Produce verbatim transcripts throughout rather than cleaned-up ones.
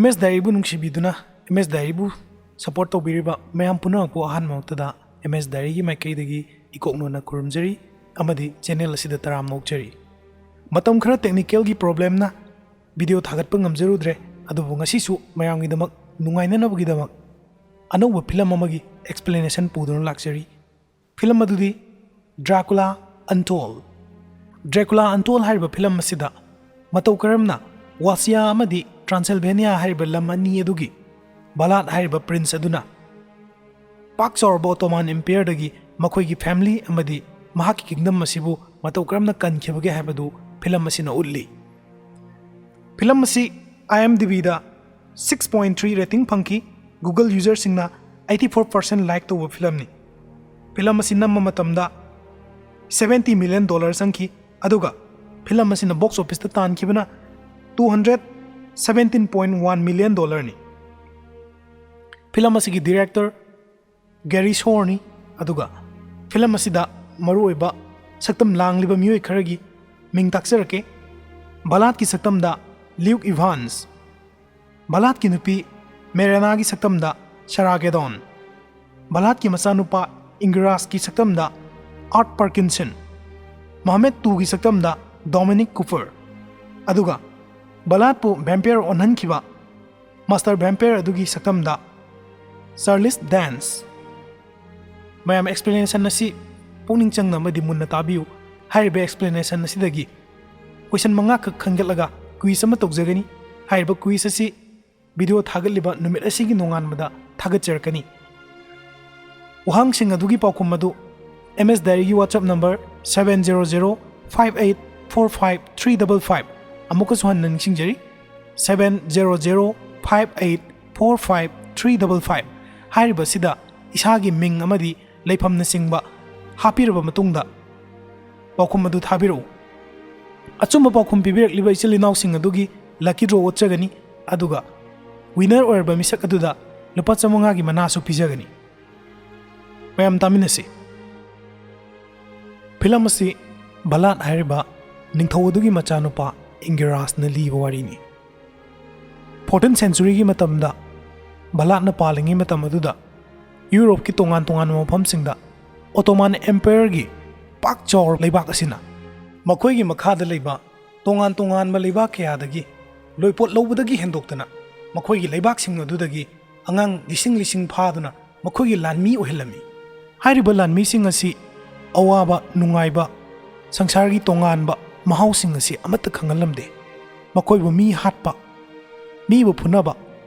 M ꯑꯦꯁ ꯗꯥꯏꯔꯤꯕꯨ ꯅꯨꯡꯁꯤꯕꯤꯗꯨꯅ M ꯑꯦꯁ ꯗꯥꯏꯔꯤꯕꯨ support ꯇꯧꯕꯤꯔꯤꯕ ꯃꯌꯥꯝ ꯄꯨꯝꯅꯃꯛꯄꯨ ꯑꯍꯥꯟꯕ ꯃꯛꯇꯗ ꯑꯦꯝ ꯑꯦꯁ ꯗꯥꯏꯔꯤꯒꯤ ꯃꯥꯏꯀꯩꯗꯒꯤ ꯏꯀꯣꯛꯅꯣꯟꯅ ꯈꯨꯔꯨꯝꯖꯔꯤ ꯑꯃꯗꯤ ꯆꯦꯅꯦꯜ ꯑꯁꯤꯗ ꯇꯔꯥꯝꯅ ꯑꯣꯛꯆꯔꯤ꯫ ꯃꯇꯝ ꯈꯔ ꯇꯦꯛꯅꯤꯀꯦꯜꯒꯤ ꯄ꯭ꯔꯣꯕ꯭ꯂꯦꯝꯅ ꯚꯤꯗꯤꯑꯣ ꯊꯥꯒꯠꯄ ꯉꯝꯖꯔꯨꯗ꯭ꯔꯦ, ꯑꯗꯨꯕꯨ ꯉꯁꯤꯁꯨ ꯃꯌꯥꯝꯒꯤꯗꯃꯛ ꯅꯨꯡꯉꯥꯏꯅꯅꯕꯒꯤꯗꯃꯛ ꯑꯅꯧꯕ ꯐꯤꯂꯝ ꯑꯃꯒꯤ ꯑꯦꯛꯁꯄ꯭ꯂꯦꯅꯦꯁꯟ ꯄꯨꯗꯨꯅ ꯂꯥꯛꯆꯔꯤ꯫ ꯐꯤꯂꯝ ꯑꯗꯨꯗꯤ ꯗ꯭ꯔꯥꯀꯨꯂꯥ ꯑꯟꯇꯣꯜ꯫ ꯗ꯭ꯔꯥꯀꯨꯂꯥ ꯑꯟꯇꯣꯜ ꯍꯥꯏꯔꯤꯕ ꯐꯤꯂꯝ ꯑꯁꯤꯗ ꯃꯇꯧ ꯀꯔꯝꯅ ꯋꯥꯁꯤꯌꯥ ꯑꯃꯗꯤ ꯇ꯭ꯔꯥꯟꯁꯤꯜꯚꯦꯅꯤꯌꯥ ꯍꯥꯏꯔꯤꯕ ꯂꯝ ꯑꯅꯤ ꯑꯗꯨꯒꯤ ꯕꯥꯂꯥꯠ ꯍꯥꯏꯔꯤꯕ ꯄ꯭ꯔꯤꯟꯁ ꯑꯗꯨꯅ ꯄꯥꯛ ꯆꯥꯎꯔꯕ ꯑꯣꯇꯣꯃꯥꯟ ꯏꯝꯄꯤꯌꯔꯗꯒꯤ ꯃꯈꯣꯏꯒꯤ ꯐꯦꯃꯤꯂꯤ ꯑꯃꯗꯤ ꯃꯍꯥꯛꯀꯤ ꯀꯤꯡꯗꯝ ꯑꯁꯤꯕꯨ ꯃꯇꯧ ꯀꯔꯝꯅ ꯀꯟꯈꯤꯕꯒꯦ ꯍꯥꯏꯕꯗꯨ ꯐꯤꯂꯝ ꯑꯁꯤꯅ ꯎꯠꯂꯤ꯫ ꯐꯤꯂꯝ ꯑꯁꯤ IMDbꯗ six point three rating ꯐꯪꯈꯤ꯫ Google userꯁꯤꯡꯅ eighty four percent like ꯇꯧꯕ ꯐꯤꯂꯝꯅꯤ꯫ ꯐꯤꯂꯝ ꯑꯁꯤ ꯅꯝꯕ ꯃꯇꯝꯗ seventy million dollar ꯆꯪꯈꯤ, ꯑꯗꯨꯒ ꯐꯤꯂꯝ ꯑꯁꯤꯅ ꯕꯣꯛꯁ ꯑꯣꯐꯤꯁꯇ ꯇꯥꯟꯈꯤꯕꯅ two hundred seventeen point one million dollarꯅꯤ꯫ ꯐꯤꯂꯝ ꯑꯁꯤꯒꯤ ꯗꯤꯔꯦꯛꯇꯔ ꯒꯦꯔꯤ ꯁꯣꯔꯅꯤ꯫ ꯑꯗꯨꯒ ꯐꯤꯂꯝ ꯑꯁꯤꯗ ꯃꯔꯨꯑꯣꯏꯕ ꯁꯛꯇꯝ ꯂꯥꯡꯂꯤꯕ ꯃꯤꯑꯣꯏ ꯈꯔꯒꯤ ꯃꯤꯡ ꯇꯥꯛꯆꯔꯛꯀꯦ꯫ ꯕꯥꯂꯥꯠꯀꯤ ꯁꯛꯇꯝꯗ ꯂ꯭ꯌꯨꯛ ꯏꯚꯥꯟꯁ, ꯕꯥꯂꯥꯠꯀꯤ ꯅꯨꯄꯤ ꯃꯦꯔꯦꯅꯥꯒꯤ ꯁꯛꯇꯝꯗ ꯁꯥꯔꯥ ꯒꯦꯗꯣꯟ, ꯕꯥꯂꯥꯠꯀꯤ ꯃꯆꯥꯅꯨꯄꯥ ꯏꯪꯒꯔꯥꯁꯀꯤ ꯁꯛꯇꯝꯗ ꯑꯥꯔꯠ ꯄꯥꯔꯀꯤꯟꯁꯟ, ꯃꯍꯃꯦꯠ ꯇꯨꯒꯤ ꯁꯛꯇꯝꯗ ꯗꯣꯃꯤꯅꯤꯛ ꯀꯨꯄꯔ, ꯑꯗꯨꯒ ꯕꯥꯂꯥꯠꯄꯨ ꯚꯦꯝꯄꯤꯌꯔ ꯑꯣꯟꯍꯟꯈꯤꯕ ꯃꯥꯁꯇꯔ ꯚꯦꯝꯄꯤꯌꯔ ꯑꯗꯨꯒꯤ ꯁꯛꯇꯝꯗ ꯆꯥꯔꯂꯤꯁ ꯗꯦꯟꯁ꯫ ꯃꯌꯥꯝ, ꯑꯦꯛꯁꯄ꯭ꯂꯦꯅꯦꯁꯟ ꯑꯁꯤ ꯄꯨꯛꯅꯤꯡ ꯆꯪꯅ ꯑꯃꯗꯤ ꯃꯨꯟꯅ ꯇꯥꯕꯤꯌꯨ꯫ ꯍꯥꯏꯔꯤꯕ ꯑꯦꯛꯁꯄ꯭ꯂꯦꯅꯦꯁꯟ ꯑꯁꯤꯗꯒꯤ ꯀꯣꯏꯁꯟ ꯃꯉꯥꯈꯛ ꯈꯟꯒꯠꯂꯒ ꯀ꯭ꯋꯤꯖ ꯑꯃ ꯇꯧꯖꯒꯅꯤ꯫ ꯍꯥꯏꯔꯤꯕ ꯀ꯭ꯋꯤꯖ ꯑꯁꯤ ꯚꯤꯗꯤꯑꯣ ꯊꯥꯒꯠꯂꯤꯕ ꯅꯨꯃꯤꯠ ꯑꯁꯤꯒꯤ ꯅꯣꯡꯉꯥꯟꯕꯗ ꯊꯥꯒꯠꯆꯔꯛꯀꯅꯤ꯫ ꯋꯥꯍꯪꯁꯤꯡ ꯑꯗꯨꯒꯤ ꯄꯥꯎꯈꯨꯝ ꯑꯗꯨ ꯑꯦꯝ ꯑꯦꯁ ꯗꯥꯏꯔꯤꯒꯤ WhatsApp number seven zero zero five eight four five three double five, ꯑꯃꯨꯛꯀꯁꯨ ꯍꯟꯅ ꯅꯤꯡꯁꯤꯡꯖꯔꯤ, seven zero zero five eight four five three double five ꯍꯥꯏꯔꯤꯕ ꯑꯁꯤꯗ ꯏꯁꯥꯒꯤ ꯃꯤꯡ ꯑꯃꯗꯤ ꯂꯩꯐꯝꯅꯆꯤꯡꯕ ꯍꯥꯞꯄꯤꯔꯕ ꯃꯇꯨꯡꯗ ꯄꯥꯎꯈꯨꯝ ꯑꯗꯨ ꯊꯥꯕꯤꯔꯛꯎ꯫ ꯑꯆꯨꯝꯕ ꯄꯥꯎꯈꯨꯝ ꯄꯤꯕꯤꯔꯛꯂꯤꯕ ꯏꯆꯤꯜ ꯏꯅꯥꯎꯁꯤꯡ ꯑꯗꯨꯒꯤ ꯂꯛꯀꯤ ꯗ꯭ꯔꯣ ꯑꯣꯠꯆꯒꯅꯤ, ꯑꯗꯨꯒ ꯋꯤꯅꯔ ꯑꯣꯏꯔꯕ ꯃꯤꯁꯛ ꯑꯗꯨꯗ ꯂꯨꯄꯥ ꯆꯥꯃꯉꯥꯒꯤ ꯃꯅꯥꯁꯨ ꯄꯤꯖꯒꯅꯤ꯫ ꯃꯌꯥꯝ ꯇꯥꯃꯤꯟꯅꯁꯤ꯫ ꯐꯤꯂꯝ ꯑꯁꯤ ꯕꯂꯥꯠ ꯍꯥꯏꯔꯤꯕ ꯅꯤꯡꯊꯧ ꯑꯗꯨꯒꯤ ꯃꯆꯥꯅꯨꯄꯥ ꯏꯪꯒꯤꯔꯥꯖꯅ ꯂꯤꯕ ꯋꯥꯔꯤꯅꯤ꯫ ꯐꯣꯔꯇꯤꯟ ꯁꯦꯟꯆꯨꯔꯤꯒꯤ ꯃꯇꯝꯗ ꯕꯂꯥꯠꯅ ꯄꯥꯜꯂꯤꯉꯩ ꯃꯇꯝ ꯑꯗꯨꯗ ꯌꯨꯔꯣꯞꯀꯤ ꯇꯣꯉꯥꯟ ꯇꯣꯉꯥꯟꯕ ꯃꯐꯝꯁꯤꯡꯗ ꯑꯣꯇꯣꯃꯥꯟ ꯑꯦꯝꯄꯥꯌꯔꯒꯤ ꯄꯥꯛ ꯆꯥꯎꯔꯕ ꯂꯩꯕꯥꯛ ꯑꯁꯤꯅ ꯃꯈꯣꯏꯒꯤ ꯃꯈꯥꯗ ꯂꯩꯕ ꯇꯣꯉꯥꯟ ꯇꯣꯉꯥꯟꯕ ꯂꯩꯕꯥꯛ ꯀꯌꯥꯗꯒꯤ ꯂꯣꯏꯄꯣꯠ ꯂꯧꯕꯗꯒꯤ ꯍꯦꯟꯗꯣꯛꯇꯅ ꯃꯈꯣꯏꯒꯤ ꯂꯩꯕꯥꯛꯁꯤꯡ ꯑꯗꯨꯗꯒꯤ ꯑꯉꯥꯡ ꯂꯤꯁꯤꯡ ꯂꯤꯁꯤꯡ ꯐꯥꯗꯨꯅ ꯃꯈꯣꯏꯒꯤ ꯂꯥꯟꯃꯤ ꯑꯣꯏꯍꯜꯂꯝꯃꯤ꯫ ꯍꯥꯏꯔꯤꯕ ꯂꯥꯟꯃꯤꯁꯤꯡ ꯑꯁꯤ ꯑꯋꯥꯕ ꯅꯨꯡꯉꯥꯏꯕ, ꯁꯪꯁꯥꯔꯒꯤ ꯇꯣꯉꯥꯟꯕ ꯃꯍꯥꯎꯁꯤꯡ ꯑꯁꯤ ꯑꯃꯠꯇ ꯈꯪꯍꯜꯂꯝꯗꯦ꯫ ꯃꯈꯣꯏꯕꯨ ꯃꯤ ꯍꯥꯠꯄ, ꯃꯤꯕꯨ ꯐꯨꯅꯕ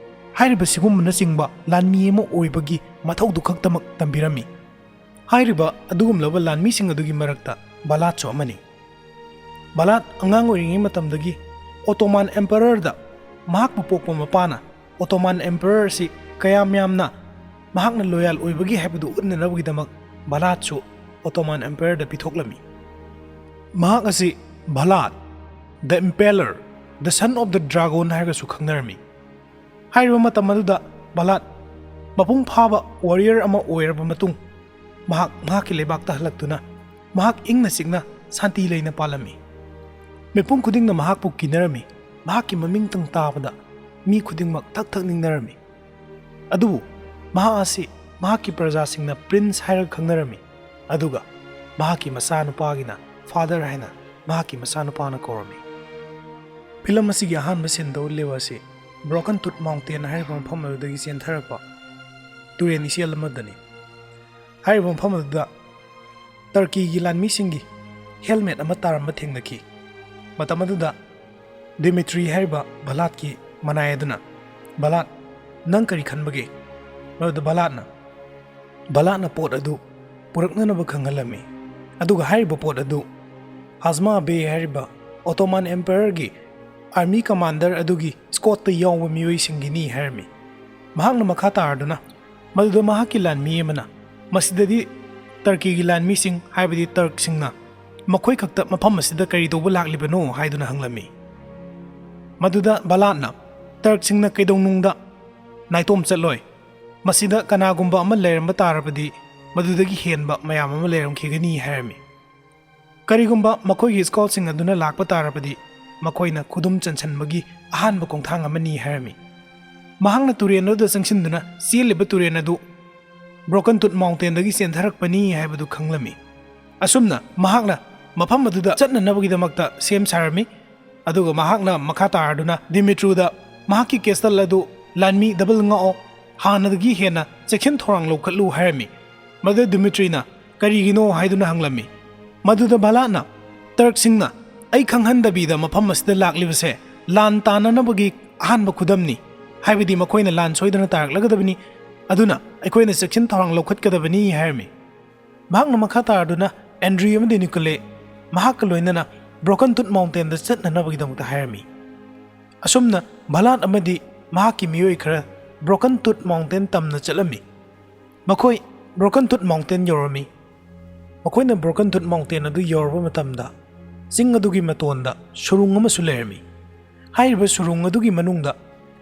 ꯍꯥꯏꯔꯤꯕ ꯁꯤꯒꯨꯝꯕꯅꯆꯤꯡꯕ ꯂꯥꯟꯃꯤ ꯑꯃ ꯑꯣꯏꯕꯒꯤ ꯃꯊꯧꯗꯨ ꯈꯛꯇꯃꯛ ꯇꯝꯕꯤꯔꯝꯃꯤ꯫ ꯍꯥꯏꯔꯤꯕ ꯑꯗꯨꯒꯨꯝꯂꯕ ꯂꯥꯟꯃꯤꯁꯤꯡ ꯑꯗꯨꯒꯤ ꯃꯔꯛꯇ ꯕꯂꯥꯠꯁꯨ ꯑꯃꯅꯤ꯫ ꯕꯂꯥꯠ ꯑꯉꯥꯡ ꯑꯣꯏꯔꯤꯉꯩ ꯃꯇꯝꯗꯒꯤ ꯑꯣꯇꯣꯃꯥꯟ ꯑꯦꯝꯄꯔꯔꯗ ꯃꯍꯥꯛꯄꯨ ꯄꯣꯛꯄ ꯃꯄꯥꯅ ꯑꯣꯇꯣꯃꯥꯟ ꯑꯦꯝꯄꯔꯔ ꯑꯁꯤ ꯀꯌꯥꯝ ꯌꯥꯝꯅ ꯃꯍꯥꯛꯅ ꯂꯣꯌꯦꯜ ꯑꯣꯏꯕꯒꯦ ꯍꯥꯏꯕꯗꯨ ꯎꯠꯅꯅꯕꯒꯤꯗꯃꯛ ꯕꯂꯥꯠꯁꯨ ꯑꯣꯇꯣꯃꯥꯟ ꯑꯦꯝꯄꯔꯔꯗ ꯄꯤꯊꯣꯛꯂꯝꯃꯤ꯫ ꯃꯍꯥꯛ ꯑꯁꯤ ꯕꯂꯥꯠ, the Impaler, the Son of the Dragon ꯍꯥꯏꯔꯒꯁꯨ ꯈꯪꯅꯔꯝꯃꯤ꯫ ꯍꯥꯏꯔꯤꯕ ꯃꯇꯝ ꯑꯗꯨꯗ ꯕꯂꯥꯠ ꯃꯄꯨꯡ ꯐꯥꯕ ꯋꯥꯔꯤꯌꯔ ꯑꯃ ꯑꯣꯏꯔꯕ ꯃꯇꯨꯡ ꯃꯍꯥꯛ ꯃꯍꯥꯛꯀꯤ ꯂꯩꯕꯥꯛꯇ ꯍꯜꯂꯛꯇꯨꯅ ꯃꯍꯥꯛ ꯏꯪꯅ ꯆꯤꯛꯅ ꯁꯥꯟꯇꯤ ꯂꯩꯅ ꯄꯥꯜꯂꯝꯃꯤ꯫ ꯃꯤꯄꯨꯝ ꯈꯨꯗꯤꯡꯅ ꯃꯍꯥꯛꯄꯨ ꯀꯤꯅꯔꯝꯃꯤ꯫ ꯃꯍꯥꯛꯀꯤ ꯃꯃꯤꯡꯇꯪ ꯇꯥꯕꯗ ꯃꯤ ꯈꯨꯗꯤꯡꯃꯛ ꯊꯛ ꯊꯛ ꯅꯤꯡꯅꯔꯝꯃꯤ꯫ ꯑꯗꯨꯕꯨ ꯃꯍꯥꯛ ꯑꯁꯤ ꯃꯍꯥꯛꯀꯤ ꯄ꯭ꯔꯖꯥꯁꯤꯡꯅ ꯄ꯭ꯔꯤꯟꯁ ꯍꯥꯏꯔꯒ ꯈꯪꯅꯔꯝꯃꯤ꯫ ꯑꯗꯨꯒ ꯃꯍꯥꯛꯀꯤ ꯃꯆꯥꯅꯨꯄꯥꯒꯤꯅ ꯐꯥꯗꯔ ꯍꯥꯏꯅ ꯃꯍꯥꯛꯀꯤ ꯃꯆꯥꯅꯨꯄꯥꯅ ꯀꯧꯔꯝꯃꯤ꯫ ꯐꯤꯂꯝ ꯑꯁꯤꯒꯤ ꯑꯍꯥꯟꯕ ꯁꯤꯟꯗ ꯎꯠꯂꯤꯕ ꯑꯁꯤ ꯕ꯭ꯔꯣꯀꯟ ꯇꯨꯠ ꯃꯥꯎꯟꯇꯦꯟ ꯍꯥꯏꯔꯤꯕ ꯃꯐꯝ ꯑꯗꯨꯗꯒꯤ ꯆꯦꯟꯊꯔꯛꯄ ꯇꯨꯔꯦꯟ ꯏꯆꯦꯜ ꯑꯃꯗꯅꯤ꯫ ꯍꯥꯏꯔꯤꯕ ꯃꯐꯝ ꯑꯗꯨꯗ ꯇꯔꯀꯤꯒꯤ ꯂꯥꯟꯃꯤꯁꯤꯡꯒꯤ ꯍꯦꯜꯃꯦꯠ ꯑꯃ ꯇꯥꯔꯝꯕ ꯊꯦꯡꯅꯈꯤ꯫ ꯃꯇꯝ ꯑꯗꯨꯗ ꯗꯤꯃꯤꯇ꯭ꯔꯤ ꯍꯥꯏꯔꯤꯕ ꯕꯂꯥꯠꯀꯤ ꯃꯅꯥꯏ ꯑꯗꯨꯅ, "ꯕꯂꯥꯠ, ꯅꯪ ꯀꯔꯤ ꯈꯟꯕꯒꯦ?" ꯃꯗꯨꯗ ꯕꯂꯥꯠꯅ, ꯕꯂꯥꯠꯅ ꯄꯣꯠ ꯑꯗꯨ ꯄꯨꯔꯛꯅꯅꯕ ꯈꯪꯍꯜꯂꯝꯃꯤ꯫ ꯑꯗꯨꯒ ꯍꯥꯏꯔꯤꯕ ꯄꯣꯠ ꯑꯗꯨ ꯍꯥꯖꯃꯥ ꯕꯦ ꯍꯥꯏꯔꯤꯕ ꯑꯣꯇꯣꯃꯥꯟ ꯑꯦꯝꯄꯔꯔꯒꯤ ꯑꯥꯔꯃꯤ ꯀꯃꯥꯟꯗꯔ ꯑꯗꯨꯒꯤ ꯁ꯭ꯀꯣꯠꯇ ꯌꯥꯎꯕ ꯃꯤꯑꯣꯏꯁꯤꯡꯒꯤꯅꯤ ꯍꯥꯏꯔꯝꯃꯤ꯫ ꯃꯍꯥꯛꯅ ꯃꯈꯥ ꯇꯥꯔꯗꯨꯅ, ꯃꯗꯨꯗ ꯃꯍꯥꯛꯀꯤ ꯂꯥꯟꯃꯤ ꯑꯃꯅ, "ꯃꯁꯤꯗꯗꯤ ꯇꯔꯀꯤꯒꯤ ꯂꯥꯟꯃꯤꯁꯤꯡ, ꯍꯥꯏꯕꯗꯤ ꯇꯔꯛꯁꯤꯡꯅ ꯃꯈꯣꯏ ꯈꯛꯇ ꯃꯐꯝ ꯑꯁꯤꯗ ꯀꯔꯤ ꯇꯧꯕ ꯂꯥꯛꯂꯤꯕꯅꯣ?" ꯍꯥꯏꯗꯨꯅ ꯍꯪꯂꯝꯃꯤ꯫ ꯃꯗꯨꯗ ꯕꯂꯥꯠꯅ, "ꯇꯔꯛꯁꯤꯡꯅ ꯀꯩꯗꯧꯅꯨꯡꯗ ꯅꯥꯏꯇꯣꯝ ꯆꯠꯂꯣꯏ꯫ ꯃꯁꯤꯗ ꯀꯅꯥꯒꯨꯝꯕ ꯑꯃ ꯂꯩꯔꯝꯕ ꯇꯥꯔꯕꯗꯤ ꯃꯗꯨꯗꯒꯤ ꯍꯦꯟꯕ ꯃꯌꯥꯝ ꯑꯃ ꯂꯩꯔꯝꯈꯤꯒꯅꯤ" ꯍꯥꯏꯔꯝꯃꯤ꯫ "ꯀꯔꯤꯒꯨꯝꯕ ꯃꯈꯣꯏꯒꯤ ꯁ꯭ꯀꯣꯠꯁꯤꯡ ꯑꯗꯨꯅ ꯂꯥꯛꯄ ꯇꯥꯔꯕꯗꯤ ꯃꯈꯣꯏꯅ ꯈꯨꯗꯨꯝ ꯆꯟꯁꯤꯟꯕꯒꯤ ꯑꯍꯥꯟꯕ ꯈꯣꯡꯊꯥꯡ ꯑꯃꯅꯤ" ꯍꯥꯏꯔꯝꯃꯤ꯫ ꯃꯍꯥꯛꯅ ꯇꯨꯔꯦꯜ ꯑꯗꯨꯗ ꯆꯪꯁꯤꯟꯗꯨꯅ ꯆꯦꯜꯂꯤꯕ ꯇꯨꯔꯦꯜ ꯑꯗꯨ ꯕ꯭ꯔꯣꯀꯟ ꯇꯨꯠ ꯃꯥꯎꯟꯇꯦꯟꯗꯒꯤ ꯆꯦꯟꯊꯔꯛꯄꯅꯤ ꯍꯥꯏꯕꯗꯨ ꯈꯪꯂꯝꯃꯤ꯫ ꯑꯁꯨꯝꯅ ꯃꯍꯥꯛꯅ ꯃꯐꯝ ꯑꯗꯨꯗ ꯆꯠꯅꯅꯕꯒꯤꯗꯃꯛꯇ ꯁꯦꯝ ꯁꯥꯔꯝꯃꯤ꯫ ꯑꯗꯨꯒ ꯃꯍꯥꯛꯅ ꯃꯈꯥ ꯇꯥꯔꯗꯨꯅ ꯗꯤꯃꯤꯇ꯭ꯔꯨꯗ ꯃꯍꯥꯛꯀꯤ ꯀꯦꯁꯇꯜ ꯑꯗꯨ ꯂꯥꯟꯃꯤ ꯗꯕꯜ ꯉꯥꯛꯑꯣ, ꯍꯥꯟꯅꯗꯒꯤ ꯍꯦꯟꯅ ꯆꯦꯛꯁꯤꯟ ꯊꯧꯔꯥꯡ ꯂꯧꯈꯠꯂꯨ ꯍꯥꯏꯔꯝꯃꯤ꯫ ꯃꯗꯨꯗ ꯗꯤꯃꯤꯇ꯭ꯔꯤꯅ ꯀꯔꯤꯒꯤꯅꯣ ꯍꯥꯏꯗꯨꯅ ꯍꯪꯂꯝꯃꯤ꯫ ꯃꯗꯨꯗ ꯚꯂꯥꯠꯅ, "ꯇꯔꯛꯁꯤꯡꯅ ꯑꯩ ꯈꯪꯍꯟꯗꯕꯤꯗ ꯃꯐꯝ ꯑꯁꯤꯗ ꯂꯥꯛꯂꯤꯕꯁꯦ ꯂꯥꯟ ꯇꯥꯅꯅꯕꯒꯤ ꯑꯍꯥꯟꯕ ꯈꯨꯗꯝꯅꯤ, ꯍꯥꯏꯕꯗꯤ ꯃꯈꯣꯏꯅ ꯂꯥꯟ ꯁꯣꯏꯗꯅ ꯇꯥꯔꯛꯂꯒꯗꯕꯅꯤ, ꯑꯗꯨꯅ ꯑꯩꯈꯣꯏꯅ ꯆꯦꯛꯁꯤꯟ ꯊꯧꯔꯥꯡ ꯂꯧꯈꯠꯀꯗꯕꯅꯤ" ꯍꯥꯏꯔꯝꯃꯤ꯫ ꯃꯍꯥꯛꯅ ꯃꯈꯥ ꯇꯥꯔꯗꯨꯅ ꯑꯦꯟꯗ꯭ꯔꯤ ꯑꯃꯗꯤ ꯅꯤꯀꯣꯂꯦ ꯃꯍꯥꯛꯀ ꯂꯣꯏꯅꯅ ꯕ꯭ꯔꯣꯀꯟ ꯇꯨꯠ ꯃꯥꯎꯟꯇꯦꯟꯗ ꯆꯠꯅꯅꯕꯒꯤꯗꯃꯛꯇ ꯍꯥꯏꯔꯝꯃꯤ꯫ ꯑꯁꯨꯝꯅ ꯚꯂꯥꯠ ꯑꯃꯗꯤ ꯃꯍꯥꯛꯀꯤ ꯃꯤꯑꯣꯏ ꯈꯔ ꯕ꯭ꯔꯣꯀꯟ ꯇꯨꯠ ꯃꯥꯎꯟꯇꯦꯟ ꯇꯝꯅ ꯆꯠꯂꯝꯃꯤ꯫ ꯃꯈꯣꯏ ꯕ꯭ꯔꯣꯀꯟ ꯇꯨꯠ ꯃꯥꯎꯟꯇꯦꯟ ꯌꯧꯔꯝꯃꯤ꯫ ꯃꯈꯣꯏꯅ ꯕ꯭ꯔꯣꯀꯟ ꯇꯨꯠ ꯃꯥꯎꯟꯇꯦꯟ ꯑꯗꯨ ꯌꯧꯔꯕ ꯃꯇꯝꯗ ꯆꯤꯡ ꯑꯗꯨꯒꯤ ꯃꯇꯣꯟꯗ ꯁꯨꯔꯨꯡ ꯑꯃꯁꯨ ꯂꯩꯔꯝꯃꯤ꯫ ꯍꯥꯏꯔꯤꯕ ꯁꯨꯔꯨꯡ ꯑꯗꯨꯒꯤ ꯃꯅꯨꯡꯗ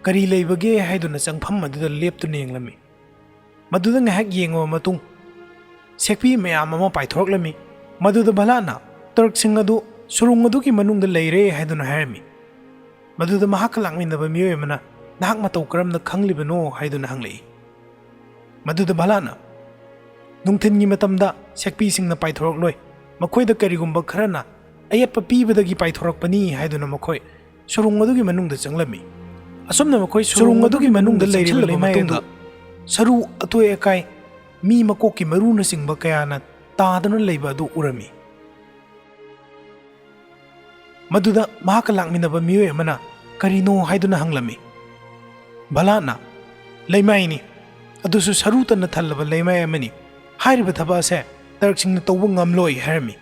ꯀꯔꯤ ꯂꯩꯕꯒꯦ ꯍꯥꯏꯗꯨꯅ ꯆꯪꯐꯝ ꯑꯗꯨꯗ ꯂꯦꯞꯇꯨꯅ ꯌꯦꯡꯂꯝꯃꯤ꯫ ꯃꯗꯨꯗ ꯉꯥꯏꯍꯥꯛ ꯌꯦꯡꯂꯕ ꯃꯇꯨꯡ ꯁꯦꯛꯄꯤ ꯃꯌꯥꯝ ꯑꯃ ꯄꯥꯏꯊꯣꯔꯛꯂꯝꯃꯤ꯫ ꯃꯗꯨꯗ ꯚꯂꯥꯠꯅ ꯇꯔꯛꯁꯤꯡ ꯑꯗꯨ ꯁꯨꯔꯨꯡ ꯑꯗꯨꯒꯤ ꯃꯅꯨꯡꯗ ꯂꯩꯔꯦ ꯍꯥꯏꯗꯨꯅ ꯍꯥꯏꯔꯝꯃꯤ꯫ ꯃꯗꯨꯗ ꯃꯍꯥꯛꯀ ꯂꯥꯛꯃꯤꯟꯅꯕ ꯃꯤꯑꯣꯏ ꯑꯃꯅ, "ꯅꯍꯥꯛ ꯃꯇꯧ ꯀꯔꯝꯅ ꯈꯪꯂꯤꯕꯅꯣ?" ꯍꯥꯏꯗꯨꯅ ꯍꯪꯂꯛꯏ꯫ ꯃꯗꯨꯗ ꯚꯂꯥꯠꯅ, "ꯅꯨꯡꯊꯤꯜꯒꯤ ꯃꯇꯝꯗ ꯁꯦꯛꯄꯤꯁꯤꯡꯅ ꯄꯥꯏꯊꯣꯔꯛꯂꯣꯏ, ꯃꯈꯣꯏꯗ ꯀꯔꯤꯒꯨꯝꯕ ꯈꯔꯅ ꯑꯌꯦꯠꯄ ꯄꯤꯕꯗꯒꯤ ꯄꯥꯏꯊꯣꯔꯛꯄꯅꯤ" ꯍꯥꯏꯗꯨꯅ ꯃꯈꯣꯏ ꯁꯨꯔꯨꯡ ꯑꯗꯨꯒꯤ ꯃꯅꯨꯡꯗ ꯆꯪꯂꯝꯃꯤ꯫ ꯑꯁꯨꯝꯅ ꯃꯈꯣꯏ ꯁꯨꯔꯨꯡ ꯑꯗꯨꯒꯤ ꯃꯅꯨꯡꯗ ꯂꯩꯔꯤꯕ ꯂꯩꯃꯥꯏ ꯑꯗꯨ ꯁꯔꯨ ꯑꯇꯣꯏ ꯑꯀꯥꯏ, ꯃꯤ ꯃꯀꯣꯛꯀꯤ ꯃꯔꯨꯅꯆꯤꯡꯕ ꯀꯌꯥꯅ ꯇꯥꯗꯨꯅ ꯂꯩꯕ ꯑꯗꯨ ꯎꯔꯝꯃꯤ꯫ ꯃꯗꯨꯗ ꯃꯍꯥꯛꯀ ꯂꯥꯛꯃꯤꯟꯅꯕ ꯃꯤꯑꯣꯏ ꯑꯃꯅ ꯀꯔꯤꯅꯣ ꯍꯥꯏꯗꯨꯅ ꯍꯪꯂꯝꯃꯤ꯫ ꯚꯂꯥꯠꯅ, "ꯂꯩꯃꯥꯏꯅꯤ, ꯑꯗꯨꯁꯨ ꯁꯔꯨ ꯇꯟꯅ ꯊꯜꯂꯕ ꯂꯩꯃꯥꯏ ꯑꯃꯅꯤ꯫ ꯍꯥꯏꯔꯤꯕ ꯊꯕꯛ ꯑꯁꯦ ꯇꯔꯛꯁꯤꯡꯅ ꯇꯧꯕ ꯉꯝꯂꯣꯏ" ꯍꯥꯏꯔꯝꯃꯤ꯫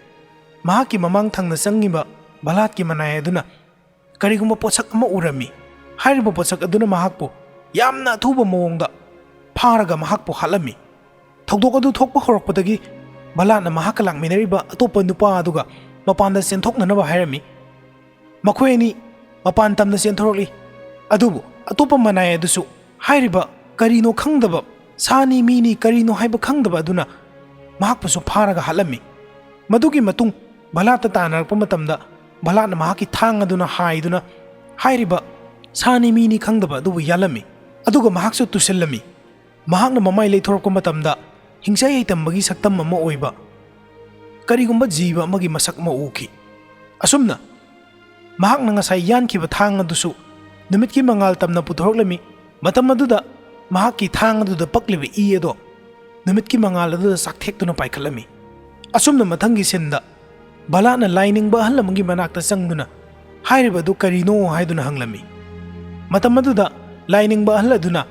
ꯃꯍꯥꯛꯀꯤ ꯃꯃꯥꯡ ꯊꯪꯅ ꯆꯪꯉꯤꯕ ꯚꯂꯥꯠꯀꯤ ꯃꯅꯥꯏ ꯑꯗꯨꯅ ꯀꯔꯤꯒꯨꯝꯕ ꯄꯣꯠꯁꯛ ꯑꯃ ꯎꯔꯝꯃꯤ꯫ ꯍꯥꯏꯔꯤꯕ ꯄꯣꯠꯁꯛ ꯑꯗꯨꯅ ꯃꯍꯥꯛꯄꯨ ꯌꯥꯝꯅ ꯑꯊꯨꯕ ꯃꯑꯣꯡꯗ ꯐꯥꯔꯒ ꯃꯍꯥꯛꯄꯨ ꯍꯥꯠꯂꯝꯃꯤ꯫ ꯊꯧꯗꯣꯛ ꯑꯗꯨ ꯊꯣꯛꯄ ꯍꯧꯔꯛꯄꯗꯒꯤ ꯚꯂꯥꯠꯅ ꯃꯍꯥꯛꯀ ꯂꯥꯛꯃꯤꯟꯅꯔꯤꯕ ꯑꯇꯣꯞꯄ ꯅꯨꯄꯥ ꯑꯗꯨꯒ ꯃꯄꯥꯟꯗ ꯆꯦꯟꯊꯣꯛꯅꯅꯕ ꯍꯥꯏꯔꯝꯃꯤ꯫ ꯃꯈꯣꯏ ꯑꯅꯤ ꯃꯄꯥꯟ ꯇꯝꯅ ꯆꯦꯟꯊꯣꯔꯛꯂꯤ꯫ ꯑꯗꯨꯕꯨ ꯑꯇꯣꯞꯄ ꯃꯅꯥꯏ ꯑꯗꯨꯁꯨ ꯍꯥꯏꯔꯤꯕ ꯀꯔꯤꯅꯣ ꯈꯪꯗꯕ, ꯁꯥꯅꯤ ꯃꯤꯅꯤ ꯀꯔꯤꯅꯣ ꯍꯥꯏꯕ ꯈꯪꯗꯕ ꯑꯗꯨꯅ ꯃꯍꯥꯛꯄꯨꯁꯨ ꯐꯥꯔꯒ ꯍꯥꯠꯂꯝꯃꯤ꯫ ꯃꯗꯨꯒꯤ ꯃꯇꯨꯡ ꯚꯂꯥꯠꯇ ꯇꯥꯟꯅꯔꯛꯄ ꯃꯇꯝꯗ ꯚꯂꯥꯠꯅ ꯃꯍꯥꯛꯀꯤ ꯊꯥꯡ ꯑꯗꯨꯅ ꯍꯥꯏꯗꯨꯅ ꯍꯥꯏꯔꯤꯕ ꯁꯥꯅꯤ ꯃꯤꯅꯤ ꯈꯪꯗꯕ ꯑꯗꯨꯕꯨ ꯌꯥꯜꯂꯝꯃꯤ꯫ ꯑꯗꯨꯒ ꯃꯍꯥꯛꯁꯨ ꯇꯨꯁꯤꯜꯂꯝꯃꯤ꯫ ꯃꯍꯥꯛꯅ ꯃꯃꯥꯏ ꯂꯩꯊꯣꯔꯛꯄ ꯃꯇꯝꯗ ꯍꯤꯡꯆꯥꯏ ꯍꯩꯇꯝꯕꯒꯤ ꯁꯛꯇꯝ ꯑꯃ ꯑꯣꯏꯕ ꯀꯔꯤꯒꯨꯝꯕ ꯖꯤꯕ ꯑꯃꯒꯤ ꯃꯁꯛ ꯑꯃ ꯎꯈꯤ꯫ ꯑꯁꯨꯝꯅ ꯃꯍꯥꯛꯅ ꯉꯁꯥꯏ ꯌꯥꯟꯈꯤꯕ ꯊꯥꯡ ꯑꯗꯨꯁꯨ ꯅꯨꯃꯤꯠꯀꯤ ꯃꯉꯥꯜ ꯇꯝꯅ ꯄꯨꯊꯣꯔꯛꯂꯝꯃꯤ꯫ ꯃꯇꯝ ꯑꯗꯨꯗ ꯃꯍꯥꯛꯀꯤ ꯊꯥꯡ ꯑꯗꯨꯗ ꯄꯛꯂꯤꯕ ꯏ ꯑꯗꯣ ꯅꯨꯃꯤꯠꯀꯤ ꯃꯉꯥꯜ ꯑꯗꯨꯗ ꯆꯥꯛꯊꯦꯛꯇꯨꯅ ꯄꯥꯏꯈꯠꯂꯝꯃꯤ꯫ ꯑꯁꯨꯝꯅ ꯃꯊꯪꯒꯤ ꯁꯤꯟꯗ ꯚꯂꯥꯠꯅ ꯂꯥꯏꯅꯤꯡꯕ ꯑꯍꯜ ꯑꯃꯒꯤ ꯃꯅꯥꯛꯇ ꯆꯪꯗꯨꯅ ꯍꯥꯏꯔꯤꯕ ꯑꯗꯨ ꯀꯔꯤꯅꯣ ꯍꯥꯏꯗꯨꯅ ꯍꯪꯂꯝꯃꯤ꯫ ꯃꯇꯝ ꯑꯗꯨꯗ ꯂꯥꯏꯅꯤꯡꯕ ꯑꯍꯜ ꯑꯗꯨꯅ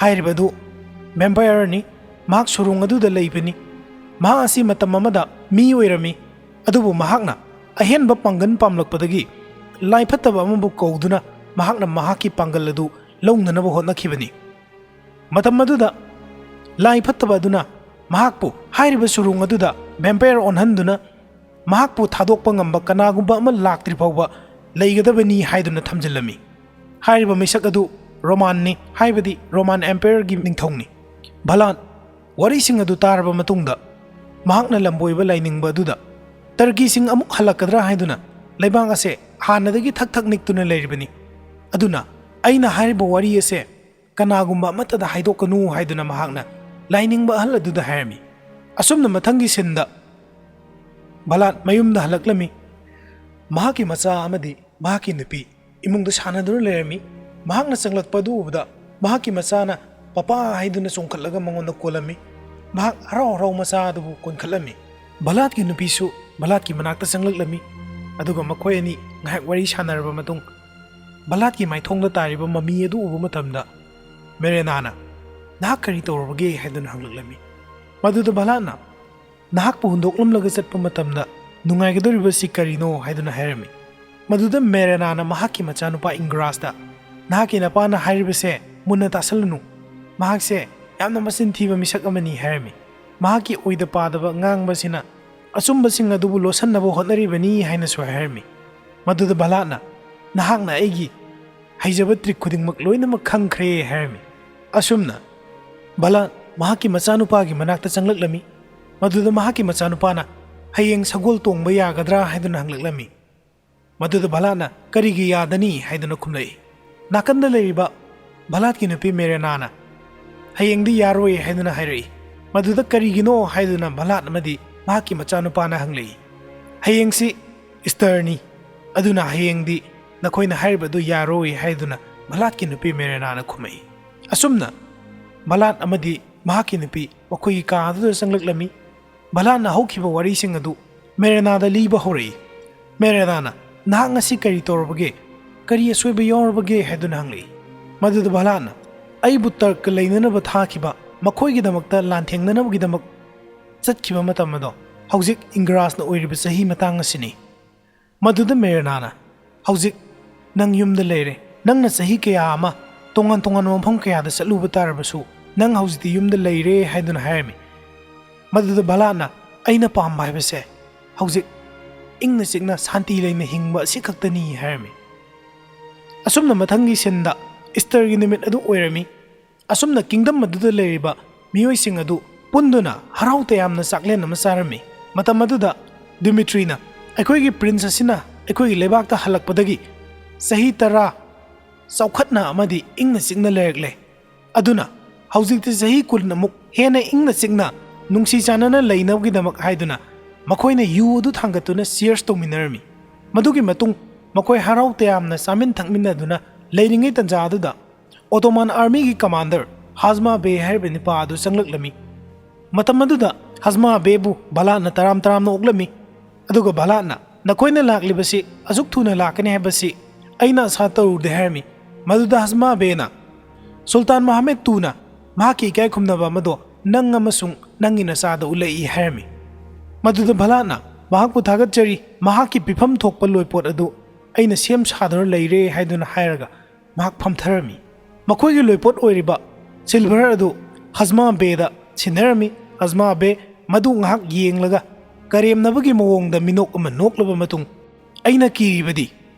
ꯍꯥꯏꯔꯤꯕ ꯑꯗꯨ ꯚꯦꯝꯄꯥꯌꯔꯅꯤ, ꯃꯍꯥꯛ ꯁꯨꯔꯨꯡ ꯑꯗꯨꯗ ꯂꯩꯕꯅꯤ꯫ ꯃꯍꯥꯛ ꯑꯁꯤ ꯃꯇꯝ ꯑꯃꯗ ꯃꯤ ꯑꯣꯏꯔꯝꯃꯤ, ꯑꯗꯨꯕꯨ ꯃꯍꯥꯛꯅ ꯑꯍꯦꯟꯕ ꯄꯥꯡꯒꯜ ꯄꯥꯝꯂꯛꯄꯗꯒꯤ ꯂꯥꯏ ꯐꯠꯇꯕ ꯑꯃꯕꯨ ꯀꯧꯗꯨꯅ ꯃꯍꯥꯛꯅ ꯃꯍꯥꯛꯀꯤ ꯄꯥꯡꯒꯜ ꯑꯗꯨ ꯂꯧꯅꯅꯕ ꯍꯣꯠꯅꯈꯤꯕꯅꯤ꯫ ꯃꯇꯝ ꯑꯗꯨꯗ ꯂꯥꯏ ꯐꯠꯇꯕ ꯑꯗꯨꯅ ꯃꯍꯥꯛꯄꯨ ꯍꯥꯏꯔꯤꯕ ꯁꯨꯔꯨꯡ ꯑꯗꯨꯗ ꯚꯦꯝꯄꯥꯌꯔ ꯑꯣꯟꯍꯟꯗꯨꯅ ꯃꯍꯥꯛꯄꯨ ꯊꯥꯗꯣꯛꯄ ꯉꯝꯕ ꯀꯅꯥꯒꯨꯝꯕ ꯑꯃ ꯂꯥꯛꯇ꯭ꯔꯤ ꯐꯥꯎꯕ ꯂꯩꯒꯗꯕꯅꯤ ꯍꯥꯏꯗꯨꯅ ꯊꯝꯖꯤꯜꯂꯝꯃꯤ꯫ ꯍꯥꯏꯔꯤꯕ ꯃꯤꯁꯛ ꯑꯗꯨ ꯔꯣꯃꯥꯟꯅꯤ, ꯍꯥꯏꯕꯗꯤ ꯔꯣꯃꯥꯟ ꯑꯦꯝꯄꯥꯌꯔꯒꯤ ꯅꯤꯡꯊꯧꯅꯤ꯫ ꯚꯂꯥꯠ ꯋꯥꯔꯤꯁꯤꯡ ꯑꯗꯨ ꯇꯥꯔꯕ ꯃꯇꯨꯡꯗ ꯃꯍꯥꯛꯅ ꯂꯝꯕꯣꯏꯕ ꯂꯥꯏꯅꯤꯡꯕ ꯑꯗꯨꯗ ꯇꯔꯀꯤꯁꯤꯡ ꯑꯃꯨꯛ ꯍꯜꯂꯛꯀꯗ꯭ꯔꯥ ꯍꯥꯏꯗꯨꯅ ꯂꯩꯕꯥꯛ ꯑꯁꯦ ꯍꯥꯟꯅꯗꯒꯤ ꯊꯛ ꯊꯛ ꯅꯤꯛꯇꯨꯅ ꯂꯩꯔꯤꯕꯅꯤ꯫ ꯑꯗꯨꯅ ꯑꯩꯅ ꯍꯥꯏꯔꯤꯕ ꯋꯥꯔꯤ ꯑꯁꯦ ꯀꯅꯥꯒꯨꯝꯕ ꯑꯃꯠꯇꯗ ꯍꯥꯏꯗꯣꯛꯀꯅꯨ ꯍꯥꯏꯗꯨꯅ ꯃꯍꯥꯛꯅ ꯂꯥꯏꯅꯤꯡꯕ ꯑꯍꯜ ꯑꯗꯨꯗ ꯍꯥꯏꯔꯝꯃꯤ꯫ ꯑꯁꯨꯝꯅ ꯃꯊꯪꯒꯤ ꯁꯤꯟꯗ ꯚꯂꯥꯠ ꯃꯌꯨꯝꯗ ꯍꯜꯂꯛꯂꯝꯃꯤ꯫ ꯃꯍꯥꯛꯀꯤ ꯃꯆꯥ ꯑꯃꯗꯤ ꯃꯍꯥꯛꯀꯤ ꯅꯨꯄꯤ ꯏꯃꯨꯡꯗ ꯁꯥꯟꯅꯗꯨꯅ ꯂꯩꯔꯝꯃꯤ꯫ ꯃꯍꯥꯛꯅ ꯆꯪꯂꯛꯄ ꯑꯗꯨ ꯎꯕꯗ ꯃꯍꯥꯛꯀꯤ ꯃꯆꯥꯅ "ꯄꯄꯥ" ꯍꯥꯏꯗꯨꯅ ꯆꯣꯡꯈꯠꯂꯒ ꯃꯉꯣꯟꯗ ꯀꯣꯜꯂꯝꯃꯤ꯫ ꯃꯍꯥꯛ ꯍꯔꯥꯎ ꯍꯔꯥꯎ ꯃꯆꯥ ꯑꯗꯨꯕꯨ ꯀꯣꯟꯈꯠꯂꯝꯃꯤ꯫ ꯚꯂꯥꯠꯀꯤ ꯅꯨꯄꯤꯁꯨ ꯚꯂꯥꯠꯀꯤ ꯃꯅꯥꯛꯇ ꯆꯪꯂꯛꯂꯝꯃꯤ꯫ ꯑꯗꯨꯒ ꯃꯈꯣꯏ ꯑꯅꯤ ꯉꯥꯏꯍꯥꯛ ꯋꯥꯔꯤ ꯁꯥꯟꯅꯔꯕ ꯃꯇꯨꯡ, ꯚꯂꯥꯠꯀꯤ ꯃꯥꯏꯊꯣꯡꯗ ꯇꯥꯔꯤꯕ ꯃꯃꯤ ꯑꯗꯨ ꯎꯕ ꯃꯇꯝꯗ ꯃꯦꯔꯦꯅꯥꯅ "ꯅꯍꯥꯛ ꯀꯔꯤ ꯇꯧꯔꯕꯒꯦ?" ꯍꯥꯏꯗꯨꯅ ꯍꯪꯂꯛꯂꯝꯃꯤ꯫ ꯃꯗꯨꯗ ꯚꯂꯥꯠꯅ "ꯅꯍꯥꯛꯄꯨ ꯍꯨꯟꯗꯣꯛꯂꯝꯂꯒ ꯆꯠꯄ ꯃꯇꯝꯗ ꯅꯨꯡꯉꯥꯏꯒꯗꯧꯔꯤꯕꯁꯤ ꯀꯔꯤꯅꯣ?" ꯍꯥꯏꯗꯨꯅ ꯍꯥꯏꯔꯝꯃꯤ꯫ ꯃꯗꯨꯗ ꯃꯦꯔꯦꯅꯥꯅ ꯃꯍꯥꯛꯀꯤ ꯃꯆꯥꯅꯨꯄꯥ ꯏꯪꯒ꯭ꯔꯥꯁꯇ "ꯅꯍꯥꯛꯀꯤ ꯅꯄꯥꯅ ꯍꯥꯏꯔꯤꯕꯁꯦ ꯃꯨꯟꯅ ꯇꯥꯁꯜꯂꯨꯅꯨ꯫ ꯃꯍꯥꯛꯁꯦ ꯌꯥꯝꯅ ꯃꯆꯤꯟ ꯊꯤꯕ ꯃꯤꯁꯛ ꯑꯃꯅꯤ" ꯍꯥꯏꯔꯝꯃꯤ꯫ "ꯃꯍꯥꯛꯀꯤ ꯑꯣꯏꯗ ꯄꯥꯗꯕ ꯉꯥꯡꯕꯁꯤꯅ ꯑꯆꯨꯝꯕꯁꯤꯡ ꯑꯗꯨꯕꯨ ꯂꯣꯠꯁꯤꯟꯅꯕ ꯍꯣꯠꯅꯔꯤꯕꯅꯤ" ꯍꯥꯏꯅꯁꯨ ꯍꯥꯏꯔꯝꯃꯤ꯫ ꯃꯗꯨꯗ ꯚꯂꯥꯠꯅ "ꯅꯍꯥꯛꯅ ꯑꯩꯒꯤ ꯍꯩꯖꯕ ꯇ꯭ꯔꯤꯛ ꯈꯨꯗꯤꯡꯃꯛ ꯂꯣꯏꯅꯃꯛ ꯈꯪꯈ꯭ꯔꯦ" ꯍꯥꯏꯔꯝꯃꯤ꯫ ꯑꯁꯨꯝꯅ ꯚꯂꯥꯠ ꯃꯍꯥꯛꯀꯤ ꯃꯆꯥꯅꯨꯄꯥꯒꯤ ꯃꯅꯥꯛꯇ ꯆꯪꯂꯛꯂꯝꯃꯤ꯫ ꯃꯗꯨꯗ ꯃꯍꯥꯛꯀꯤ ꯃꯆꯥꯅꯨꯄꯥꯅ "ꯍꯌꯦꯡ ꯁꯒꯣꯜ ꯇꯣꯡꯕ ꯌꯥꯒꯗ꯭ꯔꯥ?" ꯍꯥꯏꯗꯨꯅ ꯍꯪꯂꯛꯂꯝꯃꯤ꯫ ꯃꯗꯨꯗ ꯚꯂꯥꯠꯅ "ꯀꯔꯤꯒꯤ ꯌꯥꯗꯅꯤ?" ꯍꯥꯏꯗꯨꯅ ꯈꯨꯝꯂꯛꯏ꯫ ꯅꯥꯀꯟꯗ ꯂꯩꯔꯤꯕ ꯚꯂꯥꯠꯀꯤ ꯅꯨꯄꯤ ꯃꯦꯔꯦꯅꯥꯅ ꯍꯌꯦꯡꯗꯤ ꯌꯥꯔꯣꯏ ꯍꯥꯏꯗꯨꯅ ꯍꯥꯏꯔꯛꯏ꯫ ꯃꯗꯨꯗ ꯀꯔꯤꯒꯤꯅꯣ ꯍꯥꯏꯗꯨꯅ ꯚꯂꯥꯠ ꯑꯃꯗꯤ ꯃꯍꯥꯛꯀꯤ ꯃꯆꯥꯅꯨꯄꯥꯅ ꯍꯪꯂꯛꯏ꯫ "ꯍꯌꯦꯡꯁꯤ ꯏꯁꯇꯔꯅꯤ, ꯑꯗꯨꯅ ꯍꯌꯦꯡꯗꯤ ꯅꯈꯣꯏꯅ ꯍꯥꯏꯔꯤꯕꯗꯨ ꯌꯥꯔꯣꯏ" ꯍꯥꯏꯗꯨꯅ ꯚꯂꯥꯠꯀꯤ ꯅꯨꯄꯤ ꯃꯦꯔꯦꯅꯥꯅ ꯈꯨꯝꯃꯛꯏ꯫ ꯑꯁꯨꯝꯅ ꯚꯂꯥꯠ ꯑꯃꯗꯤ ꯃꯍꯥꯛꯀꯤ ꯅꯨꯄꯤ ꯃꯈꯣꯏꯒꯤ ꯀꯥ ꯑꯗꯨꯗ ꯆꯪꯂꯛꯂꯝꯃꯤ꯫ ꯚꯂꯥꯠꯅ ꯍꯧꯈꯤꯕ ꯋꯥꯔꯤꯁꯤꯡ ꯑꯗꯨ ꯃꯦꯔꯦꯅꯥꯗ ꯂꯤꯕ ꯍꯧꯔꯛꯏ꯫ ꯃꯦꯔꯦꯅꯥꯅ, "ꯅꯍꯥꯛ ꯉꯁꯤ ꯀꯔꯤ ꯇꯧꯔꯕꯒꯦ? ꯀꯔꯤ ꯑꯁꯣꯏꯕ ꯌꯥꯎꯔꯕꯒꯦ?" ꯍꯥꯏꯗꯨꯅ ꯍꯪꯂꯛꯏ꯫ ꯃꯗꯨꯗ ꯚꯂꯥꯠꯅ, "ꯑꯩꯕꯨ ꯇꯔꯛꯀ ꯂꯩꯅꯅꯕ ꯊꯥꯈꯤꯕ, ꯃꯈꯣꯏꯒꯤꯗꯃꯛꯇ ꯂꯥꯟꯊꯦꯡꯅꯅꯕꯒꯤꯗꯃꯛ ꯆꯠꯈꯤꯕ ꯃꯇꯝ ꯑꯗꯣ ꯍꯧꯖꯤꯛ ꯏꯪꯒ꯭ꯔꯥꯖꯅ ꯑꯣꯏꯔꯤꯕ ꯆꯍꯤ ꯃꯇꯥꯡ ꯑꯁꯤꯅꯤ꯫" ꯃꯗꯨꯗ ꯃꯦꯔꯦꯅꯥꯅ, "ꯍꯧꯖꯤꯛ ꯅꯪ ꯌꯨꯝꯗ ꯂꯩꯔꯦ꯫ ꯅꯪꯅ ꯆꯍꯤ ꯀꯌꯥ ꯑꯃ ꯇꯣꯉꯥꯟ ꯇꯣꯉꯥꯟꯕ ꯃꯐꯝ ꯀꯌꯥꯗ ꯆꯠꯂꯨꯕ ꯇꯥꯔꯕꯁꯨ, ꯅꯪ ꯍꯧꯖꯤꯛꯇꯤ ꯌꯨꯝꯗ ꯂꯩꯔꯦ" ꯍꯥꯏꯗꯨꯅ ꯍꯥꯏꯔꯝꯃꯤ꯫ ꯃꯗꯨꯗ ꯚꯂꯥꯠꯅ, "ꯑꯩꯅ ꯄꯥꯝꯕ ꯍꯥꯏꯕꯁꯦ ꯍꯧꯖꯤꯛ ꯏꯪꯅ ꯆꯤꯛꯅ ꯁꯥꯟꯇꯤ ꯂꯩꯅ ꯍꯤꯡꯕ ꯑꯁꯤ ꯈꯛꯇꯅꯤ" ꯍꯥꯏꯔꯝꯃꯤ꯫ ꯑꯁꯨꯝꯅ ꯃꯊꯪꯒꯤ ꯁꯤꯟꯗ ꯏꯁꯇꯔꯒꯤ ꯅꯨꯃꯤꯠ ꯑꯗꯨ ꯑꯣꯏꯔꯝꯃꯤ꯫ ꯑꯁꯨꯝꯅ ꯀꯤꯡꯗꯝ ꯑꯗꯨꯗ ꯂꯩꯔꯤꯕ ꯃꯤꯑꯣꯏꯁꯤꯡ ꯑꯗꯨ ꯄꯨꯟꯗꯨꯅ ꯍꯔꯥꯎ ꯇꯌꯥꯝꯅ ꯆꯥꯛꯂꯦꯟ ꯑꯃ ꯆꯥꯔꯝꯃꯤ꯫ ꯃꯇꯝ ꯑꯗꯨꯗ ꯗꯤꯃꯤꯇ꯭ꯔꯤꯅ, "ꯑꯩꯈꯣꯏꯒꯤ ꯄ꯭ꯔꯤꯟꯁ ꯑꯁꯤꯅ ꯑꯩꯈꯣꯏꯒꯤ ꯂꯩꯕꯥꯛꯇ ꯍꯜꯂꯛꯄꯗꯒꯤ ꯆꯍꯤ ꯇꯔꯥ ꯆꯥꯎꯈꯠꯅ ꯑꯃꯗꯤ ꯏꯪꯅ ꯆꯤꯛꯅ ꯂꯩꯔꯛꯂꯦ꯫ ꯑꯗꯨꯅ ꯍꯧꯖꯤꯛꯇꯤ ꯆꯍꯤ ꯀꯨꯟ ꯑꯃꯨꯛ ꯍꯦꯟꯅ ꯏꯪꯅ ꯆꯤꯛꯅ, ꯅꯨꯡꯁꯤ ꯆꯥꯟꯅꯅ ꯂꯩꯅꯕꯒꯤꯗꯃꯛ" ꯍꯥꯏꯗꯨꯅ ꯃꯈꯣꯏꯅ ꯌꯨ ꯑꯗꯨ ꯊꯥꯡꯒꯠꯇꯨꯅ ꯆꯤꯌꯔꯁ ꯇꯧꯃꯤꯟꯅꯔꯝꯃꯤ꯫ ꯃꯗꯨꯒꯤ ꯃꯇꯨꯡ ꯃꯈꯣꯏ ꯍꯔꯥꯎ ꯇꯌꯥꯝꯅ ꯆꯥꯃꯤꯟ ꯊꯛꯃꯤꯟꯅꯗꯨꯅ ꯂꯩꯔꯤꯉꯩ ꯇꯟꯖꯥ ꯑꯗꯨꯗ ꯑꯣꯇꯣꯃꯥꯟ ꯑꯥꯔꯃꯤꯒꯤ ꯀꯃꯥꯟꯗꯔ ꯍꯥꯖꯃꯥ ꯕꯦ ꯍꯥꯏꯔꯤꯕ ꯅꯨꯄꯥ ꯑꯗꯨ ꯆꯪꯂꯛꯂꯝꯃꯤ꯫ ꯃꯇꯝ ꯑꯗꯨꯗ ꯍꯥꯖꯃꯥ ꯕꯦꯕꯨ ꯚꯂꯥꯠꯅ ꯇꯔꯥꯝ ꯇꯔꯥꯝꯅ ꯑꯣꯛꯂꯝꯃꯤ꯫ ꯑꯗꯨꯒ ꯚꯂꯥꯠꯅ, "ꯅꯈꯣꯏꯅ ꯂꯥꯛꯂꯤꯕꯁꯤ ꯑꯁꯨꯛ ꯊꯨꯅ ꯂꯥꯛꯀꯅꯤ ꯍꯥꯏꯕꯁꯤ ꯑꯩꯅ ꯑꯁꯥ ꯇꯧꯔꯨꯗꯦ" ꯍꯥꯏꯔꯝꯃꯤ꯫ ꯃꯗꯨꯗ ꯍꯥꯖꯃꯥ ꯕꯦꯅ, "ꯁꯨꯜꯇꯥꯟ ꯃꯣꯍꯥꯃꯦꯗ ꯇꯨꯅ ꯃꯍꯥꯛꯀꯤ ꯏꯀꯥꯏ ꯈꯨꯝꯅꯕ ꯑꯃꯗꯣ ꯅꯪ ꯑꯃꯁꯨꯡ ꯅꯪꯒꯤ ꯅꯆꯥꯗ ꯎꯠꯂꯛꯏ" ꯍꯥꯏꯔꯝꯃꯤ꯫ ꯃꯗꯨꯗ ꯚꯂꯥꯠꯅ, "ꯃꯍꯥꯛꯄꯨ ꯊꯥꯒꯠꯆꯔꯤ, ꯃꯍꯥꯛꯀꯤ ꯄꯤꯐꯝ ꯊꯣꯛꯄ ꯂꯣꯏꯄꯣꯠ ꯑꯗꯨ ꯑꯩꯅ ꯁꯦꯝ ꯁꯥꯗꯨꯅ ꯂꯩꯔꯦ" ꯍꯥꯏꯗꯨꯅ ꯍꯥꯏꯔꯒ ꯃꯍꯥꯛ ꯐꯝꯊꯔꯝꯃꯤ꯫ ꯃꯈꯣꯏꯒꯤ ꯂꯣꯏꯄꯣꯠ ꯑꯣꯏꯔꯤꯕ ꯁꯤꯜꯚꯔ ꯑꯗꯨ ꯍꯖꯃꯥ ꯕꯦꯗ ꯁꯤꯟꯅꯔꯝꯃꯤ꯫ ꯍꯖꯃꯥ ꯕꯦ ꯃꯗꯨ ꯉꯥꯏꯍꯥꯛ ꯌꯦꯡꯂꯒ ꯀꯔꯦꯝꯅꯕꯒꯤ ꯃꯑꯣꯡꯗ ꯃꯤꯅꯣꯛ ꯑꯃ ꯅꯣꯛꯂꯕ ꯃꯇꯨꯡ, "ꯑꯩꯅ ꯀꯤꯔꯤꯕꯗꯤ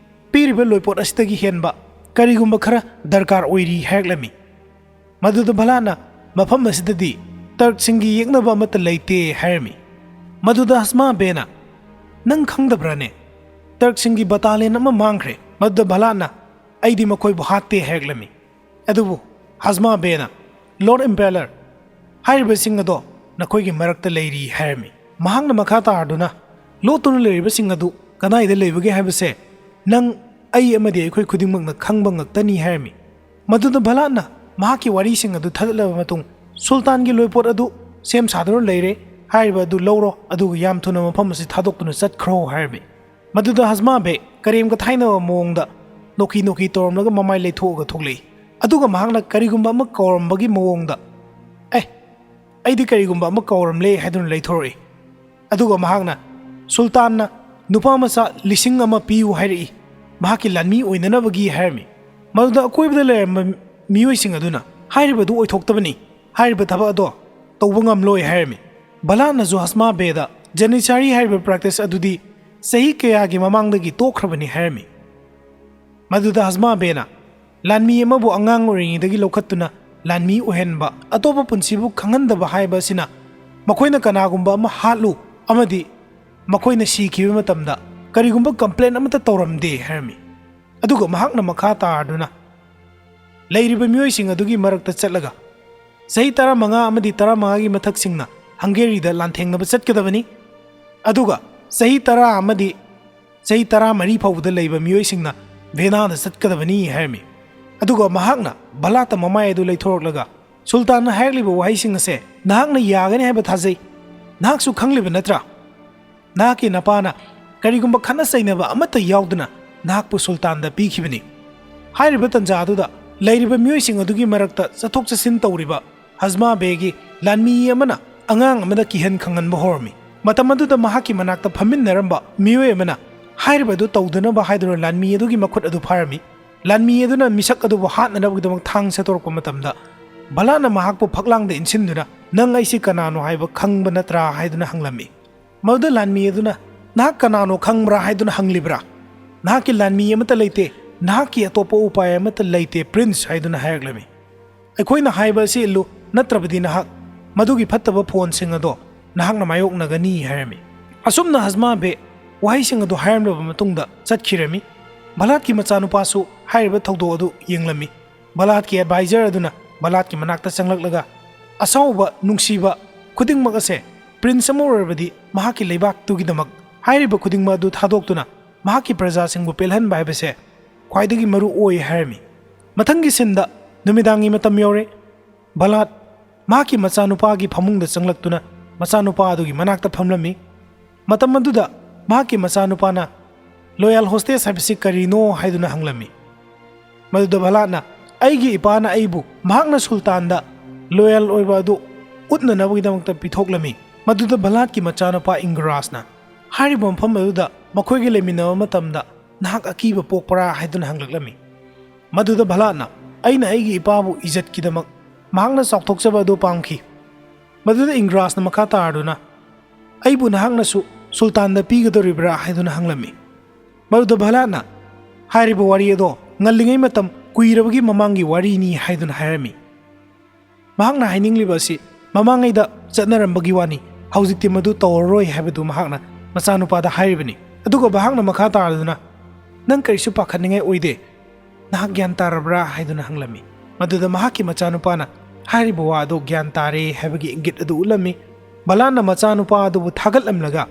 ꯄꯤꯔꯤꯕ ꯂꯣꯏꯄꯣꯠ ꯑꯁꯤꯗꯒꯤ ꯍꯦꯟꯕ ꯀꯔꯤꯒꯨꯝꯕ ꯈꯔ ꯗꯔꯀꯥꯔ ꯑꯣꯏꯔꯤ" ꯍꯥꯏꯔꯛꯂꯝꯃꯤ꯫ ꯃꯗꯨꯗ ꯚꯂꯥꯠꯅ, "ꯃꯐꯝ ꯑꯁꯤꯗꯗꯤ ꯇꯔꯛꯁꯤꯡꯒꯤ ꯌꯦꯛꯅꯕ ꯑꯃꯠꯇ ꯂꯩꯇꯦ" ꯍꯥꯏꯔꯝꯃꯤ꯫ ꯃꯗꯨꯗ ꯍꯖꯃꯥ ꯕꯦꯅ, "ꯅꯪ ꯈꯪꯗꯕ꯭ꯔꯥꯅꯦ? ꯇꯔꯛꯁꯤꯡꯒꯤ ꯕꯇꯥꯂꯤꯌꯟ ꯑꯃ ꯃꯥꯡꯈ꯭ꯔꯦ꯫" ꯃꯗꯨꯗ ꯚꯂꯥꯠꯅ, "ꯑꯩꯗꯤ ꯃꯈꯣꯏꯕꯨ ꯍꯥꯠꯇꯦ" ꯍꯥꯏꯔꯛꯂꯝꯃꯤ꯫ ꯑꯗꯨꯕꯨ ꯍꯖꯃꯥ ꯕꯦꯅ, "ꯂꯣꯔꯗ ꯏꯝꯄꯦꯂꯔ, ꯍꯥꯏꯔꯤꯕꯁꯤꯡ ꯑꯗꯣ ꯅꯈꯣꯏꯒꯤ ꯃꯔꯛꯇ ꯂꯩꯔꯤ" ꯍꯥꯏꯔꯝꯃꯤ꯫ ꯃꯍꯥꯛꯅ ꯃꯈꯥ ꯇꯥꯔꯗꯨꯅ, "ꯂꯣꯠꯇꯨꯅ ꯂꯩꯔꯤꯕꯁꯤꯡ ꯑꯗꯨ ꯀꯗꯥꯏꯗ ꯂꯩꯕꯒꯦ ꯍꯥꯏꯕꯁꯦ ꯅꯪ, ꯑꯩ ꯑꯃꯗꯤ ꯑꯩꯈꯣꯏ ꯈꯨꯗꯤꯡꯃꯛꯅ ꯈꯪꯕ ꯉꯛꯇꯅꯤ" ꯍꯥꯏꯔꯝꯃꯤ꯫ ꯃꯗꯨꯗ ꯚꯂꯥꯠꯅ ꯃꯍꯥꯛꯀꯤ ꯋꯥꯔꯤꯁꯤꯡ ꯑꯗꯨ ꯊꯥꯗꯠꯂꯕ ꯃꯇꯨꯡ, "ꯁꯨꯜꯇꯥꯟꯒꯤ ꯂꯣꯏꯄꯣꯠ ꯑꯗꯨ ꯁꯦꯝ ꯁꯥꯗꯨꯅ ꯂꯩꯔꯦ, ꯍꯥꯏꯔꯤꯕ ꯑꯗꯨ ꯂꯧꯔꯣ, ꯑꯗꯨꯒ ꯌꯥꯝ ꯊꯨꯅ ꯃꯐꯝ ꯑꯁꯤ ꯊꯥꯗꯣꯛꯇꯨꯅ ꯆꯠꯈ꯭ꯔꯣ" ꯍꯥꯏꯔꯝꯃꯤ꯫ ꯃꯗꯨꯗ ꯍꯖꯃꯥ ꯕꯦ ꯀꯔꯦꯝ ꯀꯊꯥꯏꯅꯕ ꯃꯑꯣꯡꯗ ꯅꯣꯛꯀꯤ ꯅꯣꯛꯀꯤ ꯇꯧꯔꯝꯂꯒ ꯃꯃꯥꯏ ꯂꯩꯊꯣꯛꯑꯒ ꯊꯣꯛꯂꯛꯏ꯫ ꯑꯗꯨꯒ ꯃꯍꯥꯛꯅ ꯀꯔꯤꯒꯨꯝꯕ ꯑꯃ ꯀꯧꯔꯝꯕꯒꯤ ꯃꯑꯣꯡꯗ, "ꯑꯦ, ꯑꯩꯗꯤ ꯀꯔꯤꯒꯨꯝꯕ ꯑꯃ ꯀꯧꯔꯝꯂꯦ" ꯍꯥꯏꯗꯨꯅ ꯂꯩꯊꯣꯔꯛꯏ꯫ ꯑꯗꯨꯒ ꯃꯍꯥꯛꯅ, "ꯁꯨꯜꯇꯥꯟꯅ ꯅꯨꯄꯥ ꯃꯆꯥ ꯂꯤꯁꯤꯡ ꯑꯃ ꯄꯤꯌꯨ ꯍꯥꯏꯔꯛꯏ, ꯃꯍꯥꯛꯀꯤ ꯂꯥꯟꯃꯤ ꯑꯣꯏꯅꯅꯕꯒꯤ" ꯍꯥꯏꯔꯝꯃꯤ꯫ ꯃꯗꯨꯗ ꯑꯀꯣꯏꯕꯗ ꯂꯩꯔꯝꯕ ꯃꯤꯑꯣꯏꯁꯤꯡ ꯑꯗꯨꯅ, "ꯍꯥꯏꯔꯤꯕꯗꯨ ꯑꯣꯏꯊꯣꯛꯇꯕꯅꯤ, ꯍꯥꯏꯔꯤꯕ ꯊꯕꯛ ꯑꯗꯣ ꯇꯧꯕ ꯉꯝꯂꯣꯏ" ꯍꯥꯏꯔꯝꯃꯤ꯫ ꯚꯂꯥꯠꯅꯁꯨ ꯍꯖꯃꯥ ꯕꯦꯗ, "ꯖꯦꯅꯤꯁꯥꯔꯤ ꯍꯥꯏꯔꯤꯕ ꯄ꯭ꯔꯦꯛꯇꯤꯁ ꯑꯗꯨꯗꯤ ꯆꯍꯤ ꯀꯌꯥꯒꯤ ꯃꯃꯥꯡꯗꯒꯤ ꯇꯣꯛꯈ꯭ꯔꯕꯅꯤ" ꯍꯥꯏꯔꯝꯃꯤ꯫ ꯃꯗꯨꯗ ꯍꯖꯃꯥ ꯕꯦꯅ, "ꯂꯥꯟꯃꯤ ꯑꯃꯕꯨ ꯑꯉꯥꯡ ꯑꯣꯏꯔꯤꯉꯩꯗꯒꯤ ꯂꯧꯈꯠꯇꯨꯅ ꯂꯥꯟꯃꯤ ꯑꯣꯏꯍꯟꯕ, ꯑꯇꯣꯞꯄ ꯄꯨꯟꯁꯤꯕꯨ ꯈꯪꯍꯟꯗꯕ ꯍꯥꯏꯕ ꯑꯁꯤꯅ ꯃꯈꯣꯏꯅ ꯀꯅꯥꯒꯨꯝꯕ ꯑꯃ ꯍꯥꯠꯂꯨ ꯑꯃꯗꯤ ꯃꯈꯣꯏꯅ ꯁꯤꯈꯤꯕ ꯃꯇꯝꯗ ꯀꯔꯤꯒꯨꯝꯕ ꯀꯝꯄ꯭ꯂꯦꯟ ꯑꯃꯠꯇ ꯇꯧꯔꯝꯗꯦ" ꯍꯥꯏꯔꯝꯃꯤ꯫ ꯑꯗꯨꯒ ꯃꯍꯥꯛꯅ ꯃꯈꯥ ꯇꯥꯔꯗꯨꯅ, ꯂꯩꯔꯤꯕ ꯃꯤꯑꯣꯏꯁꯤꯡ ꯑꯗꯨꯒꯤ ꯃꯔꯛꯇ ꯆꯠꯂꯒ ꯆꯍꯤ ꯇꯔꯥꯃꯉꯥ ꯑꯃꯗꯤ ꯇꯔꯥꯃꯉꯥꯒꯤ ꯃꯊꯛꯁꯤꯡꯅ ꯍꯪꯒꯦꯔꯤꯗ ꯂꯥꯟꯊꯦꯡꯅꯕ ꯆꯠꯀꯗꯕꯅꯤ, ꯑꯗꯨꯒ ꯆꯍꯤ ꯇꯔꯥ ꯑꯃꯗꯤ ꯆꯍꯤ ꯇꯔꯥꯃꯔꯤ ꯐꯥꯎꯕꯗ ꯂꯩꯕ ꯃꯤꯑꯣꯏꯁꯤꯡꯅ ꯚꯦꯅꯥꯗ ꯆꯠꯀꯗꯕꯅꯤ ꯍꯥꯏꯔꯝꯃꯤ꯫ ꯑꯗꯨꯒ ꯃꯍꯥꯛꯅ ꯚꯂꯥꯠꯇ ꯃꯃꯥꯏ ꯑꯗꯨ ꯂꯩꯊꯣꯔꯛꯂꯒ, "ꯁꯨꯜꯇꯥꯟꯅ ꯍꯥꯏꯔꯛꯂꯤꯕ ꯋꯥꯍꯩꯁꯤꯡ ꯑꯁꯦ ꯅꯍꯥꯛꯅ ꯌꯥꯒꯅꯤ ꯍꯥꯏꯕ ꯊꯥꯖꯩ꯫ ꯅꯍꯥꯛꯁꯨ ꯈꯪꯂꯤꯕ ꯅꯠꯇ꯭ꯔꯥ? ꯅꯍꯥꯛꯀꯤ ꯅꯄꯥꯅ ꯀꯔꯤꯒꯨꯝꯕ ꯈꯠꯅ ꯆꯩꯅꯕ ꯑꯃꯠꯇ ꯌꯥꯎꯗꯅ ꯅꯍꯥꯛꯄꯨ ꯁꯨꯜꯇꯥꯟꯗ ꯄꯤꯈꯤꯕꯅꯤ"꯫ ꯍꯥꯏꯔꯤꯕ ꯇꯟꯖꯥ ꯑꯗꯨꯗ ꯂꯩꯔꯤꯕ ꯃꯤꯑꯣꯏꯁꯤꯡ ꯑꯗꯨꯒꯤ ꯃꯔꯛꯇ ꯆꯠꯊꯣꯛ ꯆꯠꯁꯤꯟ ꯇꯧꯔꯤꯕ ꯍꯖꯃꯥ ꯕꯦꯒꯤ ꯂꯥꯟꯃꯤ ꯑꯃꯅ ꯑꯉꯥꯡ ꯑꯃꯗ ꯀꯤꯍꯟ ꯈꯪꯍꯟꯕ ꯍꯧꯔꯝꯃꯤ꯫ ꯃꯇꯝ ꯑꯗꯨꯗ ꯃꯍꯥꯛꯀꯤ ꯃꯅꯥꯛꯇ ꯐꯝꯃꯤꯟꯅꯔꯝꯕ ꯃꯤꯑꯣꯏ ꯑꯃꯅ ꯍꯥꯏꯔꯤꯕ ꯑꯗꯨ ꯇꯧꯗꯅꯕ ꯍꯥꯏꯗꯨꯅ ꯂꯥꯟꯃꯤ ꯑꯗꯨꯒꯤ ꯃꯈꯨꯠ ꯑꯗꯨ ꯐꯥꯔꯝꯃꯤ꯫ ꯂꯥꯟꯃꯤ ꯑꯗꯨꯅ ꯃꯤꯁꯛ ꯑꯗꯨꯕꯨ ꯍꯥꯠꯅꯅꯕꯒꯤꯗꯃꯛ ꯊꯥꯡ ꯁꯦꯠꯇꯣꯔꯛꯄ ꯃꯇꯝꯗ, ꯚꯂꯥꯠꯅ ꯃꯍꯥꯛꯄꯨ ꯐꯛꯂꯥꯡꯗ ꯏꯟꯁꯤꯟꯗꯨꯅ, "ꯅꯪ ꯑꯩꯁꯤ ꯀꯅꯥꯅꯣ ꯍꯥꯏꯕ ꯈꯪꯕ ꯅꯠꯇ꯭ꯔꯥ?" ꯍꯥꯏꯗꯨꯅ ꯍꯪꯂꯝꯃꯤ꯫ ꯃꯗꯨꯗ ꯂꯥꯟꯃꯤ ꯑꯗꯨꯅ, "ꯅꯍꯥꯛ ꯀꯅꯥꯅꯣ ꯈꯪꯕ꯭ꯔꯥ?" ꯍꯥꯏꯗꯨꯅ ꯍꯪꯂꯤꯕ꯭ꯔꯥ? "ꯅꯍꯥꯛꯀꯤ ꯂꯥꯟꯃꯤ ꯑꯃꯠꯇ ꯂꯩꯇꯦ, ꯅꯍꯥꯛꯀꯤ ꯑꯇꯣꯞꯄ ꯎꯄꯥꯏ ꯑꯃꯠꯇ ꯂꯩꯇꯦ, ꯄ꯭ꯔꯤꯟꯁ" ꯍꯥꯏꯗꯨꯅ ꯍꯥꯏꯔꯛꯂꯝꯃꯤ꯫ "ꯑꯩꯈꯣꯏꯅ ꯍꯥꯏꯕ ꯑꯁꯤ ꯏꯜꯂꯨ, ꯅꯠꯇ꯭ꯔꯕꯗꯤ ꯅꯍꯥꯛ ꯃꯗꯨꯒꯤ ꯐꯠꯇꯕ ꯐꯣꯟꯁꯤꯡ ꯑꯗꯣ ꯅꯍꯥꯛꯅ ꯃꯥꯌꯣꯛꯅꯒꯅꯤ" ꯍꯥꯏꯔꯝꯃꯤ꯫ ꯑꯁꯨꯝꯅ ꯍꯖꯃꯥ ꯕꯦ ꯋꯥꯍꯩꯁꯤꯡ ꯑꯗꯨ ꯍꯥꯏꯔꯝꯂꯕ ꯃꯇꯨꯡꯗ ꯆꯠꯈꯤꯔꯝꯃꯤ꯫ ꯚꯂꯥꯠꯀꯤ ꯃꯆꯥꯅꯨꯄꯥꯁꯨ ꯍꯥꯏꯔꯤꯕ ꯊꯧꯗꯣꯛ ꯑꯗꯨ ꯌꯦꯡꯂꯝꯃꯤ꯫ ꯕꯂꯥꯠꯀꯤ ꯑꯦꯗꯚꯥꯏꯖꯔ ꯑꯗꯨꯅ ꯕꯂꯥꯠꯀꯤ ꯃꯅꯥꯛꯇ ꯆꯪꯂꯛꯂꯒ, "ꯑꯁꯥꯎꯕ, ꯅꯨꯡꯁꯤꯕ ꯈꯨꯗꯤꯡꯃꯛ ꯑꯁꯦ ꯄ꯭ꯔꯤꯟꯁ ꯑꯃ ꯑꯣꯏꯔꯕꯗꯤ ꯃꯍꯥꯛꯀꯤ ꯂꯩꯕꯥꯛꯇꯨꯒꯤꯗꯃꯛ ꯍꯥꯏꯔꯤꯕ ꯈꯨꯗꯤꯡꯃꯛ ꯑꯗꯨ ꯊꯥꯗꯣꯛꯇꯨꯅ ꯃꯍꯥꯛꯀꯤ ꯄ꯭ꯔꯖꯥꯁꯤꯡꯕꯨ ꯄꯦꯜꯍꯟꯕ ꯍꯥꯏꯕꯁꯦ ꯈ꯭ꯋꯥꯏꯗꯒꯤ ꯃꯔꯨ ꯑꯣꯏ" ꯍꯥꯏꯔꯝꯃꯤ꯫ ꯃꯊꯪꯒꯤ ꯁꯤꯟꯗ ꯅꯨꯃꯤꯗꯥꯡꯒꯤ ꯃꯇꯝ ꯌꯧꯔꯦ꯫ ꯕꯂꯥꯠ ꯃꯍꯥꯛꯀꯤ ꯃꯆꯥꯅꯨꯄꯥꯒꯤ ꯐꯃꯨꯡꯗ ꯆꯪꯂꯛꯇꯨꯅ ꯃꯆꯥꯅꯨꯄꯥ ꯑꯗꯨꯒꯤ ꯃꯅꯥꯛꯇ ꯐꯝꯂꯝꯃꯤ꯫ ꯃꯇꯝ ꯑꯗꯨꯗ ꯃꯍꯥꯛꯀꯤ ꯃꯆꯥꯅꯨꯄꯥꯅ ꯂꯣꯌꯦꯜ ꯍꯣꯁꯇꯦꯖ ꯍꯥꯏꯕꯁꯤ ꯀꯔꯤꯅꯣ ꯍꯥꯏꯗꯨꯅ ꯍꯪꯂꯝꯃꯤ꯫ ꯃꯗꯨꯗ ꯚꯂꯥꯠꯅ, "ꯑꯩꯒꯤ ꯏꯄꯥꯅ ꯑꯩꯕꯨ ꯃꯍꯥꯛꯅ ꯁꯨꯜꯇꯥꯟꯗ ꯂꯣꯌꯦꯜ ꯑꯣꯏꯕ ꯑꯗꯨ ꯎꯠꯅꯅꯕꯒꯤꯗꯃꯛꯇ ꯄꯤꯊꯣꯛꯂꯝꯃꯤ"꯫ ꯃꯗꯨꯗ ꯚꯂꯥꯠꯀꯤ ꯃꯆꯥꯅꯨꯄꯥ ꯏꯪꯒ꯭ꯔꯥꯖꯅ, "ꯍꯥꯏꯔꯤꯕ ꯃꯐꯝ ꯑꯗꯨꯗ ꯃꯈꯣꯏꯒ ꯂꯩꯃꯤꯟꯅꯕ ꯃꯇꯝꯗ ꯅꯍꯥꯛ ꯑꯀꯤꯕ ꯄꯣꯛꯄ꯭ꯔꯥ?" ꯍꯥꯏꯗꯨꯅ ꯍꯪꯂꯛꯂꯝꯃꯤ꯫ ꯃꯗꯨꯗ ꯚꯂꯥꯠꯅ, "ꯑꯩꯅ ꯑꯩꯒꯤ ꯏꯄꯥꯕꯨ ꯏꯖꯠꯀꯤꯗꯃꯛ ꯃꯍꯥꯛꯅ ꯆꯥꯎꯊꯣꯛꯆꯕ ꯑꯗꯨ ꯄꯥꯝꯈꯤ"꯫ ꯃꯗꯨꯗ ꯏꯪꯒ꯭ꯔꯥꯖꯅ ꯃꯈꯥ ꯇꯥꯔꯗꯨꯅ, "ꯑꯩꯕꯨ ꯅꯍꯥꯛꯅꯁꯨ ꯁꯨꯜꯇꯥꯟꯗ ꯄꯤꯒꯗꯧꯔꯤꯕ꯭ꯔꯥ?" ꯍꯥꯏꯗꯨꯅ ꯍꯪꯂꯝꯃꯤ꯫ ꯃꯗꯨꯗ ꯚꯂꯥꯠꯅ, "ꯍꯥꯏꯔꯤꯕ ꯋꯥꯔꯤ ꯑꯗꯣ ꯉꯜꯂꯤꯉꯩ ꯃꯇꯝ ꯀꯨꯏꯔꯕꯒꯤ ꯃꯃꯥꯡꯒꯤ ꯋꯥꯔꯤꯅꯤ" ꯍꯥꯏꯗꯨꯅ ꯍꯥꯏꯔꯝꯃꯤ꯫ ꯃꯍꯥꯛꯅ ꯍꯥꯏꯅꯤꯡꯂꯤꯕ ꯑꯁꯤ ꯃꯃꯥꯡꯉꯩꯗ ꯆꯠꯅꯔꯝꯕꯒꯤ ꯋꯥꯅꯤ, ꯍꯧꯖꯤꯛꯇꯤ ꯃꯗꯨ ꯇꯧꯔꯔꯣꯏ ꯍꯥꯏꯕꯗꯨ ꯃꯍꯥꯛꯅ ꯃꯆꯥꯅꯨꯄꯥꯗ ꯍꯥꯏꯔꯤꯕꯅꯤ꯫ ꯑꯗꯨꯒ ꯚꯂꯥꯠꯅ ꯃꯈꯥ ꯇꯥꯔꯗꯨꯅ, "ꯅꯪ ꯀꯔꯤꯁꯨ ꯄꯥꯈꯠꯅꯤꯡꯉꯥꯏ ꯑꯣꯏꯗꯦ, ꯅꯍꯥꯛ ꯒ꯭ꯌꯥꯟ ꯇꯥꯔꯕ꯭ꯔꯥ?" ꯍꯥꯏꯗꯨꯅ ꯍꯪꯂꯝꯃꯤ꯫ ꯃꯗꯨꯗ ꯃꯍꯥꯛꯀꯤ ꯃꯆꯥꯅꯨꯄꯥꯅ ꯍꯥꯏꯔꯤꯕ ꯋꯥ ꯑꯗꯨ ꯒ꯭ꯌꯥꯟ ꯇꯥꯔꯦ ꯍꯥꯏꯕꯒꯤ ꯏꯪꯒꯤꯠ ꯑꯗꯨ ꯎꯠꯂꯝꯃꯤ꯫ ꯚꯂꯥꯠꯅ ꯃꯆꯥꯅꯨꯄꯥ ꯑꯗꯨꯕꯨ ꯊꯥꯒꯠꯂꯝꯂꯒ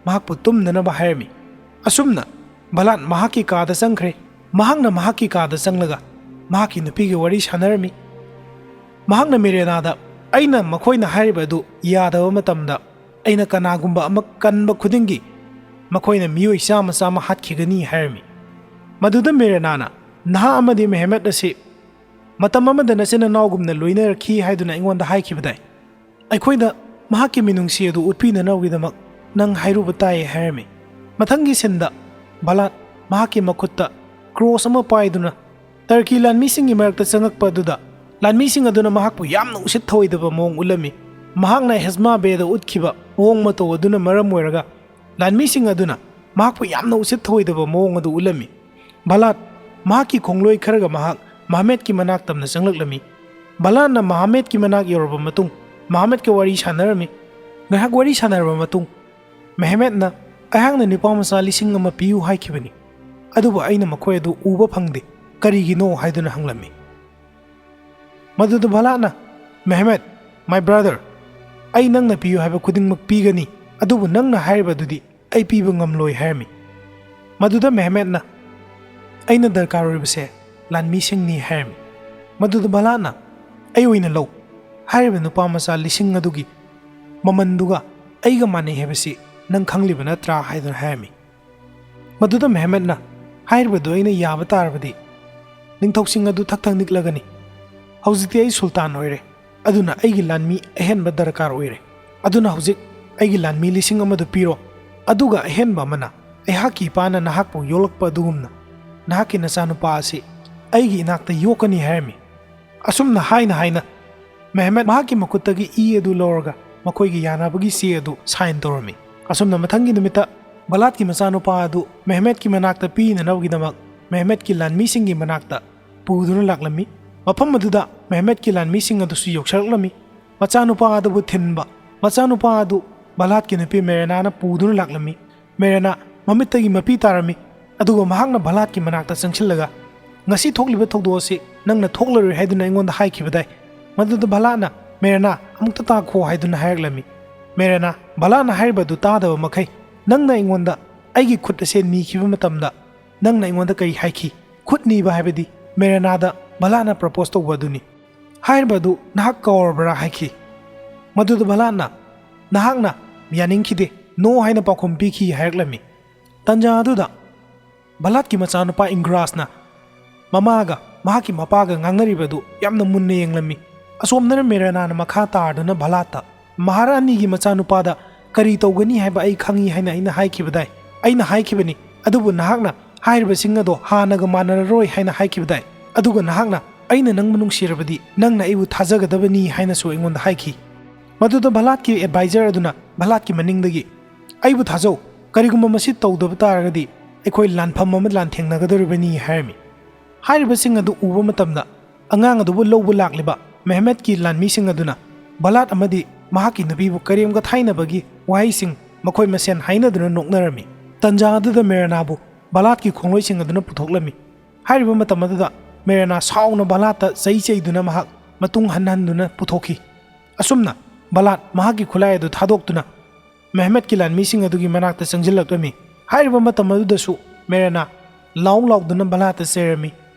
ꯃꯍꯥꯛꯄꯨ ꯇꯨꯝꯅꯅꯕ ꯍꯥꯏꯔꯝꯃꯤ꯫ ꯑꯁꯨꯝꯅ ꯚꯂꯥꯠ ꯃꯍꯥꯛꯀꯤ ꯀꯥꯗ ꯆꯪꯈ꯭ꯔꯦ꯫ ꯃꯍꯥꯛꯅ ꯃꯍꯥꯛꯀꯤ ꯀꯥꯗ ꯆꯪꯂꯒ ꯃꯍꯥꯛꯀꯤ ꯅꯨꯄꯤꯒ ꯋꯥꯔꯤ ꯁꯥꯟꯅꯔꯝꯃꯤ꯫ ꯃꯍꯥꯛꯅ ꯃꯤꯔꯦꯅꯥꯗ, "ꯑꯩꯅ ꯃꯈꯣꯏꯅ ꯍꯥꯏꯔꯤꯕ ꯑꯗꯨ ꯌꯥꯗꯕ ꯃꯇꯝꯗ ꯑꯩꯅ ꯀꯅꯥꯒꯨꯝꯕ ꯑꯃ ꯀꯟꯕ ꯈꯨꯗꯤꯡꯒꯤ ꯃꯈꯣꯏꯅ ꯃꯤꯑꯣꯏ ꯆꯥꯝꯃ ꯆꯥꯝꯃ ꯍꯥꯠꯈꯤꯒꯅꯤ" ꯍꯥꯏꯔꯝꯃꯤ꯫ ꯃꯗꯨꯗ ꯃꯤꯔꯦꯅꯥꯅ, "ꯅꯍꯥꯛ ꯑꯃꯗꯤ ꯃꯦꯍꯃꯦꯠ ꯑꯁꯤ ꯃꯇꯝ ꯑꯃꯗ ꯅꯆꯤꯟ ꯅꯅꯥꯎꯒꯨꯝꯅ ꯂꯣꯏꯅꯔꯛꯈꯤ ꯍꯥꯏꯗꯨꯅ ꯑꯩꯉꯣꯟꯗ ꯍꯥꯏꯈꯤꯕꯗꯥꯏ? ꯑꯩꯈꯣꯏꯗ ꯃꯍꯥꯛꯀꯤ ꯃꯤꯅꯨꯡꯁꯤ ꯑꯗꯨ ꯎꯠꯄꯤꯅꯅꯕꯒꯤꯗꯃꯛ ꯅꯪ ꯍꯥꯏꯔꯨꯕ ꯇꯥꯏ" ꯍꯥꯏꯔꯝꯃꯤ꯫ ꯃꯊꯪꯒꯤ ꯁꯤꯟꯗ ꯚꯂꯥꯠ ꯃꯍꯥꯛꯀꯤ ꯃꯈꯨꯠꯇ ꯀ꯭ꯔꯣꯁ ꯑꯃ ꯄꯥꯏꯗꯨꯅ ꯇꯔꯀꯤ ꯂꯥꯟꯃꯤꯁꯤꯡꯒꯤ ꯃꯔꯛꯇ ꯆꯪꯉꯛꯄ ꯑꯗꯨꯗ ꯂꯥꯟꯃꯤꯁꯤꯡ ꯑꯗꯨꯅ ꯃꯍꯥꯛꯄꯨ ꯌꯥꯝꯅ ꯎꯁꯤꯠ ꯊꯑꯣꯏꯗꯕ ꯃꯑꯣꯡ ꯎꯠꯂꯝꯃꯤ꯫ ꯃꯍꯥꯛꯅ ꯍꯦꯖꯃꯥ ꯕꯦꯗ ꯎꯠꯈꯤꯕ ꯃꯑꯣꯡ ꯃꯇꯧ ꯑꯗꯨꯅ ꯃꯔꯝ ꯑꯣꯏꯔꯒ ꯂꯥꯟꯃꯤꯁꯤꯡ ꯑꯗꯨꯅ ꯃꯍꯥꯛꯄꯨ ꯌꯥꯝꯅ ꯎꯁꯤꯠ ꯊꯑꯣꯏꯗꯕ ꯃꯑꯣꯡ ꯑꯗꯨ ꯎꯠꯂꯝꯃꯤ꯫ ꯚꯂꯥꯠ ꯃꯍꯥꯛꯀꯤ ꯈꯣꯡꯂꯣꯏ ꯈꯔꯒ ꯃꯍꯥꯛ ꯃꯍꯃꯦꯠꯀꯤ ꯃꯅꯥꯛ ꯇꯝꯅ ꯆꯪꯂꯛꯂꯝꯃꯤ꯫ ꯚꯂꯥꯠꯅ ꯃꯍꯃꯦꯠꯀꯤ ꯃꯅꯥꯛ ꯌꯧꯔꯕ ꯃꯇꯨꯡ ꯃꯍꯃꯦꯠꯀ ꯋꯥꯔꯤ ꯁꯥꯟꯅꯔꯝꯃꯤ꯫ ꯉꯥꯏꯍꯥꯛ ꯋꯥꯔꯤ ꯁꯥꯟꯅꯔꯕ ꯃꯇꯨꯡ ꯃꯦꯍꯃꯦꯠꯅ, "ꯑꯩꯍꯥꯛꯅ ꯅꯨꯄꯥ ꯃꯆꯥ ꯂꯤꯁꯤꯡ ꯑꯃ ꯄꯤꯌꯨ ꯍꯥꯏꯈꯤꯕꯅꯤ, ꯑꯗꯨꯕꯨ ꯑꯩꯅ ꯃꯈꯣꯏ ꯑꯗꯨ ꯎꯕ ꯐꯪꯗꯦ, ꯀꯔꯤꯒꯤꯅꯣ?" ꯍꯥꯏꯗꯨꯅ ꯍꯪꯂꯝꯃꯤ꯫ ꯃꯗꯨꯗ ꯚꯂꯥꯠꯅ, "ꯃꯦꯍꯃꯦꯠ, my brother, ꯑꯩ ꯅꯪꯅ ꯄꯤꯌꯨ ꯍꯥꯏꯕ ꯈꯨꯗꯤꯡꯃꯛ ꯄꯤꯒꯅꯤ, ꯑꯗꯨꯕꯨ ꯅꯪꯅ ꯍꯥꯏꯔꯤꯕ ꯑꯗꯨꯗꯤ ꯑꯩ ꯄꯤꯕ ꯉꯝꯂꯣꯏ" ꯍꯥꯏꯔꯝꯃꯤ꯫ ꯃꯗꯨꯗ ꯃꯦꯍꯃꯦꯠꯅ, "ꯑꯩꯅ ꯗꯔꯀꯥꯔ ꯑꯣꯏꯕꯁꯦ ꯂꯥꯟꯃꯤꯁꯤꯡꯅꯤ" ꯍꯥꯏꯔꯝꯃꯤ꯫ ꯃꯗꯨꯗ ꯚꯂꯥꯠꯅ, "ꯑꯩ ꯑꯣꯏꯅ ꯂꯧ, ꯍꯥꯏꯔꯤꯕ ꯅꯨꯄꯥ ꯃꯆꯥ ꯂꯤꯁꯤꯡ ꯑꯗꯨꯒꯤ ꯃꯃꯟꯗꯨꯒ ꯑꯩꯒ ꯃꯥꯟꯅꯩ ꯍꯥꯏꯕꯁꯤ ꯅꯪ ꯈꯪꯂꯤꯕ ꯅꯠꯇ꯭ꯔꯥ?" ꯍꯥꯏꯗꯨꯅ ꯍꯥꯏꯔꯝꯃꯤ꯫ ꯃꯗꯨꯗ ꯃꯦꯍꯃꯦꯠꯅ, "ꯍꯥꯏꯔꯤꯕꯗꯨ ꯑꯩꯅ ꯌꯥꯕ ꯇꯥꯔꯕꯗꯤ ꯅꯤꯡꯊꯧꯁꯤꯡ ꯑꯗꯨ ꯊꯛ ꯊꯛ ꯅꯤꯛꯂꯒꯅꯤ꯫ ꯍꯧꯖꯤꯛꯇꯤ ꯑꯩ ꯁꯨꯜꯇꯥꯟ ꯑꯣꯏꯔꯦ, ꯑꯗꯨꯅ ꯑꯩꯒꯤ ꯂꯥꯟꯃꯤ ꯑꯍꯦꯟꯕ ꯗꯔꯀꯥꯔ ꯑꯣꯏꯔꯦ꯫ ꯑꯗꯨꯅ ꯍꯧꯖꯤꯛ ꯑꯩꯒꯤ ꯂꯥꯟꯃꯤ ꯂꯤꯁꯤꯡ ꯑꯃꯗꯨ ꯄꯤꯔꯣ, ꯑꯗꯨꯒ ꯑꯍꯦꯟꯕ ꯑꯃꯅ ꯑꯩꯍꯥꯛꯀꯤ ꯏꯄꯥꯅ ꯅꯍꯥꯛꯄꯨ ꯌꯣꯛꯂꯛꯄ ꯑꯗꯨꯒꯨꯝꯅ ꯅꯍꯥꯛꯀꯤ ꯅꯆꯥꯅꯨꯄꯥ ꯑꯁꯤ ꯑꯩꯒꯤ ꯏꯅꯥꯛꯇ ꯌꯣꯛꯀꯅꯤ" ꯍꯥꯏꯔꯝꯃꯤ꯫ ꯑꯁꯨꯝꯅ ꯍꯥꯏꯅ ꯍꯥꯏꯅ ꯃꯦꯍꯃꯦꯠ ꯃꯍꯥꯛꯀꯤ ꯃꯈꯨꯠꯇꯒꯤ ꯏ ꯑꯗꯨ ꯂꯧꯔꯒ ꯃꯈꯣꯏꯒꯤ ꯌꯥꯅꯕꯒꯤ ꯆꯦ ꯑꯗꯨ ꯁꯥꯏꯟ ꯇꯧꯔꯝꯃꯤ꯫ ꯑꯁꯨꯝꯅ ꯃꯊꯪꯒꯤ ꯅꯨꯃꯤꯠꯇ ꯚꯂꯥꯠꯀꯤ ꯃꯆꯥꯅꯨꯄꯥ ꯑꯗꯨ ꯃꯦꯍꯃꯦꯠꯀꯤ ꯃꯅꯥꯛꯇ ꯄꯤꯅꯅꯕꯒꯤꯗꯃꯛ ꯃꯦꯍꯃꯦꯠꯀꯤ ꯂꯥꯟꯃꯤꯁꯤꯡꯒꯤ ꯃꯅꯥꯛꯇ ꯄꯨꯗꯨꯅ ꯂꯥꯛꯂꯝꯃꯤ꯫ ꯃꯐꯝ ꯑꯗꯨꯗ ꯃꯦꯍꯃꯦꯠꯀꯤ ꯂꯥꯟꯃꯤꯁꯤꯡ ꯑꯗꯨꯁꯨ ꯌꯧꯁꯤꯜꯂꯛꯂꯝꯃꯤ꯫ ꯃꯆꯥꯅꯨꯄꯥ ꯑꯗꯨꯕꯨ ꯊꯤꯟꯕ ꯃꯆꯥꯅꯨꯄꯥ ꯑꯗꯨ ꯚꯂꯥꯠꯀꯤ ꯅꯨꯄꯤ ꯃꯦꯔꯦꯅꯥꯅ ꯄꯨꯗꯨꯅ ꯂꯥꯛꯂꯝꯃꯤ꯫ ꯃꯦꯔꯦꯅꯥ ꯃꯃꯤꯠꯇꯒꯤ ꯃꯄꯤ ꯇꯥꯔꯝꯃꯤ꯫ ꯑꯗꯨꯒ ꯃꯍꯥꯛꯅ ꯚꯂꯥꯠꯀꯤ ꯃꯅꯥꯛꯇ ꯆꯪꯁꯤꯜꯂꯒ, "ꯉꯁꯤ ꯊꯣꯛꯂꯤꯕ ꯊꯧꯗꯣꯛ ꯑꯁꯤ ꯅꯪꯅ ꯊꯣꯛꯂꯔꯣꯏ ꯍꯥꯏꯗꯨꯅ ꯑꯩꯉꯣꯟꯗ ꯍꯥꯏꯈꯤꯕꯗꯥꯏ?" ꯃꯗꯨꯗ ꯚꯂꯥꯠꯅ, "ꯃꯦꯔꯦꯅꯥ, ꯑꯃꯨꯛꯇ ꯇꯥꯈꯣ" ꯍꯥꯏꯗꯨꯅ ꯍꯥꯏꯔꯛꯂꯝꯃꯤ꯫ ꯃꯦꯔꯦꯅꯥ, ꯚꯂꯥꯠꯅ ꯍꯥꯏꯔꯤꯕ ꯑꯗꯨ ꯇꯥꯗꯕ ꯃꯈꯩ, "ꯅꯪꯅ ꯑꯩꯉꯣꯟꯗ ꯑꯩꯒꯤ ꯈꯨꯠ ꯑꯁꯦ ꯅꯤꯈꯤꯕ ꯃꯇꯝꯗ ꯅꯪꯅ ꯑꯩꯉꯣꯟꯗ ꯀꯔꯤ ꯍꯥꯏꯈꯤ?" ꯈꯨꯠ ꯅꯤꯕ ꯍꯥꯏꯕꯗꯤ ꯃꯦꯔꯦꯅꯥꯗ ꯚꯂꯥꯠꯅ ꯄ꯭ꯔꯄꯣꯁ ꯇꯧꯕ ꯑꯗꯨꯅꯤ꯫ "ꯍꯥꯏꯔꯤꯕ ꯑꯗꯨ ꯅꯍꯥꯛ ꯀꯥꯎꯔꯕ꯭ꯔꯥ?" ꯍꯥꯏꯈꯤ꯫ ꯃꯗꯨꯗ ꯚꯂꯥꯠꯅ, "ꯅꯍꯥꯛꯅ ꯌꯥꯅꯤꯡꯈꯤꯗꯦ, ꯅꯣ ꯍꯥꯏꯅ ꯄꯥꯎꯈꯨꯝ ꯄꯤꯈꯤ" ꯍꯥꯏꯔꯛꯂꯝꯃꯤ꯫ ꯇꯟꯖꯥ ꯑꯗꯨꯗ ꯚꯂꯥꯠꯀꯤ ꯃꯆꯥꯅꯨꯄꯥ ꯏꯪꯒ꯭ꯔꯥꯁꯅ ꯃꯃꯥꯒ ꯃꯍꯥꯛꯀꯤ ꯃꯄꯥꯒ ꯉꯥꯡꯅꯔꯤꯕ ꯑꯗꯨ ꯌꯥꯝꯅ ꯃꯨꯟꯅ ꯌꯦꯡꯂꯝꯃꯤ꯫ ꯑꯁꯣꯝꯗꯅ ꯃꯦꯔꯦꯅꯥꯅ ꯃꯈꯥ ꯇꯥꯔꯗꯨꯅ ꯚꯂꯥꯠꯇ, "ꯃꯍꯥꯔꯥꯅꯤꯒꯤ ꯃꯆꯥꯅꯨꯄꯥꯗ ꯀꯔꯤ ꯇꯧꯒꯅꯤ ꯍꯥꯏꯕ ꯑꯩ ꯈꯪꯏ ꯍꯥꯏꯅ ꯑꯩꯅ ꯍꯥꯏꯈꯤꯕꯗꯥꯏ? ꯑꯩꯅ ꯍꯥꯏꯈꯤꯕꯅꯤ, ꯑꯗꯨꯕꯨ ꯅꯍꯥꯛꯅ ꯍꯥꯏꯔꯤꯕꯁꯤꯡ ꯑꯗꯣ ꯍꯥꯟꯅꯒ ꯃꯥꯟꯅꯔꯔꯣꯏ ꯍꯥꯏꯅ ꯍꯥꯏꯈꯤꯕꯗꯥꯏ? ꯑꯗꯨꯒ ꯅꯍꯥꯛꯅ, 'ꯑꯩꯅ ꯅꯪꯕꯨ ꯅꯨꯡꯁꯤꯔꯕꯗꯤ ꯅꯪꯅ ꯑꯩꯕꯨ ꯊꯥꯖꯒꯗꯕꯅꯤ' ꯍꯥꯏꯅꯁꯨ ꯑꯩꯉꯣꯟꯗ ꯍꯥꯏꯈꯤ"꯫ ꯃꯗꯨꯗ ꯚꯂꯥꯠꯀꯤ ꯑꯦꯗꯚꯥꯏꯖꯔ ꯑꯗꯨꯅ ꯚꯂꯥꯠꯀꯤ ꯃꯅꯤꯡꯗꯒꯤ, "ꯑꯩꯕꯨ ꯊꯥꯖꯧ, ꯀꯔꯤꯒꯨꯝꯕ ꯃꯁꯤ ꯇꯧꯗꯕ ꯇꯥꯔꯒꯗꯤ ꯑꯩꯈꯣꯏ ꯂꯥꯟꯐꯝ ꯑꯃ ꯂꯥꯟꯊꯦꯡꯅꯒꯗꯧꯔꯤꯕꯅꯤ" ꯍꯥꯏꯔꯝꯃꯤ꯫ ꯍꯥꯏꯔꯤꯕꯁꯤꯡ ꯑꯗꯨ ꯎꯕ ꯃꯇꯝꯗ ꯑꯉꯥꯡ ꯑꯗꯨꯕꯨ ꯂꯧꯕ ꯂꯥꯛꯂꯤꯕ ꯃꯦꯍꯃꯦꯠꯀꯤ ꯂꯥꯟꯃꯤꯁꯤꯡ ꯑꯗꯨꯅ ꯚꯂꯥꯠ ꯑꯃꯗꯤ ꯃꯍꯥꯛꯀꯤ ꯅꯨꯄꯤꯕꯨ ꯀꯔꯦꯝꯒ ꯊꯥꯏꯅꯕꯒꯤ ꯋꯥꯍꯩꯁꯤꯡ ꯃꯈꯣꯏ ꯃꯁꯦꯟ ꯍꯥꯏꯅꯗꯨꯅ ꯅꯣꯛꯅꯔꯝꯃꯤ꯫ ꯇꯟꯖꯥ ꯑꯗꯨꯗ ꯃꯦꯔꯦꯅꯥꯕꯨ ꯚꯂꯥꯠꯀꯤ ꯈꯣꯡꯂꯣꯏꯁꯤꯡ ꯑꯗꯨꯅ ꯄꯨꯊꯣꯛꯂꯝꯃꯤ꯫ ꯍꯥꯏꯔꯤꯕ ꯃꯇꯝ ꯑꯗꯨꯗ ꯃꯦꯔꯦꯅꯥ ꯁꯥꯎꯅ ꯚꯂꯥꯠꯇ ꯆꯩ ꯆꯩꯗꯨꯅ ꯃꯍꯥꯛ ꯃꯇꯨꯡ ꯍꯟꯍꯟꯗꯨꯅ ꯄꯨꯊꯣꯛꯈꯤ꯫ ꯑꯁꯨꯝꯅ ꯕꯂꯥꯠ ꯃꯍꯥꯛꯀꯤ ꯈꯨꯠꯂꯥꯏ ꯑꯗꯨ ꯊꯥꯗꯣꯛꯇꯨꯅ ꯃꯦꯍꯃꯦꯠꯀꯤ ꯂꯥꯟꯃꯤꯁꯤꯡ ꯑꯗꯨꯒꯤ ꯃꯅꯥꯛꯇ ꯆꯪꯁꯤꯜꯂꯛꯂꯝꯃꯤ꯫ ꯍꯥꯏꯔꯤꯕ ꯃꯇꯝ ꯑꯗꯨꯗꯁꯨ ꯃꯦꯔꯦꯅꯥ ꯂꯥꯎ ꯂꯥꯎꯗꯨꯅ ꯕꯂꯥꯠꯇ ꯆꯦꯔꯝꯃꯤ꯫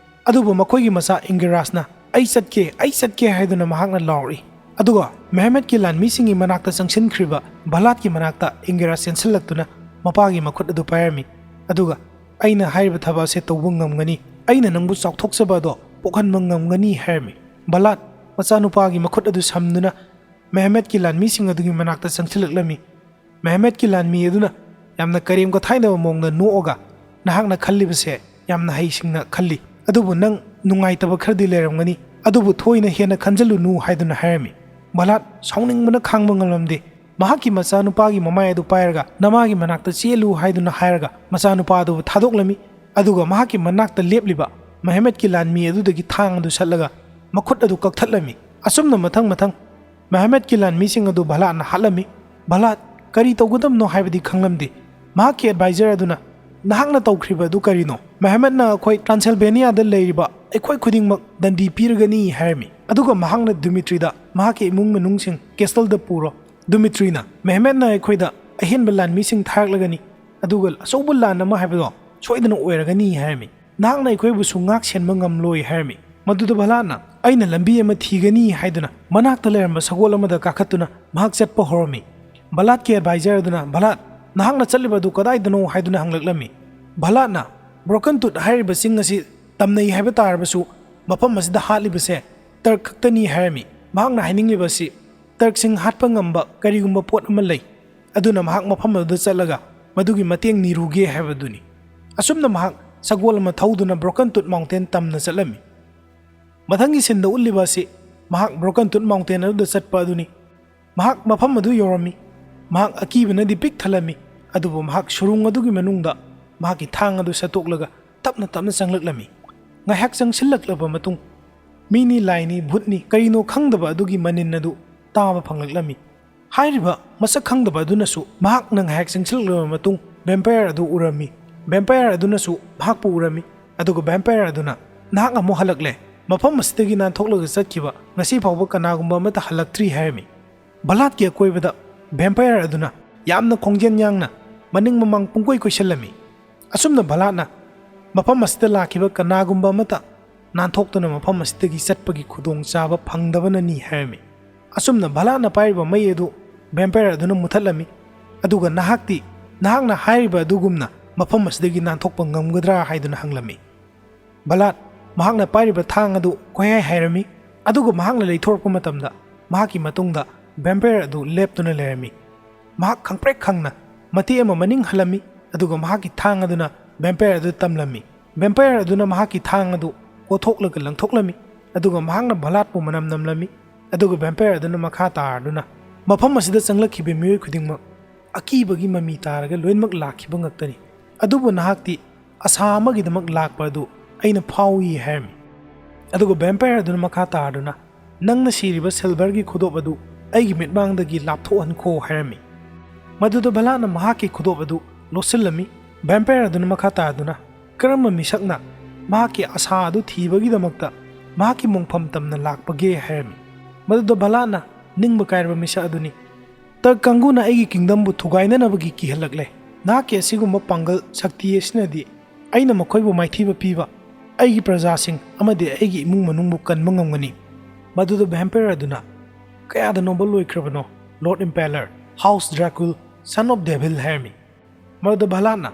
ꯑꯗꯨꯕꯨ ꯃꯈꯣꯏꯒꯤ ꯃꯆꯥ ꯏꯪꯒꯤꯔꯥꯖꯅ "ꯑꯩ ꯆꯠꯀꯦ, ꯑꯩ ꯆꯠꯀꯦ" ꯍꯥꯏꯗꯨꯅ ꯃꯍꯥꯛꯅ ꯂꯥꯎꯔꯛꯏ꯫ ꯑꯗꯨꯒ ꯃꯦꯍꯃꯦꯠꯀꯤ ꯂꯥꯟꯃꯤꯁꯤꯡꯒꯤ ꯃꯅꯥꯛꯇ ꯆꯪꯁꯤꯟꯈ꯭ꯔꯤꯕ ꯕꯂꯥꯠꯀꯤ ꯃꯅꯥꯛꯇ ꯏꯪꯒꯤꯔꯥꯖ ꯆꯦꯟꯁꯤꯜꯂꯛꯇꯨꯅ ꯃꯄꯥꯒꯤ ꯃꯈꯨꯠ ꯑꯗꯨ ꯄꯥꯏꯔꯝꯃꯤ꯫ ꯑꯗꯨꯒ "ꯑꯩꯅ ꯍꯥꯏꯔꯤꯕ ꯊꯕꯛ ꯑꯁꯦ ꯇꯧꯕ ꯉꯝꯒꯅꯤ, ꯑꯩꯅ ꯅꯪꯕꯨ ꯆꯥꯎꯊꯣꯛꯆꯕ ꯑꯗꯣ ꯄꯣꯛꯍꯟꯕ ꯉꯝꯒꯅꯤ" ꯍꯥꯏꯔꯝꯃꯤ꯫ ꯕꯂꯥꯠ ꯃꯆꯥꯅꯨꯄꯥꯒꯤ ꯃꯈꯨꯠ ꯑꯗꯨ ꯁꯝꯗꯨꯅ ꯃꯦꯍꯃꯦꯠꯀꯤ ꯂꯥꯟꯃꯤꯁꯤꯡ ꯑꯗꯨꯒꯤ ꯃꯅꯥꯛꯇ ꯆꯪꯁꯤꯜꯂꯛꯂꯝꯃꯤ꯫ ꯃꯦꯍꯃꯦꯠꯀꯤ ꯂꯥꯟꯃꯤ ꯑꯗꯨꯅ ꯌꯥꯝꯅ ꯀꯔꯦꯝ ꯀꯊꯥꯏꯅꯕ ꯃꯑꯣꯡꯗ ꯅꯣꯛꯑꯒ, "ꯅꯍꯥꯛꯅ ꯈꯜꯂꯤꯕꯁꯦ ꯌꯥꯝꯅ ꯍꯩꯁꯤꯡꯅ ꯈꯜꯂꯤ, ꯑꯗꯨꯕꯨ ꯅꯪ ꯅꯨꯡꯉꯥꯏꯇꯕ ꯈꯔꯗꯤ ꯂꯩꯔꯝꯒꯅꯤ, ꯑꯗꯨꯕꯨ ꯊꯣꯏꯅ ꯍꯦꯟꯅ ꯈꯟꯖꯜꯂꯨꯅꯨ" ꯍꯥꯏꯗꯨꯅ ꯍꯥꯏꯔꯝꯃꯤ꯫ ꯕꯂꯥꯠ ꯁꯥꯎꯅꯤꯡꯕꯅ ꯈꯥꯡꯕ ꯉꯝꯂꯝꯗꯦ꯫ ꯃꯍꯥꯛꯀꯤ ꯃꯆꯥꯅꯨꯄꯥꯒꯤ ꯃꯃꯥꯏ ꯑꯗꯨ ꯄꯥꯏꯔꯒ "ꯅꯃꯥꯒꯤ ꯃꯅꯥꯛꯇ ꯆꯦꯜꯂꯨ" ꯍꯥꯏꯗꯨꯅ ꯍꯥꯏꯔꯒ ꯃꯆꯥꯅꯨꯄꯥ ꯑꯗꯨꯕꯨ ꯊꯥꯗꯣꯛꯂꯝꯃꯤ꯫ ꯑꯗꯨꯒ ꯃꯍꯥꯛꯀꯤ ꯃꯅꯥꯛꯇ ꯂꯦꯞꯂꯤꯕ ꯃꯦꯍꯃꯦꯠꯀꯤ ꯂꯥꯟꯃꯤ ꯑꯗꯨꯗꯒꯤ ꯊꯥꯡ ꯑꯗꯨ ꯁꯠꯂꯒ ꯃꯈꯨꯠ ꯑꯗꯨ ꯀꯛꯊꯠꯂꯝꯃꯤ꯫ ꯑꯁꯨꯝꯅ ꯃꯊꯪ ꯃꯊꯪ ꯃꯦꯍꯃꯦꯠꯀꯤ ꯂꯥꯟꯃꯤꯁꯤꯡ ꯑꯗꯨ ꯕꯂꯥꯠꯅ ꯍꯥꯠꯂꯝꯃꯤ꯫ ꯕꯂꯥꯠ ꯀꯔꯤ ꯇꯧꯒꯗꯕꯅꯣ ꯍꯥꯏꯕꯗꯤ ꯈꯪꯂꯝꯗꯦ꯫ ꯃꯍꯥꯛꯀꯤ ꯑꯦꯗꯚꯥꯏꯖꯔ ꯑꯗꯨꯅ, "ꯅꯍꯥꯛꯅ ꯇꯧꯈ꯭ꯔꯤꯕ ꯑꯗꯨ ꯀꯔꯤꯅꯣ? ꯃꯦꯍꯃꯦꯠꯅ ꯑꯩꯈꯣꯏ ꯇ꯭ꯔꯥꯟꯁꯤꯜꯚꯦꯅꯤꯌꯥꯗ ꯂꯩꯔꯤꯕ ꯑꯩꯈꯣꯏ ꯈꯨꯗꯤꯡꯃꯛ ꯗꯟꯗꯤ ꯄꯤꯔꯒꯅꯤ" ꯍꯥꯏꯔꯝꯃꯤ꯫ ꯑꯗꯨꯒ ꯃꯍꯥꯛꯅ ꯗꯤꯃꯤꯇ꯭ꯔꯤꯗ ꯃꯍꯥꯛꯀꯤ ꯏꯃꯨꯡ ꯃꯅꯨꯡꯁꯤꯡ ꯀꯦꯁꯇꯜꯗ ꯄꯨꯔꯣ꯫ ꯗꯤꯃꯤꯇ꯭ꯔꯤꯅ, "ꯃꯦꯍꯃꯦꯠꯅ ꯑꯩꯈꯣꯏꯗ ꯑꯍꯦꯟꯕ ꯂꯥꯟꯃꯤꯁꯤꯡ ꯊꯥꯔꯛꯂꯒꯅꯤ, ꯑꯗꯨꯒ ꯑꯆꯧꯕ ꯂꯥꯟ ꯑꯃ ꯍꯥꯏꯕꯗꯣ ꯁꯣꯏꯗꯅ ꯑꯣꯏꯔꯒꯅꯤ" ꯍꯥꯏꯔꯝꯃꯤ꯫ "ꯅꯍꯥꯛꯅ ꯑꯩꯈꯣꯏꯕꯨꯁꯨ ꯉꯥꯛ ꯁꯦꯟꯕ ꯉꯝꯂꯣꯏ" ꯍꯥꯏꯔꯝꯃꯤ꯫ ꯃꯗꯨꯗ ꯕꯂꯥꯠꯅ, "ꯑꯩꯅ ꯂꯝꯕꯤ ꯑꯃ ꯊꯤꯒꯅꯤ" ꯍꯥꯏꯗꯨꯅ ꯃꯅꯥꯛꯇ ꯂꯩꯔꯝꯕ ꯁꯒꯣꯜ ꯑꯃꯗ ꯀꯥꯈꯠꯇꯨꯅ ꯃꯍꯥꯛ ꯆꯠꯄ ꯍꯧꯔꯝꯃꯤ꯫ ꯕꯂꯥꯠꯀꯤ ꯑꯦꯗꯚꯥꯏꯖꯔ ꯑꯗꯨꯅ, "ꯕꯂꯥꯠ, ꯅꯍꯥꯛꯅ ꯆꯠꯂꯤꯕ ꯑꯗꯨ ꯀꯗꯥꯏꯗꯅꯣ?" ꯍꯥꯏꯗꯨꯅ ꯍꯪꯂꯛꯂꯝꯃꯤ꯫ ꯕꯂꯥꯠꯅ, "ꯕ꯭ꯔꯣꯀꯟ ꯇꯨꯠ ꯍꯥꯏꯔꯤꯕ ꯆꯤꯡ ꯑꯁꯤ ꯇꯝꯅꯩ ꯍꯥꯏꯕ ꯇꯥꯔꯕꯁꯨ, ꯃꯐꯝ ꯑꯁꯤꯗ ꯍꯥꯠꯂꯤꯕꯁꯦ ꯇꯔꯛ ꯈꯛꯇꯅꯤ" ꯍꯥꯏꯔꯝꯃꯤ꯫ ꯃꯍꯥꯛꯅ ꯍꯥꯏꯅꯤꯡꯂꯤꯕꯁꯤ, ꯇꯔꯛꯁꯤꯡ ꯍꯥꯠꯄ ꯉꯝꯕ ꯀꯔꯤꯒꯨꯝꯕ ꯄꯣꯠ ꯑꯃ ꯂꯩ, ꯑꯗꯨꯅ ꯃꯍꯥꯛ ꯃꯐꯝ ꯑꯗꯨꯗ ꯆꯠꯂꯒ ꯃꯗꯨꯒꯤ ꯃꯇꯦꯡ ꯅꯤꯔꯨꯒꯦ ꯍꯥꯏꯕꯗꯨꯅꯤ꯫ ꯑꯁꯨꯝꯅ ꯃꯍꯥꯛ ꯁꯒꯣꯜ ꯑꯃ ꯊꯧꯗꯨꯅ ꯕ꯭ꯔꯣꯀꯟ ꯇꯨꯠ ꯃꯥꯎꯟꯇꯦꯟ ꯇꯝꯅ ꯆꯠꯂꯝꯃꯤ꯫ ꯃꯊꯪꯒꯤ ꯁꯤꯟꯗ ꯎꯠꯂꯤꯕ ꯑꯁꯤ ꯃꯍꯥꯛ ꯕ꯭ꯔꯣꯀꯟ ꯇꯨꯠ ꯃꯥꯎꯟꯇꯦꯟ ꯑꯗꯨꯗ ꯆꯠꯄ ꯑꯗꯨꯅꯤ꯫ ꯃꯍꯥꯛ ꯃꯐꯝ ꯑꯗꯨ ꯌꯧꯔꯝꯃꯤ꯫ ꯃꯍꯥꯛ ꯑꯀꯤꯕꯅꯗꯤ ꯄꯤꯛ ꯊꯜꯂꯝꯃꯤ, ꯑꯗꯨꯕꯨ ꯃꯍꯥꯛ ꯁꯨꯔꯨꯡ ꯑꯗꯨꯒꯤ ꯃꯅꯨꯡꯗ ꯃꯍꯥꯛꯀꯤ ꯊꯥꯡ ꯑꯗꯨ ꯁꯠꯇꯣꯛꯂꯒ ꯇꯞꯅ ꯇꯞꯅ ꯆꯪꯂꯛꯂꯝꯃꯤ꯫ ꯉꯥꯏꯍꯥꯛ ꯆꯪꯁꯤꯜꯂꯛꯂꯕ ꯃꯇꯨꯡ, ꯃꯤꯅꯤ ꯂꯥꯏꯅꯤ ꯚꯨꯠꯅꯤ ꯀꯔꯤꯅꯣ ꯈꯪꯗꯕ ꯑꯗꯨꯒꯤ ꯃꯅꯤꯟ ꯑꯗꯨ ꯇꯥꯕ ꯐꯪꯂꯛꯂꯝꯃꯤ꯫ ꯍꯥꯏꯔꯤꯕ ꯃꯁꯛ ꯈꯪꯗꯕ ꯑꯗꯨꯅꯁꯨ ꯃꯍꯥꯛꯅ ꯉꯥꯏꯍꯥꯛ ꯆꯪꯁꯤꯜꯂꯛꯂꯕ ꯃꯇꯨꯡ ꯚꯦꯝꯄꯥꯌꯔ ꯑꯗꯨ ꯎꯔꯝꯃꯤ꯫ ꯚꯦꯝꯄꯥꯌꯔ ꯑꯗꯨꯅꯁꯨ ꯃꯍꯥꯛꯄꯨ ꯎꯔꯝꯃꯤ, ꯑꯗꯨꯒ ꯚꯦꯝꯄꯥꯌꯔ ꯑꯗꯨꯅ, "ꯅꯍꯥꯛ ꯑꯃꯨꯛ ꯍꯜꯂꯛꯂꯦ, ꯃꯐꯝ ꯑꯁꯤꯗꯒꯤ ꯅꯥꯟꯊꯣꯛꯂꯒ ꯆꯠꯈꯤꯕ ꯉꯁꯤ ꯐꯥꯎꯕ ꯀꯅꯥꯒꯨꯝꯕ ꯑꯃꯠꯇ ꯍꯜꯂꯛꯇ꯭ꯔꯤ ꯍꯥꯏꯔꯝꯃꯤ꯫ ꯚꯂꯥꯠꯀꯤ ꯑꯀꯣꯏꯕꯗ vampire ꯑꯗꯨꯅ ꯌꯥꯝꯅ ꯈꯣꯡꯖꯦꯜ ꯌꯥꯡꯅ ꯃꯅꯤꯡ ꯃꯃꯥꯡ ꯄꯨꯡꯀꯣꯏ ꯀꯣꯏꯁꯤꯜꯂꯝꯃꯤ꯫ ꯑꯁꯨꯝꯅ ꯚꯂꯥꯠꯅ ꯃꯐꯝ ꯑꯁꯤꯗ ꯂꯥꯛꯈꯤꯕ ꯀꯅꯥꯒꯨꯝꯕ ꯑꯃꯠꯇ ꯅꯥꯟꯊꯣꯛꯇꯨꯅ ꯃꯐꯝ ꯑꯁꯤꯗꯒꯤ ꯆꯠꯄꯒꯤ ꯈꯨꯗꯣꯡꯆꯥꯕ ꯐꯪꯗꯕꯅꯅꯤ ꯍꯥꯏꯔꯝꯃꯤ꯫ ꯑꯁꯨꯝꯅ ꯚꯂꯥꯠꯅ ꯄꯥꯏꯔꯤꯕ ꯃꯩ ꯑꯗꯨ vampire ꯑꯗꯨꯅ ꯃꯨꯊꯠꯂꯝꯃꯤ꯫ ꯑꯗꯨꯒ ꯅꯍꯥꯛꯇꯤ ꯅꯍꯥꯛꯅ ꯍꯥꯏꯔꯤꯕ ꯑꯗꯨꯒꯨꯝꯅ ꯃꯐꯝ ꯑꯁꯤꯗꯒꯤ ꯅꯥꯟꯊꯣꯛꯄ ꯉꯝꯒꯗ꯭ꯔꯥ ꯍꯥꯏꯗꯨꯅ ꯍꯪꯂꯝꯃꯤ꯫ ꯚꯂꯥꯠ ꯃꯍꯥꯛꯅ ꯄꯥꯏꯔꯤꯕ ꯊꯥꯡ ꯑꯗꯨ ꯀꯣꯏꯍꯥꯏ ꯍꯥꯏꯔꯝꯃꯤ꯫ ꯑꯗꯨꯒ ꯃꯍꯥꯛꯅ ꯂꯩꯊꯣꯔꯛꯄ ꯃꯇꯝꯗ ꯃꯍꯥꯛꯀꯤ ꯃꯇꯨꯡꯗ vampire ꯑꯗꯨ ꯂꯦꯞꯇꯨꯅ ꯂꯩꯔꯝꯃꯤ꯫ ꯃꯍꯥꯛ ꯈꯪꯄ꯭ꯔꯦꯛ ꯈꯪꯅ ꯃꯇꯦꯛ ꯑꯃ ꯃꯅꯤꯡ ꯍꯜꯂꯝꯃꯤ, ꯑꯗꯨꯒ ꯃꯍꯥꯛꯀꯤ ꯊꯥꯡ ꯑꯗꯨꯅ vampire ꯑꯗꯨ ꯇꯝꯂꯝꯃꯤ꯫ Vampire ꯑꯗꯨꯅ ꯃꯍꯥꯛꯀꯤ ꯊꯥꯡ ꯑꯗꯨ ꯀꯣꯊꯣꯛꯂꯒ ꯂꯪꯊꯣꯛꯂꯝꯃꯤ, ꯑꯗꯨꯒ ꯃꯍꯥꯛꯅ ꯚꯂꯥꯠꯄꯨ ꯃꯅꯝ ꯅꯝꯂꯝꯃꯤ꯫ ꯑꯗꯨꯒ vampire ꯑꯗꯨꯅ ꯃꯈꯥ ꯇꯥꯔꯗꯨꯅ ꯃꯐꯝ ꯑꯁꯤꯗ ꯆꯪꯂꯛꯈꯤꯕ ꯃꯤꯑꯣꯏ ꯈꯨꯗꯤꯡꯃꯛ ꯑꯀꯤꯕꯒꯤ ꯃꯃꯤ ꯇꯥꯔꯒ ꯂꯣꯏꯅꯃꯛ ꯂꯥꯛꯈꯤꯕ ꯉꯥꯛꯇꯅꯤ꯫ ꯑꯗꯨꯕꯨ ꯅꯍꯥꯛꯇꯤ ꯑꯁꯥ ꯑꯃꯒꯤꯗꯃꯛ ꯂꯥꯛꯄ ꯑꯗꯨ ꯑꯩꯅ ꯐꯥꯎꯏ ꯍꯥꯏꯔꯝꯃꯤ꯫ ꯑꯗꯨꯒ vampire ꯑꯗꯨꯅ ꯃꯈꯥ ꯇꯥꯔꯗꯨꯅ, "ꯅꯪꯅ ꯁꯤꯔꯤꯕ ꯁꯤꯜꯚꯔꯒꯤ ꯈꯨꯗꯣꯞ ꯑꯗꯨ ꯑꯩꯒꯤ ꯃꯤꯠꯃꯥꯡꯗꯒꯤ ꯂꯥꯞꯊꯣꯛꯍꯟꯈꯣ" ꯍꯥꯏꯔꯝꯃꯤ꯫ ꯃꯗꯨꯗ ꯚꯂꯥꯠꯅ ꯃꯍꯥꯛꯀꯤ ꯈꯨꯗꯣꯞ ꯑꯗꯨ ꯂꯣꯠꯁꯤꯜꯂꯝꯃꯤ꯫ Vampire ꯑꯗꯨꯅ ꯃꯈꯥ ꯇꯥꯔꯗꯨꯅ, "ꯀꯔꯝꯕ ꯃꯤꯁꯛꯅ ꯃꯍꯥꯛꯀꯤ ꯑꯁꯥ ꯑꯗꯨ ꯊꯤꯕꯒꯤꯗꯃꯛꯇ ꯃꯍꯥꯛꯀꯤ ꯃꯣꯡꯐꯝ ꯇꯝꯅ ꯂꯥꯛꯄꯒꯦ?" ꯍꯥꯏꯔꯝꯃꯤ꯫ ꯃꯗꯨꯗ ꯚꯂꯥꯠꯅ ꯅꯤꯡꯕ ꯀꯥꯏꯔꯕ ꯃꯤꯁꯛ ꯑꯗꯨꯅꯤ꯫ "ꯇꯔꯛ ꯀꯥꯡꯕꯨꯅ ꯑꯩꯒꯤ kingdomꯕꯨ ꯊꯨꯒꯥꯏꯅꯅꯕꯒꯤ ꯀꯤꯍꯜꯂꯛꯂꯦ꯫ ꯅꯍꯥꯛꯀꯤ ꯑꯁꯤꯒꯨꯝꯕ ꯄꯥꯡꯒꯜ ꯁꯛꯇꯤ ꯑꯁꯤꯅꯗꯤ ꯑꯩꯅ ꯃꯈꯣꯏꯕꯨ ꯃꯥꯏꯊꯤꯕ ꯄꯤꯕ, ꯑꯩꯒꯤ ꯄ꯭ꯔꯖꯥꯁꯤꯡ ꯑꯃꯗꯤ ꯑꯩꯒꯤ ꯏꯃꯨꯡ ꯃꯅꯨꯡꯕꯨ ꯀꯟꯕ ꯉꯝꯒꯅꯤ?" ꯃꯗꯨꯗ vampire ꯑꯗꯨꯅ, "ꯀꯌꯥꯗ noble ꯑꯣꯏꯈ꯭ꯔꯕꯅꯣ, Lord Impaler, House Dracul, Son of Devil?" ꯍꯥꯏꯔꯝꯃꯤ꯫ ꯃꯗꯨꯗ ꯚꯂꯥꯠꯅ,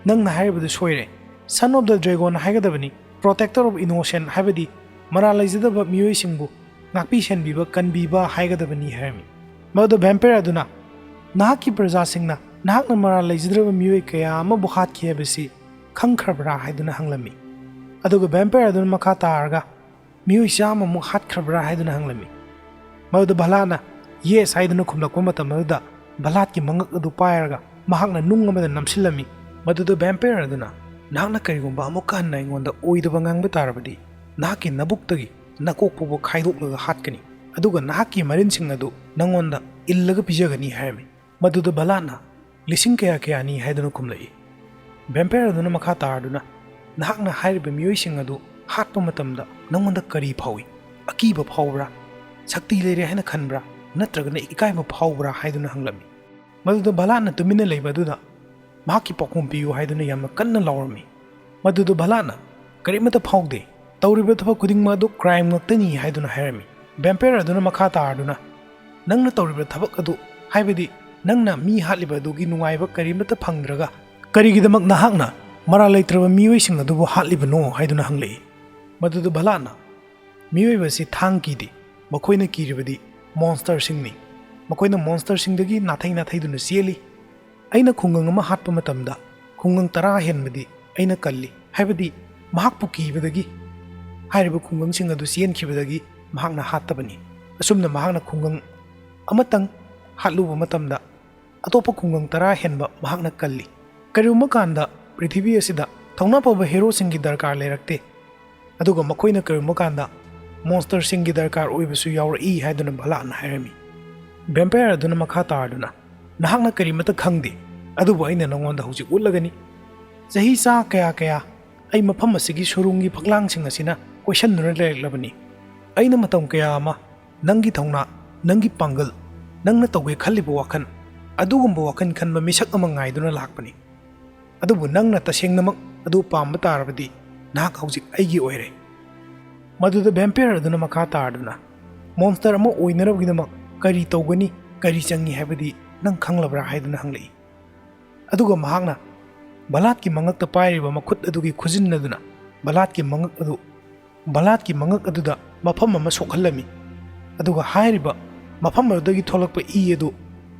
"ꯅꯪꯅ ꯍꯥꯏꯔꯤꯕꯗꯨ ꯁꯣꯏꯔꯦ꯫ Son of the Dragon ꯍꯥꯏꯒꯗꯕꯅꯤ, Protector of Innocent, ꯍꯥꯏꯕꯗꯤ ꯃꯔꯥꯜ ꯂꯩꯖꯗꯕ ꯃꯤꯑꯣꯏꯁꯤꯡꯕꯨ ꯉꯥꯛꯄꯤ ꯁꯦꯟꯕꯤꯕ, ꯀꯟꯕꯤꯕ ꯍꯥꯏꯒꯗꯕꯅꯤ" ꯍꯥꯏꯔꯝꯃꯤ꯫ ꯃꯗꯨꯗ vampire ꯑꯗꯨꯅ, "ꯅꯍꯥꯛꯀꯤ ꯄ꯭ꯔꯖꯥꯁꯤꯡꯅ ꯅꯍꯥꯛꯅ ꯃꯔꯥꯜ ꯂꯩꯖꯗ꯭ꯔꯕ ꯃꯤꯑꯣꯏ ꯀꯌꯥ ꯑꯃꯕꯨ ꯍꯥꯠꯈꯤ ꯍꯥꯏꯕꯁꯤ ꯈꯪꯈ꯭ꯔꯕ꯭ꯔꯥ?" ꯍꯥꯏꯗꯨꯅ ꯍꯪꯂꯝꯃꯤ꯫ ꯑꯗꯨꯒ vampire ꯑꯗꯨꯅ ꯃꯈꯥ ꯇꯥꯔꯒ, "ꯃꯤꯑꯣꯏ ꯆꯥꯝꯃꯃꯨꯛ ꯍꯥꯠꯈ꯭ꯔꯕ꯭ꯔꯥ?" ꯍꯥꯏꯗꯨꯅ ꯍꯪꯂꯝꯃꯤ꯫ ꯃꯗꯨꯗ ꯚꯂꯥꯠꯅ "Yes" ꯍꯥꯏꯗꯨꯅ ꯈꯨꯝꯂꯛꯄ ꯃꯇꯝ ꯑꯗꯨꯗ, ꯚꯂꯥꯠꯀꯤ ꯃꯉꯛ ꯑꯗꯨ ꯄꯥꯏꯔꯒ ꯃꯍꯥꯛꯅ ꯅꯨꯡ ꯑꯃꯗ ꯅꯝꯁꯤꯜꯂꯝꯃꯤ꯫ ꯃꯗꯨꯗ vampire ꯑꯗꯨꯅ, "ꯅꯍꯥꯛꯅ ꯀꯔꯤꯒꯨꯝꯕ ꯑꯃꯨꯛꯀ ꯍꯟꯅ ꯑꯩꯉꯣꯟꯗ ꯑꯣꯏꯗꯕ ꯉꯥꯡꯕ ꯇꯥꯔꯕꯗꯤ, ꯅꯍꯥꯛꯀꯤ ꯅꯕꯨꯛꯇꯒꯤ ꯅꯀꯣꯛ ꯐꯥꯎꯕ ꯈꯥꯏꯗꯣꯛꯂꯒ ꯍꯥꯠꯀꯅꯤ, ꯑꯗꯨꯒ ꯅꯍꯥꯛꯀꯤ ꯃꯔꯤꯟꯁꯤꯡ ꯑꯗꯨ ꯅꯉꯣꯟꯗ ꯏꯜꯂꯒ ꯄꯤꯖꯒꯅꯤ" ꯍꯥꯏꯔꯝꯃꯤ꯫ ꯃꯗꯨꯗ ꯚꯂꯥꯠꯅ, "ꯂꯤꯁꯤꯡ ꯀꯌꯥ ꯀꯌꯥꯅꯤ?" ꯍꯥꯏꯗꯨꯅ ꯈꯨꯝꯂꯛꯏ꯫ Vampire ꯑꯗꯨꯅ ꯃꯈꯥ ꯇꯥꯔꯗꯨꯅ, "ꯅꯍꯥꯛꯅ ꯍꯥꯏꯔꯤꯕ ꯃꯤꯑꯣꯏꯁꯤꯡ ꯑꯗꯨ ꯍꯥꯠꯄ ꯃꯇꯝꯗ ꯅꯪꯉꯣꯟꯗ ꯀꯔꯤ ꯐꯥꯎꯏ? ꯑꯀꯤꯕ ꯐꯥꯎꯕ꯭ꯔꯥ? ꯁꯛꯇꯤ ꯂꯩꯔꯦ ꯍꯥꯏꯅ ꯈꯟꯕ꯭ꯔꯥ? ꯅꯠꯇ꯭ꯔꯒꯅ ꯏꯀꯥꯏꯕ ꯐꯥꯎꯕ꯭ꯔꯥ?" ꯍꯥꯏꯗꯨꯅ ꯍꯪꯂꯝꯃꯤ꯫ ꯃꯗꯨꯗ ꯚꯂꯥꯠꯅ ꯇꯨꯃꯤꯟꯅ ꯂꯩꯕ ꯑꯗꯨꯗ ꯃꯍꯥꯛꯀꯤ ꯄꯥꯎꯈꯨꯝ ꯄꯤꯌꯨ ꯍꯥꯏꯗꯨꯅ ꯌꯥꯝꯅ ꯀꯟꯅ ꯂꯥꯎꯔꯝꯃꯤ꯫ ꯃꯗꯨꯗ ꯚꯂꯥꯠꯅ "ꯀꯔꯤꯃꯠꯇ ꯐꯥꯎꯗꯦ, ꯇꯧꯔꯤꯕ ꯊꯕꯛ ꯈꯨꯗꯤꯡꯃꯛ ꯑꯗꯨ ꯀ꯭ꯔꯥꯏꯝ ꯉꯥꯛꯇꯅꯤ" ꯍꯥꯏꯗꯨꯅ ꯍꯥꯏꯔꯝꯃꯤ꯫ ꯚꯦꯝꯄꯥꯌꯔ ꯑꯗꯨꯅ ꯃꯈꯥ ꯇꯥꯔꯗꯨꯅ, "ꯅꯪꯅ ꯇꯧꯔꯤꯕ ꯊꯕꯛ ꯑꯗꯨ, ꯍꯥꯏꯕꯗꯤ ꯅꯪꯅ ꯃꯤ ꯍꯥꯠꯂꯤꯕ ꯑꯗꯨꯒꯤ ꯅꯨꯡꯉꯥꯏꯕ ꯀꯔꯤꯃꯠꯇ ꯐꯪꯗ꯭ꯔꯒ ꯀꯔꯤꯒꯤꯗꯃꯛ ꯅꯍꯥꯛꯅ ꯃꯔꯥꯜ ꯂꯩꯇ꯭ꯔꯕ ꯃꯤꯑꯣꯏꯁꯤꯡ ꯑꯗꯨꯕꯨ ꯍꯥꯠꯂꯤꯕꯅꯣ?" ꯍꯥꯏꯗꯨꯅ ꯍꯪꯂꯛꯏ꯫ ꯃꯗꯨꯗ ꯚꯂꯥꯠꯅ, "ꯃꯤꯑꯣꯏꯕ ꯑꯁꯤ ꯊꯥꯡ ꯀꯤꯗꯦ, ꯃꯈꯣꯏꯅ ꯀꯤꯔꯤꯕꯗꯤ ꯃꯣꯟꯁꯇꯔꯁꯤꯡꯅꯤ꯫ ꯃꯈꯣꯏꯅ ꯃꯣꯟꯁꯇꯔꯁꯤꯡꯗꯒꯤ ꯅꯥꯊꯩ ꯅꯥꯊꯩꯗꯨꯅ ꯆꯦꯜꯂꯤ꯫ ꯑꯩꯅ ꯈꯨꯡꯒꯪ ꯑꯃ ꯍꯥꯠꯄ ꯃꯇꯝꯗ ꯈꯨꯡꯒꯪ ꯇꯔꯥ ꯍꯦꯟꯕꯗꯤ ꯑꯩꯅ ꯀꯜꯂꯤ, ꯍꯥꯏꯕꯗꯤ ꯃꯍꯥꯛꯄꯨ ꯀꯤꯕꯗꯒꯤ ꯍꯥꯏꯔꯤꯕ ꯈꯨꯡꯒꯪꯁꯤꯡ ꯑꯗꯨ ꯆꯦꯟꯈꯤꯕꯗꯒꯤ ꯃꯍꯥꯛꯅ ꯍꯥꯠꯇꯕꯅꯤ꯫ ꯑꯁꯨꯝꯅ ꯃꯍꯥꯛꯅ ꯈꯨꯡꯒꯪ ꯑꯃꯇꯪ ꯍꯥꯠꯂꯨꯕ ꯃꯇꯝꯗ ꯑꯇꯣꯞꯄ ꯈꯨꯡꯒꯪ ꯇꯔꯥ ꯍꯦꯟꯕ ꯃꯍꯥꯛꯅ ꯀꯜꯂꯤ꯫ ꯀꯔꯤꯒꯨꯝꯕ ꯀꯥꯟꯗ ꯄ꯭ꯔꯤꯊꯤꯕꯤ ꯑꯁꯤꯗ ꯊꯧꯅꯥ ꯐꯕ ꯍꯦꯔꯣꯁꯤꯡꯒꯤ ꯗꯔꯀꯥꯔ ꯂꯩꯔꯛꯇꯦ, ꯑꯗꯨꯒ ꯃꯈꯣꯏꯅ ꯀꯔꯤꯒꯨꯝꯕ ꯀꯥꯟꯗ ꯃꯣꯟꯁꯇꯔꯁꯤꯡꯒꯤ ꯗꯔꯀꯥꯔ ꯑꯣꯏꯕꯁꯨ ꯌꯥꯎꯔꯛꯏ" ꯍꯥꯏꯗꯨꯅ ꯚꯂꯥꯠꯅ ꯍꯥꯏꯔꯝꯃꯤ꯫ ꯚꯦꯝꯄꯥꯌꯔ ꯑꯗꯨꯅ ꯃꯈꯥ ꯇꯥꯔꯗꯨꯅ, "ꯅꯍꯥꯛꯅ ꯀꯔꯤꯃꯠꯇ ꯈꯪꯗꯦ, ꯑꯗꯨꯕꯨ ꯑꯩꯅ ꯅꯉꯣꯟꯗ ꯍꯧꯖꯤꯛ ꯎꯠꯂꯒꯅꯤ꯫ ꯆꯍꯤ ꯆꯥ ꯀꯌꯥ ꯀꯌꯥ ꯑꯩ ꯃꯐꯝ ꯑꯁꯤꯒꯤ ꯁꯨꯔꯨꯡꯒꯤ ꯐꯛꯂꯥꯡꯁꯤꯡ ꯑꯁꯤꯅ ꯀꯣꯏꯁꯟꯗꯨꯅ ꯂꯩꯔꯛꯂꯕꯅꯤ꯫ ꯑꯩꯅ ꯃꯇꯝ ꯀꯌꯥ ꯑꯃ ꯅꯪꯒꯤ ꯊꯧꯅꯥ, ꯅꯪꯒꯤ ꯄꯥꯡꯒꯜ, ꯅꯪꯅ ꯇꯧꯒꯦ ꯈꯜꯂꯤꯕ ꯋꯥꯈꯜ, ꯑꯗꯨꯒꯨꯝꯕ ꯋꯥꯈꯜ ꯈꯟꯕ ꯃꯤꯁꯛ ꯑꯃ ꯉꯥꯏꯗꯨꯅ ꯂꯥꯛꯄꯅꯤ꯫ ꯑꯗꯨꯕꯨ ꯅꯪꯅ ꯇꯁꯦꯡꯅꯃꯛ ꯑꯗꯨ ꯄꯥꯝꯕ ꯇꯥꯔꯕꯗꯤ ꯅꯍꯥꯛ ꯍꯧꯖꯤꯛ ꯑꯩꯒꯤ ꯑꯣꯏꯔꯦ꯫" ꯃꯗꯨꯗ ꯚꯦꯝꯄꯥꯌꯔ ꯑꯗꯨꯅ ꯃꯈꯥ ꯇꯥꯔꯗꯨꯅ, "ꯃꯣꯟꯁꯇꯔ ꯑꯃ ꯑꯣꯏꯅꯅꯕꯒꯤꯗꯃꯛ ꯀꯔꯤ ꯇꯧꯒꯅꯤ, ꯀꯔꯤ ꯆꯪꯏ ꯍꯥꯏꯕꯗꯤ ꯅꯪ ꯈꯪꯂꯕ꯭ꯔꯥ?" ꯍꯥꯏꯗꯨꯅ ꯍꯪꯂꯛꯏ꯫ ꯑꯗꯨꯒ ꯃꯍꯥꯛꯅ ꯚꯂꯥꯠꯀꯤ ꯃꯉꯛꯇ ꯄꯥꯏꯔꯤꯕ ꯃꯈꯨꯠ ꯑꯗꯨꯒꯤ ꯈꯨꯖꯤꯟ ꯑꯗꯨꯅ ꯚꯂꯥꯠꯀꯤ ꯃꯉꯛ ꯑꯗꯨ, ꯚꯂꯥꯠꯀꯤ ꯃꯉꯛ ꯑꯗꯨꯗ ꯃꯐꯝ ꯑꯃ ꯁꯣꯛꯍꯜꯂꯝꯃꯤ꯫ ꯑꯗꯨꯒ ꯍꯥꯏꯔꯤꯕ ꯃꯐꯝ ꯑꯗꯨꯗꯒꯤ ꯊꯣꯛꯂꯛꯄ ꯏ ꯑꯗꯨ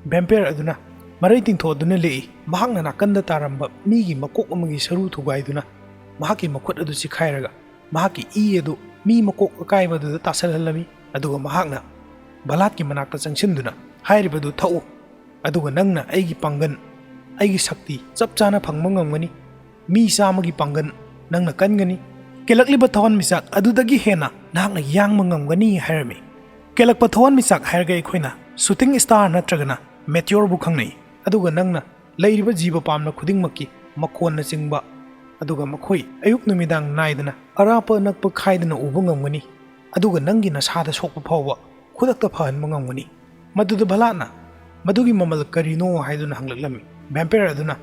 ꯚꯦꯝꯄꯥꯌꯔ ꯑꯗꯨꯅ ꯃꯔꯩ ꯇꯤꯡꯊꯣꯛꯗꯨꯅ ꯂꯦꯛꯏ꯫ ꯃꯍꯥꯛꯅ ꯅꯥꯀꯟꯗ ꯇꯥꯔꯝꯕ ꯃꯤꯒꯤ ꯃꯀꯣꯛ ꯑꯃꯒꯤ ꯁꯔꯨ ꯊꯨꯒꯥꯏꯗꯨꯅ ꯃꯍꯥꯛꯀꯤ ꯃꯈꯨꯠ ꯑꯗꯨ ꯆꯤꯈꯥꯏꯔꯒ ꯃꯍꯥꯛꯀꯤ ꯏ ꯑꯗꯨ ꯃꯤ ꯃꯀꯣꯛ ꯑꯀꯥꯏꯕ ꯑꯗꯨꯗ ꯇꯥꯁꯜꯍꯜꯂꯝꯃꯤ꯫ ꯑꯗꯨꯒ ꯃꯍꯥꯛꯅ ꯚꯂꯥꯠꯀꯤ ꯃꯅꯥꯛꯇ ꯆꯪꯁꯤꯟꯗꯨꯅ, "ꯍꯥꯏꯔꯤꯕꯗꯨ ꯊꯛꯎ, ꯑꯗꯨꯒ ꯅꯪꯅ ꯑꯩꯒꯤ ꯄꯥꯡꯒꯜ, ꯑꯩꯒꯤ ꯁꯛꯇꯤ ꯆꯞ ꯆꯥꯅ ꯐꯪꯕ ꯉꯝꯒꯅꯤ꯫ ꯃꯤ ꯆꯥꯝꯃꯒꯤ ꯄꯥꯡꯒꯜ ꯅꯪꯅ ꯀꯟꯒꯅꯤ꯫ ꯀꯦꯜꯂꯛꯂꯤꯕ ꯊꯋꯥꯟꯃꯤꯆꯥꯛ ꯑꯗꯨꯗꯒꯤ ꯍꯦꯟꯅ ꯅꯍꯥꯛꯅ ꯌꯥꯡꯕ ꯉꯝꯒꯅꯤ" ꯍꯥꯏꯔꯝꯃꯤ꯫ ꯀꯦꯜꯂꯛꯄ ꯊꯋꯥꯟꯃꯤꯆꯥꯛ ꯍꯥꯏꯔꯒ ꯑꯩꯈꯣꯏꯅ ꯁꯨꯇꯤꯡ ꯁ꯭ꯇꯥꯔ ꯅꯠꯇ꯭ꯔꯒꯅ ꯃꯦꯇꯤꯌꯣꯔꯕꯨ ꯈꯪꯅꯩ꯫ ꯑꯗꯨꯒ ꯅꯪꯅ ꯂꯩꯔꯤꯕ ꯖꯤꯕ ꯄꯥꯝꯅ ꯈꯨꯗꯤꯡꯃꯛꯀꯤ ꯃꯈꯣꯟꯅꯆꯤꯡꯕ ꯑꯗꯨꯒ ꯃꯈꯣꯏ ꯑꯌꯨꯛ ꯅꯨꯃꯤꯗꯥꯡ ꯅꯥꯏꯗꯅ ꯑꯔꯥꯞꯄ ꯑꯅꯛꯄ ꯈꯥꯏꯗꯅ ꯎꯕ ꯉꯝꯒꯅꯤ, ꯑꯗꯨꯒ ꯅꯪꯒꯤ ꯅꯁꯥꯗ ꯁꯣꯛꯄ ꯐꯥꯎꯕ ꯈꯨꯗꯛꯇ ꯐꯍꯟꯕ ꯉꯝꯒꯅꯤ꯫ ꯃꯗꯨꯗ ꯚꯂꯥꯠꯅ "ꯃꯗꯨꯒꯤ ꯃꯃꯜ ꯀꯔꯤꯅꯣ?" ꯍꯥꯏꯗꯨꯅ ꯍꯪꯂꯛꯂꯝꯃꯤ꯫ ꯚꯦꯝꯄꯥꯌꯔ ꯑꯗꯨꯅ,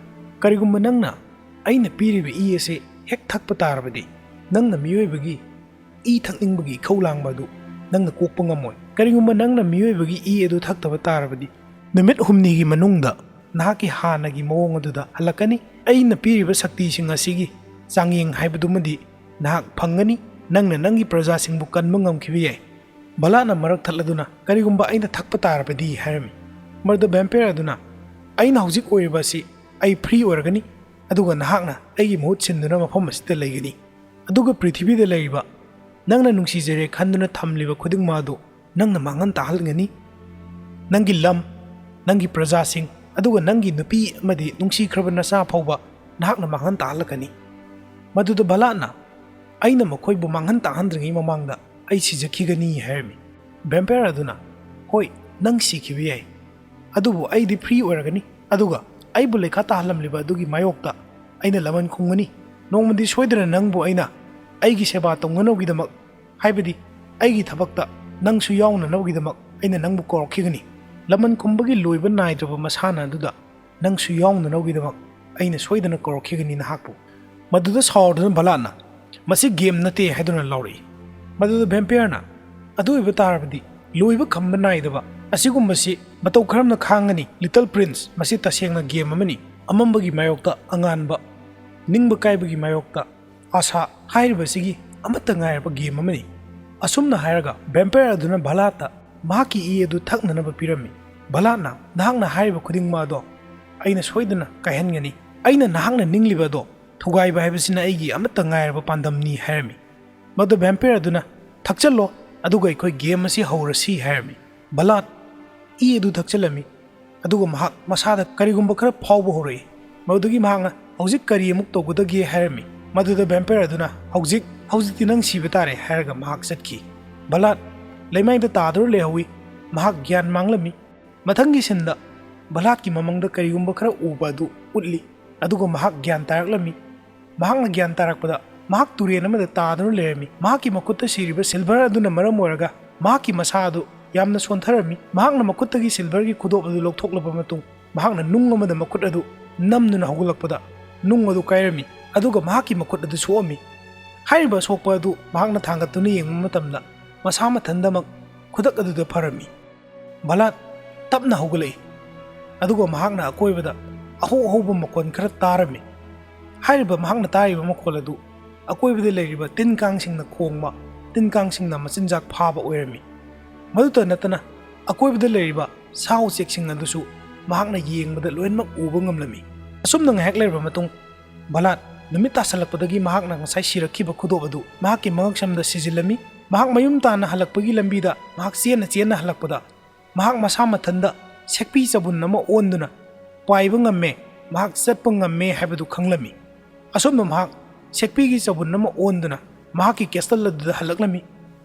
"ꯀꯔꯤꯒꯨꯝꯕ ꯅꯪꯅ ꯑꯩꯅ ꯄꯤꯔꯤꯕ ꯏ ꯑꯁꯤ ꯍꯦꯛ ꯊꯛꯄ ꯇꯥꯔꯕꯗꯤ, ꯅꯪꯅ ꯃꯤꯑꯣꯏꯕꯒꯤ ꯏ ꯊꯛꯅꯤꯡꯕꯒꯤ ꯏꯈꯧ ꯂꯥꯡꯕ ꯑꯗꯨ ꯅꯪꯅ ꯀꯣꯛꯄ ꯉꯝꯃꯣꯏ꯫ ꯀꯔꯤꯒꯨꯝꯕ ꯅꯪꯅ ꯃꯤꯑꯣꯏꯕꯒꯤ ꯏ ꯑꯗꯨ ꯊꯛꯇꯕ ꯇꯥꯔꯕꯗꯤ, ꯅꯨꯃꯤꯠ ꯍꯨꯝꯅꯤꯒꯤ ꯃꯅꯨꯡꯗ ꯅꯍꯥꯛꯀꯤ ꯍꯥꯟꯅꯒꯤ ꯃꯑꯣꯡ ꯑꯗꯨꯗ ꯍꯜꯂꯛꯀꯅꯤ꯫ ꯑꯩꯅ ꯄꯤꯔꯤꯕ ꯁꯛꯇꯤꯁꯤꯡ ꯑꯁꯤꯒꯤ ꯆꯥꯡꯌꯦꯡ ꯍꯥꯏꯕꯗꯨꯃꯗꯤ ꯅꯍꯥꯛ ꯐꯪꯒꯅꯤ꯫ ꯅꯪꯅ ꯅꯪꯒꯤ ꯄ꯭ꯔꯖꯥꯁꯤꯡꯕꯨ ꯀꯟꯕ ꯉꯝꯈꯤꯕ ꯌꯥꯏ꯫" ꯚꯂꯥꯠꯅ ꯃꯔꯛ ꯊꯠꯂꯗꯨꯅ, "ꯀꯔꯤꯒꯨꯝꯕ ꯑꯩꯅ ꯊꯛꯄ ꯇꯥꯔꯕꯗꯤ?" ꯍꯥꯏꯔꯝꯃꯤ꯫ ꯃꯗꯨꯗ ꯚꯦꯝꯄꯥꯌꯔ ꯑꯗꯨꯅ, "ꯑꯩꯅ ꯍꯧꯖꯤꯛ ꯑꯣꯏꯔꯤꯕ ꯑꯁꯤ ꯑꯩ ꯐ꯭ꯔꯤ ꯑꯣꯏꯔꯒꯅꯤ, ꯑꯗꯨꯒ ꯅꯍꯥꯛꯅ ꯑꯩꯒꯤ ꯃꯍꯨꯠ ꯁꯤꯟꯗꯨꯅ ꯃꯐꯝ ꯑꯁꯤꯗ ꯂꯩꯒꯅꯤ꯫ ꯑꯗꯨꯒ ꯄ꯭ꯔꯤꯊꯤꯕꯤꯗ ꯂꯩꯔꯤꯕ ꯅꯪꯅ ꯅꯨꯡꯁꯤꯖꯔꯦ ꯈꯟꯗꯨꯅ ꯊꯝꯂꯤꯕ ꯈꯨꯗꯤꯡꯃꯛ ꯑꯗꯨ ꯅꯪꯅ ꯃꯥꯡꯍꯟ ꯇꯥꯍꯟꯒꯅꯤ꯫ ꯅꯪꯒꯤ ꯂꯝ, ꯅꯪꯒꯤ ꯄ꯭ꯔꯖꯥꯁꯤꯡ, ꯑꯗꯨꯒ ꯅꯪꯒꯤ ꯅꯨꯄꯤ ꯑꯃꯗꯤ ꯅꯨꯡꯁꯤꯈ꯭ꯔꯕ ꯅꯆꯥ ꯐꯥꯎꯕ ꯅꯍꯥꯛꯅ ꯃꯥꯡꯍꯟ ꯇꯥꯍꯜꯂꯛꯀꯅꯤ꯫" ꯃꯗꯨꯗ ꯚꯂꯥꯠꯅ, "ꯑꯩꯅ ꯃꯈꯣꯏꯕꯨ ꯃꯥꯡꯍꯟ ꯇꯥꯍꯟꯗ꯭ꯔꯤꯉꯩ ꯃꯃꯥꯡꯗ ꯑꯩ ꯁꯤꯖꯈꯤꯒꯅꯤ" ꯍꯥꯏꯔꯝꯃꯤ꯫ ꯚꯦꯝꯄꯥꯌꯔ ꯑꯗꯨꯅ, "ꯍꯣꯏ, ꯅꯪ ꯁꯤꯈꯤꯕ ꯌꯥꯏ, ꯑꯗꯨꯕꯨ ꯑꯩꯗꯤ ꯐ꯭ꯔꯤ ꯑꯣꯏꯔꯒꯅꯤ, ꯑꯗꯨꯒ ꯑꯩꯕꯨ ꯂꯩꯈꯥ ꯇꯥꯍꯜꯂꯝꯂꯤꯕ ꯑꯗꯨꯒꯤ ꯃꯥꯌꯣꯛꯇ ꯑꯩꯅ ꯂꯃꯟ ꯈꯨꯝꯒꯅꯤ꯫ ꯅꯣꯡꯃꯗꯤ ꯁꯣꯏꯗꯅ ꯅꯪꯕꯨ ꯑꯩꯅ ꯑꯩꯒꯤ ꯁꯦꯕꯥ ꯇꯧꯅꯅꯕꯒꯤꯗꯃꯛ, ꯍꯥꯏꯕꯗꯤ ꯑꯩꯒꯤ ꯊꯕꯛꯇ ꯅꯪꯁꯨ ꯌꯥꯎꯅꯅꯕꯒꯤꯗꯃꯛ ꯑꯩꯅ ꯅꯪꯕꯨ ꯀꯧꯔꯛꯈꯤꯒꯅꯤ꯫ ꯂꯃꯟ ꯈꯨꯝꯕꯒꯤ ꯂꯣꯏꯕ ꯅꯥꯏꯗ꯭ꯔꯕ ꯃꯁꯥꯟꯅ ꯑꯗꯨꯗ ꯅꯪꯁꯨ ꯌꯥꯎꯅꯅꯕꯒꯤꯗꯃꯛ ꯑꯩꯅ ꯁꯣꯏꯗꯅ ꯀꯧꯔꯛꯈꯤꯒꯅꯤ ꯅꯍꯥꯛꯄꯨ꯫" ꯃꯗꯨꯗ ꯁꯥꯎꯔꯗꯨꯅ ꯚꯂꯥꯠꯅ, "ꯃꯁꯤ ꯒꯦꯝ ꯅꯠꯇꯦ" ꯍꯥꯏꯗꯨꯅ ꯂꯥꯎꯔꯛꯏ꯫ ꯃꯗꯨꯗ ꯚꯦꯝꯄꯥꯌꯔꯅ, "ꯑꯗꯨ ꯑꯣꯏꯕ ꯇꯥꯔꯕꯗꯤ ꯂꯣꯏꯕ ꯈꯝꯕ ꯅꯥꯏꯗꯕ ꯑꯁꯤꯒꯨꯝꯕꯁꯤ ꯃꯇꯧ ꯀꯔꯝꯅ ꯈꯥꯡꯒꯅꯤ? ꯂꯤꯇꯜ ꯄ꯭ꯔꯤꯟꯁ, ꯃꯁꯤ ꯇꯁꯦꯡꯅ ꯒꯦꯝ ꯑꯃꯅꯤ꯫ ꯑꯃꯝꯕꯒꯤ ꯃꯥꯌꯣꯛꯇ ꯑꯉꯥꯟꯕ, ꯅꯤꯡꯕ ꯀꯥꯏꯕꯒꯤ ꯃꯥꯌꯣꯛꯇ ꯑꯥꯁꯥ ꯍꯥꯏꯔꯤꯕꯁꯤꯒꯤ ꯑꯃꯠꯇ ꯉꯥꯏꯔꯕ ꯒꯦꯝ ꯑꯃꯅꯤ꯫" ꯑꯁꯨꯝꯅ ꯍꯥꯏꯔꯒ ꯚꯦꯝꯄꯥꯌꯔ ꯑꯗꯨꯅ ꯚꯂꯥꯠꯇ ꯃꯍꯥꯛꯀꯤ ꯏ ꯑꯗꯨ ꯊꯛꯅꯅꯕ ꯄꯤꯔꯝꯃꯤ꯫ ꯚꯂꯥꯠꯅ, "ꯅꯍꯥꯛꯅ ꯍꯥꯏꯔꯤꯕ ꯈꯨꯗꯤꯡꯃꯛ ꯑꯗꯣ ꯑꯩꯅ ꯁꯣꯏꯗꯅ ꯀꯥꯏꯍꯟꯒꯅꯤ꯫ ꯑꯩꯅ ꯅꯍꯥꯛꯅ ꯅꯤꯡꯂꯤꯕ ꯑꯗꯣ ꯊꯨꯒꯥꯏꯕ ꯍꯥꯏꯕꯁꯤꯅ ꯑꯩꯒꯤ ꯑꯃꯠꯇ ꯉꯥꯏꯔꯕ ꯄꯥꯟꯗꯝꯅꯤ" ꯍꯥꯏꯔꯝꯃꯤ꯫ ꯃꯗꯨ ꯚꯦꯝꯄꯥꯌꯔ ꯑꯗꯨꯅ, "ꯊꯛꯆꯜꯂꯣ, ꯑꯗꯨꯒ ꯑꯩꯈꯣꯏ ꯒꯦꯝ ꯑꯁꯤ ꯍꯧꯔꯁꯤ" ꯍꯥꯏꯔꯝꯃꯤ꯫ ꯚꯂꯥꯠ ꯏ ꯑꯗꯨ ꯊꯛꯆꯜꯂꯝꯃꯤ, ꯑꯗꯨꯒ ꯃꯍꯥꯛ ꯃꯁꯥꯗ ꯀꯔꯤꯒꯨꯝꯕ ꯈꯔ ꯐꯥꯎꯕ ꯍꯧꯔꯛꯏ꯫ ꯃꯗꯨꯗꯒꯤ ꯃꯍꯥꯛꯅ, "ꯍꯧꯖꯤꯛ ꯀꯔꯤ ꯑꯃꯨꯛ ꯇꯧꯒꯗꯒꯦ?" ꯍꯥꯏꯔꯝꯃꯤ꯫ ꯃꯗꯨꯗ ꯚꯦꯝꯄꯥꯌꯔ ꯑꯗꯨꯅ, "ꯍꯧꯖꯤꯛ, ꯍꯧꯖꯤꯛꯇꯤ ꯅꯪ ꯁꯤꯕ ꯇꯥꯔꯦ" ꯍꯥꯏꯔꯒ ꯃꯍꯥꯛ ꯆꯠꯈꯤ꯫ ꯚꯂꯥꯠ ꯂꯩꯃꯥꯏꯗ ꯇꯥꯗꯨꯅ ꯂꯩꯍꯧꯏ꯫ ꯃꯍꯥꯛ ꯒ꯭ꯌꯥꯟ ꯃꯥꯡꯂꯝꯃꯤ꯫ ꯃꯊꯪꯒꯤ ꯁꯤꯟꯗ ꯚꯂꯥꯠꯀꯤ ꯃꯃꯪꯗ ꯀꯔꯤꯒꯨꯝꯕ ꯈꯔ ꯎꯕ ꯑꯗꯨ ꯎꯠꯂꯤ, ꯑꯗꯨꯒ ꯃꯍꯥꯛ ꯒ꯭ꯌꯥꯟ ꯇꯥꯔꯛꯂꯝꯃꯤ꯫ ꯃꯍꯥꯛꯅ ꯒ꯭ꯌꯥꯟ ꯇꯥꯔꯛꯄꯗ ꯃꯍꯥꯛ ꯇꯨꯔꯦꯟ ꯑꯃꯗ ꯇꯥꯗꯨꯅ ꯂꯩꯔꯝꯃꯤ꯫ ꯃꯍꯥꯛꯀꯤ ꯃꯈꯨꯠꯇ ꯁꯤꯔꯤꯕ ꯁꯤꯜꯚꯔ ꯑꯗꯨꯅ ꯃꯔꯝ ꯑꯣꯏꯔꯒ ꯃꯍꯥꯛꯀꯤ ꯃꯁꯥ ꯑꯗꯨ ꯌꯥꯝꯅ ꯁꯣꯟꯊꯔꯝꯃꯤ꯫ ꯃꯍꯥꯛꯅ ꯃꯈꯨꯠꯇꯒꯤ ꯁꯤꯜꯚꯔꯒꯤ ꯈꯨꯗꯣꯞ ꯑꯗꯨ ꯂꯧꯊꯣꯛꯂꯕ ꯃꯇꯨꯡ, ꯃꯍꯥꯛꯅ ꯅꯨꯡ ꯑꯃꯗ ꯃꯈꯨꯠ ꯑꯗꯨ ꯅꯝꯗꯨꯅ ꯍꯧꯒꯠꯂꯛꯄꯗ, ꯅꯨꯡ ꯑꯗꯨ ꯀꯥꯏꯔꯝꯃꯤ, ꯑꯗꯨꯒ ꯃꯍꯥꯛꯀꯤ ꯃꯈꯨꯠ ꯑꯗꯨ ꯁꯣꯛꯑꯝꯃꯤ꯫ ꯍꯥꯏꯔꯤꯕ ꯑꯁꯣꯛꯄ ꯑꯗꯨ ꯃꯍꯥꯛꯅ ꯊꯥꯡꯒꯠꯇꯨꯅ ꯌꯦꯡꯕ ꯃꯇꯝꯗ, ꯃꯁꯥ ꯃꯊꯟꯇꯃꯛ ꯈꯨꯗꯛ ꯑꯗꯨꯗ ꯐꯔꯝꯃꯤ꯫ ꯚꯂꯥꯗ ꯇꯞꯅ ꯍꯧꯒꯠꯂꯛꯏ, ꯑꯗꯨꯒ ꯃꯍꯥꯛꯅ ꯑꯀꯣꯏꯕꯗ ꯑꯍꯧ ꯑꯍꯧꯕ ꯃꯈꯣꯟ ꯈꯔ ꯇꯥꯔꯝꯃꯤ꯫ ꯍꯥꯏꯔꯤꯕ ꯃꯍꯥꯛꯅ ꯇꯥꯔꯤꯕ ꯃꯈꯣꯜ ꯑꯗꯨ ꯑꯀꯣꯏꯕꯗ ꯂꯩꯔꯤꯕ ꯇꯤꯟ ꯀꯥꯡꯁꯤꯡꯅ ꯈꯣꯡꯕ, ꯇꯤꯟ ꯀꯥꯡꯁꯤꯡꯅ ꯃꯆꯤꯟꯖꯥꯛ ꯐꯥꯕ ꯑꯣꯏꯔꯝꯃꯤ꯫ ꯃꯗꯨꯇ ꯅꯠꯇꯅ, ꯑꯀꯣꯏꯕꯗ ꯂꯩꯔꯤꯕ ꯁꯥ ꯎꯆꯦꯛꯁꯤꯡ ꯑꯗꯨꯁꯨ ꯃꯍꯥꯛꯅ ꯌꯦꯡꯕꯗ ꯂꯣꯏꯅꯃꯛ ꯎꯕ ꯉꯝꯂꯝꯃꯤ꯫ ꯑꯁꯨꯝꯅ ꯉꯥꯏꯍꯥꯛ ꯂꯩꯔꯕ ꯃꯇꯨꯡ, ꯚꯂꯥꯗ ꯅꯨꯃꯤꯠ ꯇꯥꯁꯜꯂꯛꯄꯗꯒꯤ ꯃꯍꯥꯛꯅ ꯉꯁꯥꯏ ꯁꯤꯔꯛꯈꯤꯕ ꯈꯨꯗꯣꯞ ꯑꯗꯨ ꯃꯍꯥꯛꯀꯤ ꯃꯉꯛꯁꯝꯗ ꯁꯤꯖꯤꯜꯂꯝꯃꯤ꯫ ꯃꯍꯥꯛ ꯃꯌꯨꯝ ꯇꯥꯟꯅ ꯍꯜꯂꯛꯄꯒꯤ ꯂꯝꯕꯤꯗ ꯃꯍꯥꯛ ꯆꯦꯟꯅ ꯆꯦꯟꯅ ꯍꯜꯂꯛꯄꯗ, ꯃꯍꯥꯛ ꯃꯁꯥ ꯃꯊꯟꯇ ꯁꯦꯛꯄꯤ ꯆꯕꯨꯟ ꯑꯃ ꯑꯣꯟꯗꯨꯅ ꯄꯥꯏꯕ ꯉꯝꯃꯦ, ꯃꯍꯥꯛ ꯆꯠꯄ ꯉꯝꯃꯦ ꯍꯥꯏꯕꯗꯨ ꯈꯪꯂꯝꯃꯤ꯫ ꯑꯁꯣꯝꯗ ꯃꯍꯥꯛ ꯁꯦꯛꯄꯤꯒꯤ ꯆꯕꯨꯟ ꯑꯃ ꯑꯣꯟꯗꯨꯅ ꯃꯍꯥꯛꯀꯤ ꯀꯦꯁꯇꯜ ꯑꯗꯨꯗ ꯍꯜꯂꯛꯂꯝꯃꯤ꯫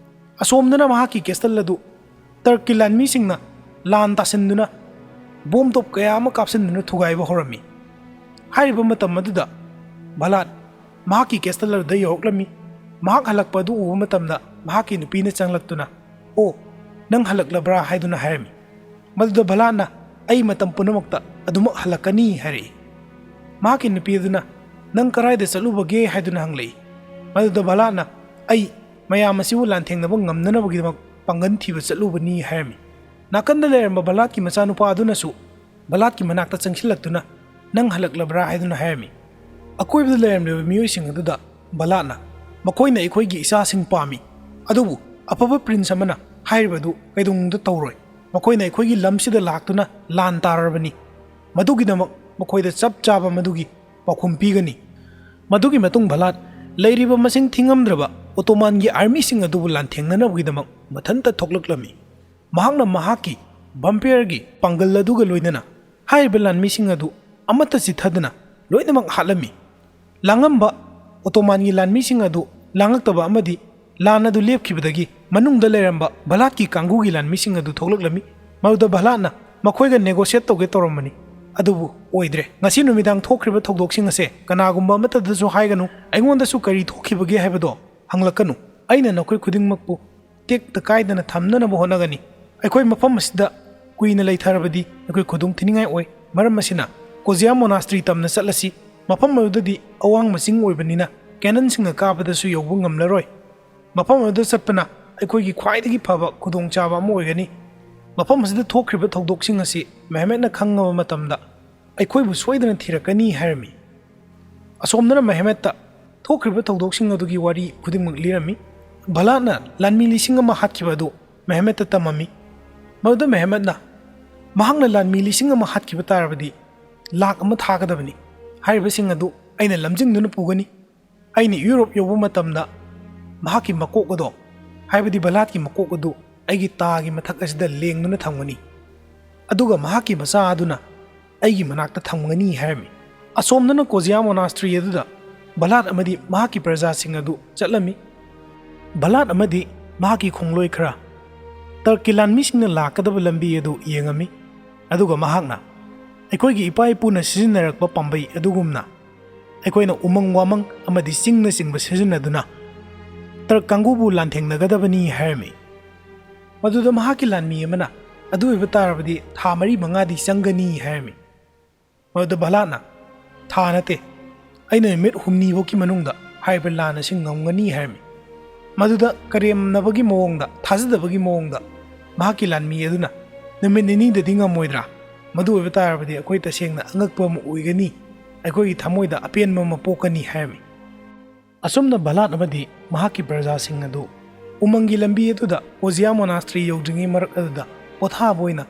ꯑꯁꯣꯝꯗꯅ ꯃꯍꯥꯛꯀꯤ ꯀꯦꯁꯇꯜ ꯑꯗꯨ ꯇꯔꯛꯀꯤ ꯂꯥꯟꯃꯤꯁꯤꯡꯅ ꯂꯥꯟ ꯇꯥꯁꯤꯟꯗꯨꯅ ꯕꯣꯝ ꯇꯣꯞ ꯀꯌꯥ ꯑꯃ ꯀꯥꯞꯁꯤꯟꯗꯨꯅ ꯊꯨꯒꯥꯏꯕ ꯍꯧꯔꯝꯃꯤ꯫ ꯍꯥꯏꯔꯤꯕ ꯃꯇꯝ ꯑꯗꯨꯗ ꯚꯂꯥꯗ ꯃꯍꯥꯛꯀꯤ ꯀꯦꯁꯇꯜ ꯑꯗꯨꯗ ꯌꯧꯔꯛꯂꯝꯃꯤ꯫ ꯃꯍꯥꯛ ꯍꯜꯂꯛꯄ ꯑꯗꯨ ꯎꯕ ꯃꯇꯝꯗ ꯃꯍꯥꯛꯀꯤ ꯅꯨꯄꯤꯅ ꯆꯪꯂꯛꯇꯨꯅ, "ꯑꯣ, ꯅꯪ ꯍꯜꯂꯛꯂꯕ꯭ꯔꯥ?" ꯍꯥꯏꯗꯨꯅ ꯍꯥꯏꯔꯝꯃꯤ꯫ ꯃꯗꯨꯗ ꯚꯂꯥꯗꯅ, "ꯑꯩ ꯃꯇꯝ ꯄꯨꯝꯅꯃꯛꯇ ꯑꯗꯨꯃꯛ ꯍꯜꯂꯛꯀꯅꯤ," ꯍꯥꯏꯔꯛꯏ꯫ ꯃꯍꯥꯛꯀꯤ ꯅꯨꯄꯤ ꯑꯗꯨꯅ, "ꯅꯪ ꯀꯗꯥꯏꯗ ꯆꯠꯂꯨꯕꯒꯦ?" ꯍꯥꯏꯗꯨꯅ ꯍꯪꯂꯛꯏ꯫ ꯃꯗꯨꯗ ꯚꯂꯥꯗꯅ, "ꯑꯩ ꯃꯌꯥꯝ ꯑꯁꯤꯕꯨ ꯂꯥꯟꯊꯦꯡꯅꯕ ꯉꯝꯅꯅꯕꯒꯤꯗꯃꯛ ꯄꯥꯡꯒꯜ ꯊꯤꯕ ꯆꯠꯂꯨꯕꯅꯤ," ꯍꯥꯏꯔꯝꯃꯤ꯫ ꯅꯥꯀꯟꯗ ꯂꯩꯔꯝꯕ ꯚꯂꯥꯗꯀꯤ ꯃꯆꯥꯅꯨꯄꯥ ꯑꯗꯨꯅꯁꯨ ꯚꯂꯥꯗꯀꯤ ꯃꯅꯥꯛꯇ ꯆꯪꯁꯤꯜꯂꯛꯇꯨꯅ, "ꯅꯪ ꯍꯜꯂꯛꯂꯕ꯭ꯔꯥ?" ꯍꯥꯏꯗꯨꯅ ꯍꯥꯏꯔꯝꯃꯤ꯫ ꯑꯀꯣꯏꯕꯗ ꯂꯩꯔꯝꯂꯤꯕ ꯃꯤꯑꯣꯏꯁꯤꯡ ꯑꯗꯨꯗ ꯚꯂꯥꯗꯅ, "ꯃꯈꯣꯏꯅ ꯑꯩꯈꯣꯏꯒꯤ ꯏꯆꯥꯁꯤꯡ ꯄꯥꯝꯃꯤ, ꯑꯗꯨꯕꯨ ꯑꯐꯕ ꯄ꯭ꯔꯤꯟꯁ ꯑꯃꯅ ꯍꯥꯏꯔꯤꯕꯗꯨ ꯀꯩꯗꯧꯅꯨꯡꯗ ꯇꯧꯔꯣꯏ꯫ ꯃꯈꯣꯏꯅ ꯑꯩꯈꯣꯏꯒꯤ ꯂꯝꯁꯤꯗ ꯂꯥꯛꯇꯨꯅ ꯂꯥꯟ ꯇꯥꯔꯕꯅꯤ꯫ ꯃꯗꯨꯒꯤꯗꯃꯛ ꯃꯈꯣꯏꯗ ꯆꯞ ꯆꯥꯕ ꯃꯗꯨꯒꯤ ꯄꯥꯎꯈꯨꯝ ꯄꯤꯒꯅꯤ꯫" ꯃꯗꯨꯒꯤ ꯃꯇꯨꯡ ꯚꯂꯥꯗ ꯂꯩꯔꯤꯕ ꯃꯁꯤꯡ ꯊꯤꯉꯝꯗ꯭ꯔꯕ ꯑꯣꯇꯣꯃꯥꯟꯒꯤ ꯑꯥꯔꯃꯤꯁꯤꯡ ꯑꯗꯨꯕꯨ ꯂꯥꯟꯊꯦꯡꯅꯅꯕꯒꯤꯗꯃꯛ ꯃꯊꯟꯇ ꯊꯣꯛꯂꯛꯂꯝꯃꯤ꯫ ꯃꯍꯥꯛꯅ ꯃꯍꯥꯛꯀꯤ ꯚꯥꯝꯄꯤꯌꯔꯒꯤ ꯄꯥꯡꯒꯜ ꯑꯗꯨꯒ ꯂꯣꯏꯅꯅ ꯍꯥꯏꯔꯤꯕ ꯂꯥꯟꯃꯤꯁꯤꯡ ꯑꯗꯨ ꯑꯃꯠꯇ ꯆꯤꯠꯊꯗꯅ ꯂꯣꯏꯅꯃꯛ ꯍꯥꯠꯂꯝꯃꯤ꯫ ꯂꯥꯡꯉꯝꯕ ꯑꯣꯇꯣꯃꯥꯟꯒꯤ ꯂꯥꯟꯃꯤꯁꯤꯡ ꯑꯗꯨ ꯂꯥꯡꯉꯛꯇꯕ ꯑꯃꯗꯤ ꯂꯥꯟ ꯑꯗꯨ ꯂꯦꯞꯈꯤꯕꯗꯒꯤ ꯃꯅꯨꯡꯗ ꯂꯩꯔꯝꯕ ꯚꯂꯥꯗꯀꯤ ꯀꯥꯡꯕꯨꯒꯤ ꯂꯥꯟꯃꯤꯁꯤꯡ ꯑꯗꯨ ꯊꯣꯛꯂꯛꯂꯝꯃꯤ꯫ ꯃꯗꯨꯗ ꯚꯂꯥꯗꯅ ꯃꯈꯣꯏꯒ ꯅꯦꯒꯣꯁꯤꯌꯦꯠ ꯇꯧꯒꯦ ꯇꯧꯔꯝꯕꯅꯤ, ꯑꯗꯨꯕꯨ ꯑꯣꯏꯗ꯭ꯔꯦ꯫ ꯉꯁꯤ ꯅꯨꯃꯤꯗꯥꯡ ꯊꯣꯛꯈ꯭ꯔꯤꯕ ꯊꯧꯗꯣꯛꯁꯤꯡ ꯑꯁꯦ ꯀꯅꯥꯒꯨꯝꯕ ꯑꯃꯠꯇꯗꯁꯨ ꯍꯥꯏꯒꯅꯨ, ꯑꯩꯉꯣꯟꯗꯁꯨ ꯀꯔꯤ ꯊꯣꯛꯈꯤꯕꯒꯦ ꯍꯥꯏꯕꯗꯣ ꯍꯪꯂꯛꯀꯅꯨ꯫ ꯑꯩꯅ ꯅꯈꯣꯏ ꯈꯨꯗꯤꯡꯃꯛꯄꯨ ꯇꯦꯛꯇ ꯀꯥꯏꯗꯅ ꯊꯝꯅꯅꯕ ꯍꯣꯠꯅꯒꯅꯤ꯫ ꯑꯩꯈꯣꯏ ꯃꯐꯝ ꯑꯁꯤꯗ ꯀꯨꯏꯅ ꯂꯩꯊꯔꯕꯗꯤ ꯑꯩꯈꯣꯏ ꯈꯨꯗꯣꯡ ꯊꯤꯅꯤꯡꯉꯥꯏ ꯑꯣꯏ꯫ ꯃꯔꯝ ꯑꯁꯤꯅ, ꯀꯣꯖꯤꯌꯥ ꯃꯣꯅꯥꯁꯇ꯭ꯔꯤ ꯇꯝꯅ ꯆꯠꯂꯁꯤ꯫ ꯃꯐꯝ ꯑꯗꯨꯗꯗꯤ ꯑꯋꯥꯡꯕ ꯆꯤꯡ ꯑꯣꯏꯕꯅꯤꯅ ꯀꯦꯅꯟꯁꯤꯡꯅ ꯀꯥꯕꯗꯁꯨ ꯌꯧꯕ ꯉꯝꯂꯔꯣꯏ꯫ ꯃꯐꯝ ꯑꯗꯨꯗ ꯆꯠꯄꯅ ꯑꯩꯈꯣꯏꯒꯤ ꯈ꯭ꯋꯥꯏꯗꯒꯤ ꯐꯕ ꯈꯨꯗꯣꯡꯆꯥꯕ ꯑꯃ ꯑꯣꯏꯒꯅꯤ꯫ ꯃꯐꯝ ꯑꯁꯤꯗ ꯊꯣꯛꯈ꯭ꯔꯤꯕ ꯊꯧꯗꯣꯛꯁꯤꯡ ꯑꯁꯤ ꯃꯦꯍꯃꯦꯠꯅ ꯈꯪꯉꯕ ꯃꯇꯝꯗ ꯑꯩꯈꯣꯏꯕꯨ ꯁꯣꯏꯗꯅ ꯊꯤꯔꯛꯀꯅꯤ ꯍꯥꯏꯔꯝꯃꯤ꯫ ꯑꯁꯣꯝꯗꯅ ꯃꯦꯍꯃꯦꯠꯇ ꯊꯣꯛꯈ꯭ꯔꯤꯕ ꯊꯧꯗꯣꯛꯁꯤꯡ ꯑꯗꯨꯒꯤ ꯋꯥꯔꯤ ꯈꯨꯗꯤꯡꯃꯛ ꯂꯤꯔꯝꯃꯤ꯫ ꯚꯂꯥꯠꯅ ꯂꯥꯟꯃꯤ ꯂꯤꯁꯤꯡ ꯑꯃ ꯍꯥꯠꯈꯤꯕ ꯑꯗꯨ ꯃꯦꯍꯃꯦꯠꯇ ꯇꯝꯃꯝꯃꯤ꯫ ꯃꯗꯨꯗ ꯃꯦꯍꯃꯦꯠꯅ, "ꯃꯍꯥꯛꯅ ꯂꯥꯟꯃꯤ ꯂꯤꯁꯤꯡ ꯑꯃ ꯍꯥꯠꯈꯤꯕ ꯇꯥꯔꯕꯗꯤ ꯂꯥꯛ ꯑꯃ ꯊꯥꯒꯗꯕꯅꯤ꯫ ꯍꯥꯏꯔꯤꯕꯁꯤꯡ ꯑꯗꯨ ꯑꯩꯅ ꯂꯝꯖꯤꯡꯗꯨꯅ ꯄꯨꯒꯅꯤ꯫ ꯑꯩꯅ ꯌꯨꯔꯣꯞ ꯌꯧꯕ ꯃꯇꯝꯗ ꯃꯍꯥꯛꯀꯤ ꯃꯀꯣꯛ ꯑꯗꯣ, ꯍꯥꯏꯕꯗꯤ ꯚꯂꯥꯠꯀꯤ ꯃꯀꯣꯛ ꯑꯗꯨ ꯑꯩꯒꯤ ꯇꯥꯒꯤ ꯃꯊꯛ ꯑꯁꯤꯗ ꯂꯦꯡꯗꯨꯅ ꯊꯝꯒꯅꯤ꯫ ꯑꯗꯨꯒ ꯃꯍꯥꯛꯀꯤ ꯃꯆꯥ ꯑꯗꯨꯅ ꯑꯩꯒꯤ ꯃꯅꯥꯛꯇ ꯊꯝꯒꯅꯤ" ꯍꯥꯏꯔꯝꯃꯤ꯫ ꯑꯁꯣꯝꯗꯅ ꯀꯣꯖꯤꯌꯥ ꯃꯣꯅꯥꯁꯇ꯭ꯔꯤ ꯑꯗꯨꯗ ꯚꯂꯥꯠ ꯑꯃꯗꯤ ꯃꯍꯥꯛꯀꯤ ꯄ꯭ꯔꯖꯥꯁꯤꯡ ꯑꯗꯨ ꯆꯠꯂꯝꯃꯤ꯫ ꯚꯂꯥꯠ ꯑꯃꯗꯤ ꯃꯍꯥꯛꯀꯤ ꯈꯣꯡꯂꯣꯏ ꯈꯔ ꯇꯔꯛꯀꯤ ꯂꯥꯟꯃꯤꯁꯤꯡꯅ ꯂꯥꯛꯀꯗꯕ ꯂꯝꯕꯤ ꯑꯗꯨ ꯌꯦꯡꯉꯝꯃꯤ꯫ ꯑꯗꯨꯒ ꯃꯍꯥꯛꯅ, "ꯑꯩꯈꯣꯏꯒꯤ ꯏꯄꯥ ꯏꯄꯨꯅ ꯁꯤꯖꯤꯟꯅꯔꯛꯄ ꯄꯥꯝꯕꯩ ꯑꯗꯨꯒꯨꯝꯅ ꯑꯩꯈꯣꯏꯅ ꯎꯃꯪ ꯋꯥꯃꯪ ꯑꯃꯗꯤ ꯆꯤꯡꯅꯆꯤꯡꯕ ꯁꯤꯖꯤꯟꯅꯗꯨꯅ ꯇꯔꯛ ꯀꯥꯡꯕꯨꯕꯨ ꯂꯥꯟꯊꯦꯡꯅꯒꯗꯕꯅꯤ" ꯍꯥꯏꯔꯝꯃꯤ꯫ ꯃꯗꯨꯗ ꯃꯍꯥꯛꯀꯤ ꯂꯥꯟꯃꯤ ꯑꯃꯅ, "ꯑꯗꯨ ꯑꯣꯏꯕ ꯇꯥꯔꯕꯗꯤ ꯊꯥ ꯃꯔꯤ ꯃꯉꯥꯗꯤ ꯆꯪꯒꯅꯤ" ꯍꯥꯏꯔꯝꯃꯤ꯫ ꯃꯗꯨꯗ ꯚꯂꯥꯠꯅ, "ꯊꯥ ꯅꯠꯇꯦ, ꯑꯩꯅ ꯅꯨꯃꯤꯠ ꯍꯨꯝꯅꯤꯐꯥꯎꯒꯤ ꯃꯅꯨꯡꯗ ꯍꯥꯏꯔꯤꯕ ꯂꯥꯟ ꯑꯁꯤ ꯉꯝꯒꯅꯤ" ꯍꯥꯏꯔꯝꯃꯤ꯫ ꯃꯗꯨꯗ ꯀꯔꯦꯝꯅꯕꯒꯤ ꯃꯑꯣꯡꯗ, ꯊꯥꯖꯗꯕꯒꯤ ꯃꯑꯣꯡꯗ ꯃꯍꯥꯛꯀꯤ ꯂꯥꯟꯃꯤ ꯑꯗꯨꯅ, "ꯅꯨꯃꯤꯠ ꯅꯤꯅꯤꯗꯗꯤ ꯉꯝꯃꯣꯏꯗ꯭ꯔꯥ? ꯃꯗꯨ ꯑꯣꯏꯕ ꯇꯥꯔꯕꯗꯤ ꯑꯩꯈꯣꯏ ꯇꯁꯦꯡꯅ ꯑꯉꯛꯄ ꯑꯃ ꯑꯣꯏꯒꯅꯤ, ꯑꯩꯈꯣꯏꯒꯤ ꯊꯃꯣꯏꯗ ꯑꯄꯦꯟꯕ ꯑꯃ ꯄꯣꯛꯀꯅꯤ" ꯍꯥꯏꯔꯝꯃꯤ꯫ ꯑꯁꯨꯝꯅ ꯚꯂꯥꯠ ꯑꯃꯗꯤ ꯃꯍꯥꯛꯀꯤ ꯄ꯭ꯔꯖꯥꯁꯤꯡ ꯑꯗꯨ ꯎꯃꯪꯒꯤ ꯂꯝꯕꯤ ꯑꯗꯨꯗ ꯀꯣꯖꯤꯌꯥ ꯃꯣꯅꯥꯁꯇ꯭ꯔꯤ ꯌꯧꯗ꯭ꯔꯤꯉꯩ ꯃꯔꯛ ꯑꯗꯨꯗ ꯄꯣꯊꯥꯕ ꯑꯣꯏꯅ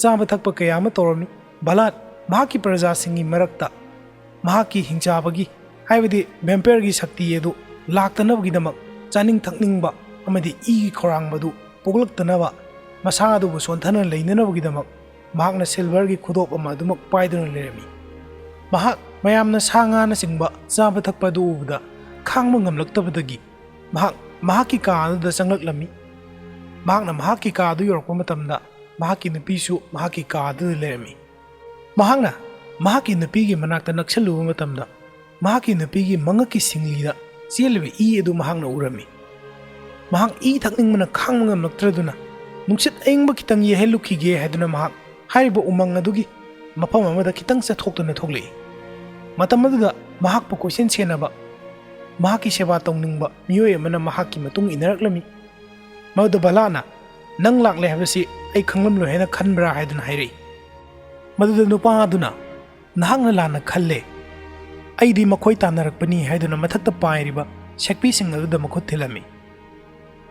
ꯆꯥꯕ ꯊꯛꯄ ꯀꯌꯥ ꯑꯃ ꯇꯧꯔꯝꯃꯤ꯫ ꯚꯂꯥꯠ ꯃꯍꯥꯛꯀꯤ ꯄ꯭ꯔꯖꯥꯁꯤꯡꯒꯤ ꯃꯔꯛꯇ ꯃꯍꯥꯛꯀꯤ ꯍꯤꯡꯆꯥꯕꯒꯤ, ꯍꯥꯏꯕꯗꯤ ꯚꯦꯝꯄꯌꯔꯒꯤ ꯁꯛꯇꯤ ꯑꯗꯨ ꯂꯥꯛꯇꯅꯕꯒꯤꯗꯃꯛ, ꯆꯥꯅꯤꯡ ꯊꯛꯅꯤꯡꯕ ꯑꯃꯗꯤ ꯏꯒꯤ ꯈꯧꯔꯥꯡꯕꯗꯨ ꯄꯣꯛꯂꯛꯇꯅꯕ, ꯃꯁꯥ ꯑꯗꯨꯕꯨ ꯁꯣꯟꯊꯅ ꯂꯩꯅꯅꯕꯒꯤꯗꯃꯛ ꯃꯍꯥꯛꯅ ꯁꯤꯜꯚꯔꯒꯤ ꯈꯨꯗꯣꯞ ꯑꯃ ꯑꯗꯨꯃꯛ ꯄꯥꯏꯗꯨꯅ ꯂꯩꯔꯝꯃꯤ꯫ ꯃꯍꯥꯛ ꯃꯌꯥꯝꯅ ꯁꯥ ꯉꯥꯅꯆꯤꯡꯕ ꯆꯥꯕ ꯊꯛꯄ ꯑꯗꯨ ꯎꯕꯗ ꯈꯥꯡꯕ ꯉꯝꯂꯛꯇꯕꯗꯒꯤ ꯃꯍꯥꯛ ꯃꯍꯥꯛꯀꯤ ꯀꯥ ꯑꯗꯨꯗ ꯆꯪꯂꯛꯂꯝꯃꯤ꯫ ꯃꯍꯥꯛꯅ ꯃꯍꯥꯛꯀꯤ ꯀꯥ ꯑꯗꯨ ꯌꯧꯔꯛꯄ ꯃꯇꯝꯗ ꯃꯍꯥꯛꯀꯤ ꯅꯨꯄꯤꯁꯨ ꯃꯍꯥꯛꯀꯤ ꯀꯥ ꯑꯗꯨꯗ ꯂꯩꯔꯝꯃꯤ꯫ ꯃꯍꯥꯛꯅ ꯃꯍꯥꯛꯀꯤ ꯅꯨꯄꯤꯒꯤ ꯃꯅꯥꯛꯇ ꯅꯛꯁꯜꯂꯨꯕ ꯃꯇꯝꯗ, ꯃꯍꯥꯛꯀꯤ ꯅꯨꯄꯤꯒꯤ ꯃꯉꯛꯀꯤ ꯁꯤꯡꯂꯤꯗ ꯆꯦꯜꯂꯤꯕ ꯏ ꯑꯗꯨ ꯃꯍꯥꯛꯅ ꯎꯔꯝꯃꯤ꯫ ꯃꯍꯥꯛ ꯏ ꯊꯛꯅꯤꯡꯕꯅ ꯈꯥꯡꯕ ꯉꯝꯂꯛꯇ꯭ꯔꯗꯨꯅ, ꯅꯨꯡꯁꯤꯠ ꯑꯏꯪꯕ ꯈꯤꯇꯪ ꯌꯩꯍꯜꯂꯨꯈꯤꯒꯦ ꯍꯥꯏꯗꯨꯅ ꯃꯍꯥꯛ ꯍꯥꯏꯔꯤꯕ ꯎꯃꯪ ꯑꯗꯨꯒꯤ ꯃꯐꯝ ꯑꯃꯗ ꯈꯤꯇꯪ ꯆꯠꯊꯣꯛꯇꯨꯅ ꯊꯣꯛꯂꯛꯏ꯫ ꯃꯇꯝ ꯑꯗꯨꯗ ꯃꯍꯥꯛꯄꯨ ꯀꯣꯏꯁꯦꯟ ꯁꯦꯟꯅꯕ ꯃꯍꯥꯛꯀꯤ ꯁꯦꯕꯥ ꯇꯧꯅꯤꯡꯕ ꯃꯤꯑꯣꯏ ꯑꯃꯅ ꯃꯍꯥꯛꯀꯤ ꯃꯇꯨꯡ ꯏꯟꯅꯔꯛꯂꯝꯃꯤ꯫ ꯃꯗꯨꯗ ꯚꯂꯥꯠꯅ, "ꯅꯪ ꯂꯥꯛꯂꯦ ꯍꯥꯏꯕꯁꯤ ꯑꯩ ꯈꯪꯂꯝꯂꯣꯏ ꯍꯥꯏꯅ ꯈꯟꯕ꯭ꯔꯥ?" ꯍꯥꯏꯗꯨꯅ ꯍꯥꯏꯔꯛꯏ꯫ ꯃꯗꯨꯗ ꯅꯨꯄꯥ ꯑꯗꯨꯅ, "ꯅꯍꯥꯛꯅ ꯂꯥꯟꯅ ꯈꯜꯂꯦ, ꯑꯩꯗꯤ ꯃꯈꯣꯏ ꯇꯥꯟꯅꯔꯛꯄꯅꯤ" ꯍꯥꯏꯗꯨꯅ ꯃꯊꯛꯇ ꯄꯥꯏꯔꯤꯕ ꯁꯦꯛꯄꯤꯁꯤꯡ ꯑꯗꯨꯗ ꯃꯈꯨꯠ ꯊꯤꯜꯂꯝꯃꯤ꯫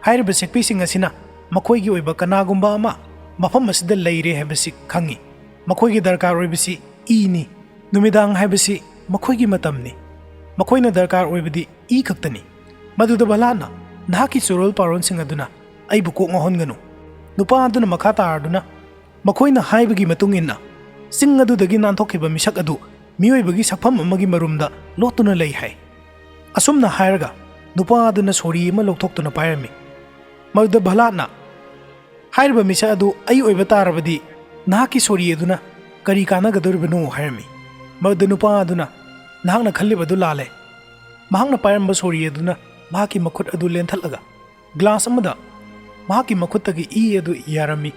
ꯍꯥꯏꯔꯤꯕ ꯁꯦꯛꯄꯤꯁꯤꯡ ꯑꯁꯤꯅ ꯃꯈꯣꯏꯒꯤ ꯑꯣꯏꯕ ꯀꯅꯥꯒꯨꯝꯕ ꯑꯃ ꯃꯐꯝ ꯑꯁꯤꯗ ꯂꯩꯔꯦ ꯍꯥꯏꯕꯁꯤ ꯈꯪꯏ꯫ ꯃꯈꯣꯏꯒꯤ ꯗꯔꯀꯥꯔ ꯑꯣꯏꯕꯁꯤ ꯏꯅꯤ꯫ ꯅꯨꯃꯤꯗꯥꯡ ꯍꯥꯏꯕꯁꯤ ꯃꯈꯣꯏꯒꯤ ꯃꯇꯝꯅꯤ꯫ ꯃꯈꯣꯏꯅ ꯗꯔꯀꯥꯔ ꯑꯣꯏꯕꯗꯤ ꯏ ꯈꯛꯇꯅꯤ꯫ ꯃꯗꯨꯗ ꯚꯂꯥꯠꯅ, "ꯅꯍꯥꯛꯀꯤ ꯆꯨꯔꯣꯜ ꯄꯥꯔꯣꯟꯁꯤꯡ ꯑꯗꯨꯅ ꯑꯩꯕꯨ ꯀꯣꯛ ꯉꯥꯎꯍꯟꯒꯅꯨ"꯫ ꯅꯨꯄꯥ ꯑꯗꯨꯅ ꯃꯈꯥ ꯇꯥꯔꯗꯨꯅ, "ꯃꯈꯣꯏꯅ ꯍꯥꯏꯕꯒꯤ ꯃꯇꯨꯡ ꯏꯟꯅ ꯆꯤꯡ ꯑꯗꯨꯗꯒꯤ ꯅꯥꯟꯊꯣꯛꯈꯤꯕ ꯃꯤꯁꯛ ꯑꯗꯨ ꯃꯤꯑꯣꯏꯕꯒꯤ ꯁꯛꯐꯝ ꯑꯃꯒꯤ ꯃꯔꯨꯝꯗ ꯂꯣꯠꯇꯨꯅ ꯂꯩ" ꯍꯥꯏ꯫ ꯑꯁꯨꯝꯅ ꯍꯥꯏꯔꯒ ꯅꯨꯄꯥ ꯑꯗꯨꯅ ꯁꯣꯔꯤ ꯑꯃ ꯂꯧꯊꯣꯛꯇꯨꯅ ꯄꯥꯏꯔꯝꯃꯤ꯫ ꯃꯗꯨꯗ ꯚꯂꯥꯠꯅ, "ꯍꯥꯏꯔꯤꯕ ꯃꯤꯁꯛ ꯑꯗꯨ ꯑꯩ ꯑꯣꯏꯕ ꯇꯥꯔꯕꯗꯤ ꯅꯍꯥꯛꯀꯤ ꯁꯣꯔꯤ ꯑꯗꯨꯅ ꯀꯔꯤ ꯀꯥꯟꯅꯒꯗꯧꯔꯤꯕꯅꯣ?" ꯍꯥꯏꯔꯝꯃꯤ꯫ ꯃꯗꯨꯗ ꯅꯨꯄꯥ ꯑꯗꯨꯅ, "ꯅꯍꯥꯛꯅ ꯈꯜꯂꯤꯕ ꯑꯗꯨ ꯂꯥꯜꯂꯦ"꯫ ꯃꯍꯥꯛꯅ ꯄꯥꯏꯔꯝꯕ ꯁꯣꯔꯤ ꯑꯗꯨꯅ ꯃꯍꯥꯛꯀꯤ ꯃꯈꯨꯠ ꯑꯗꯨ ꯂꯦꯟꯊꯠꯂꯒ ꯒ꯭ꯂꯥꯁ ꯑꯃꯗ ꯃꯍꯥꯛꯀꯤ ꯃꯈꯨꯠꯇꯒꯤ ꯏ ꯑꯗꯨ ꯌꯥꯔꯝꯃꯤ꯫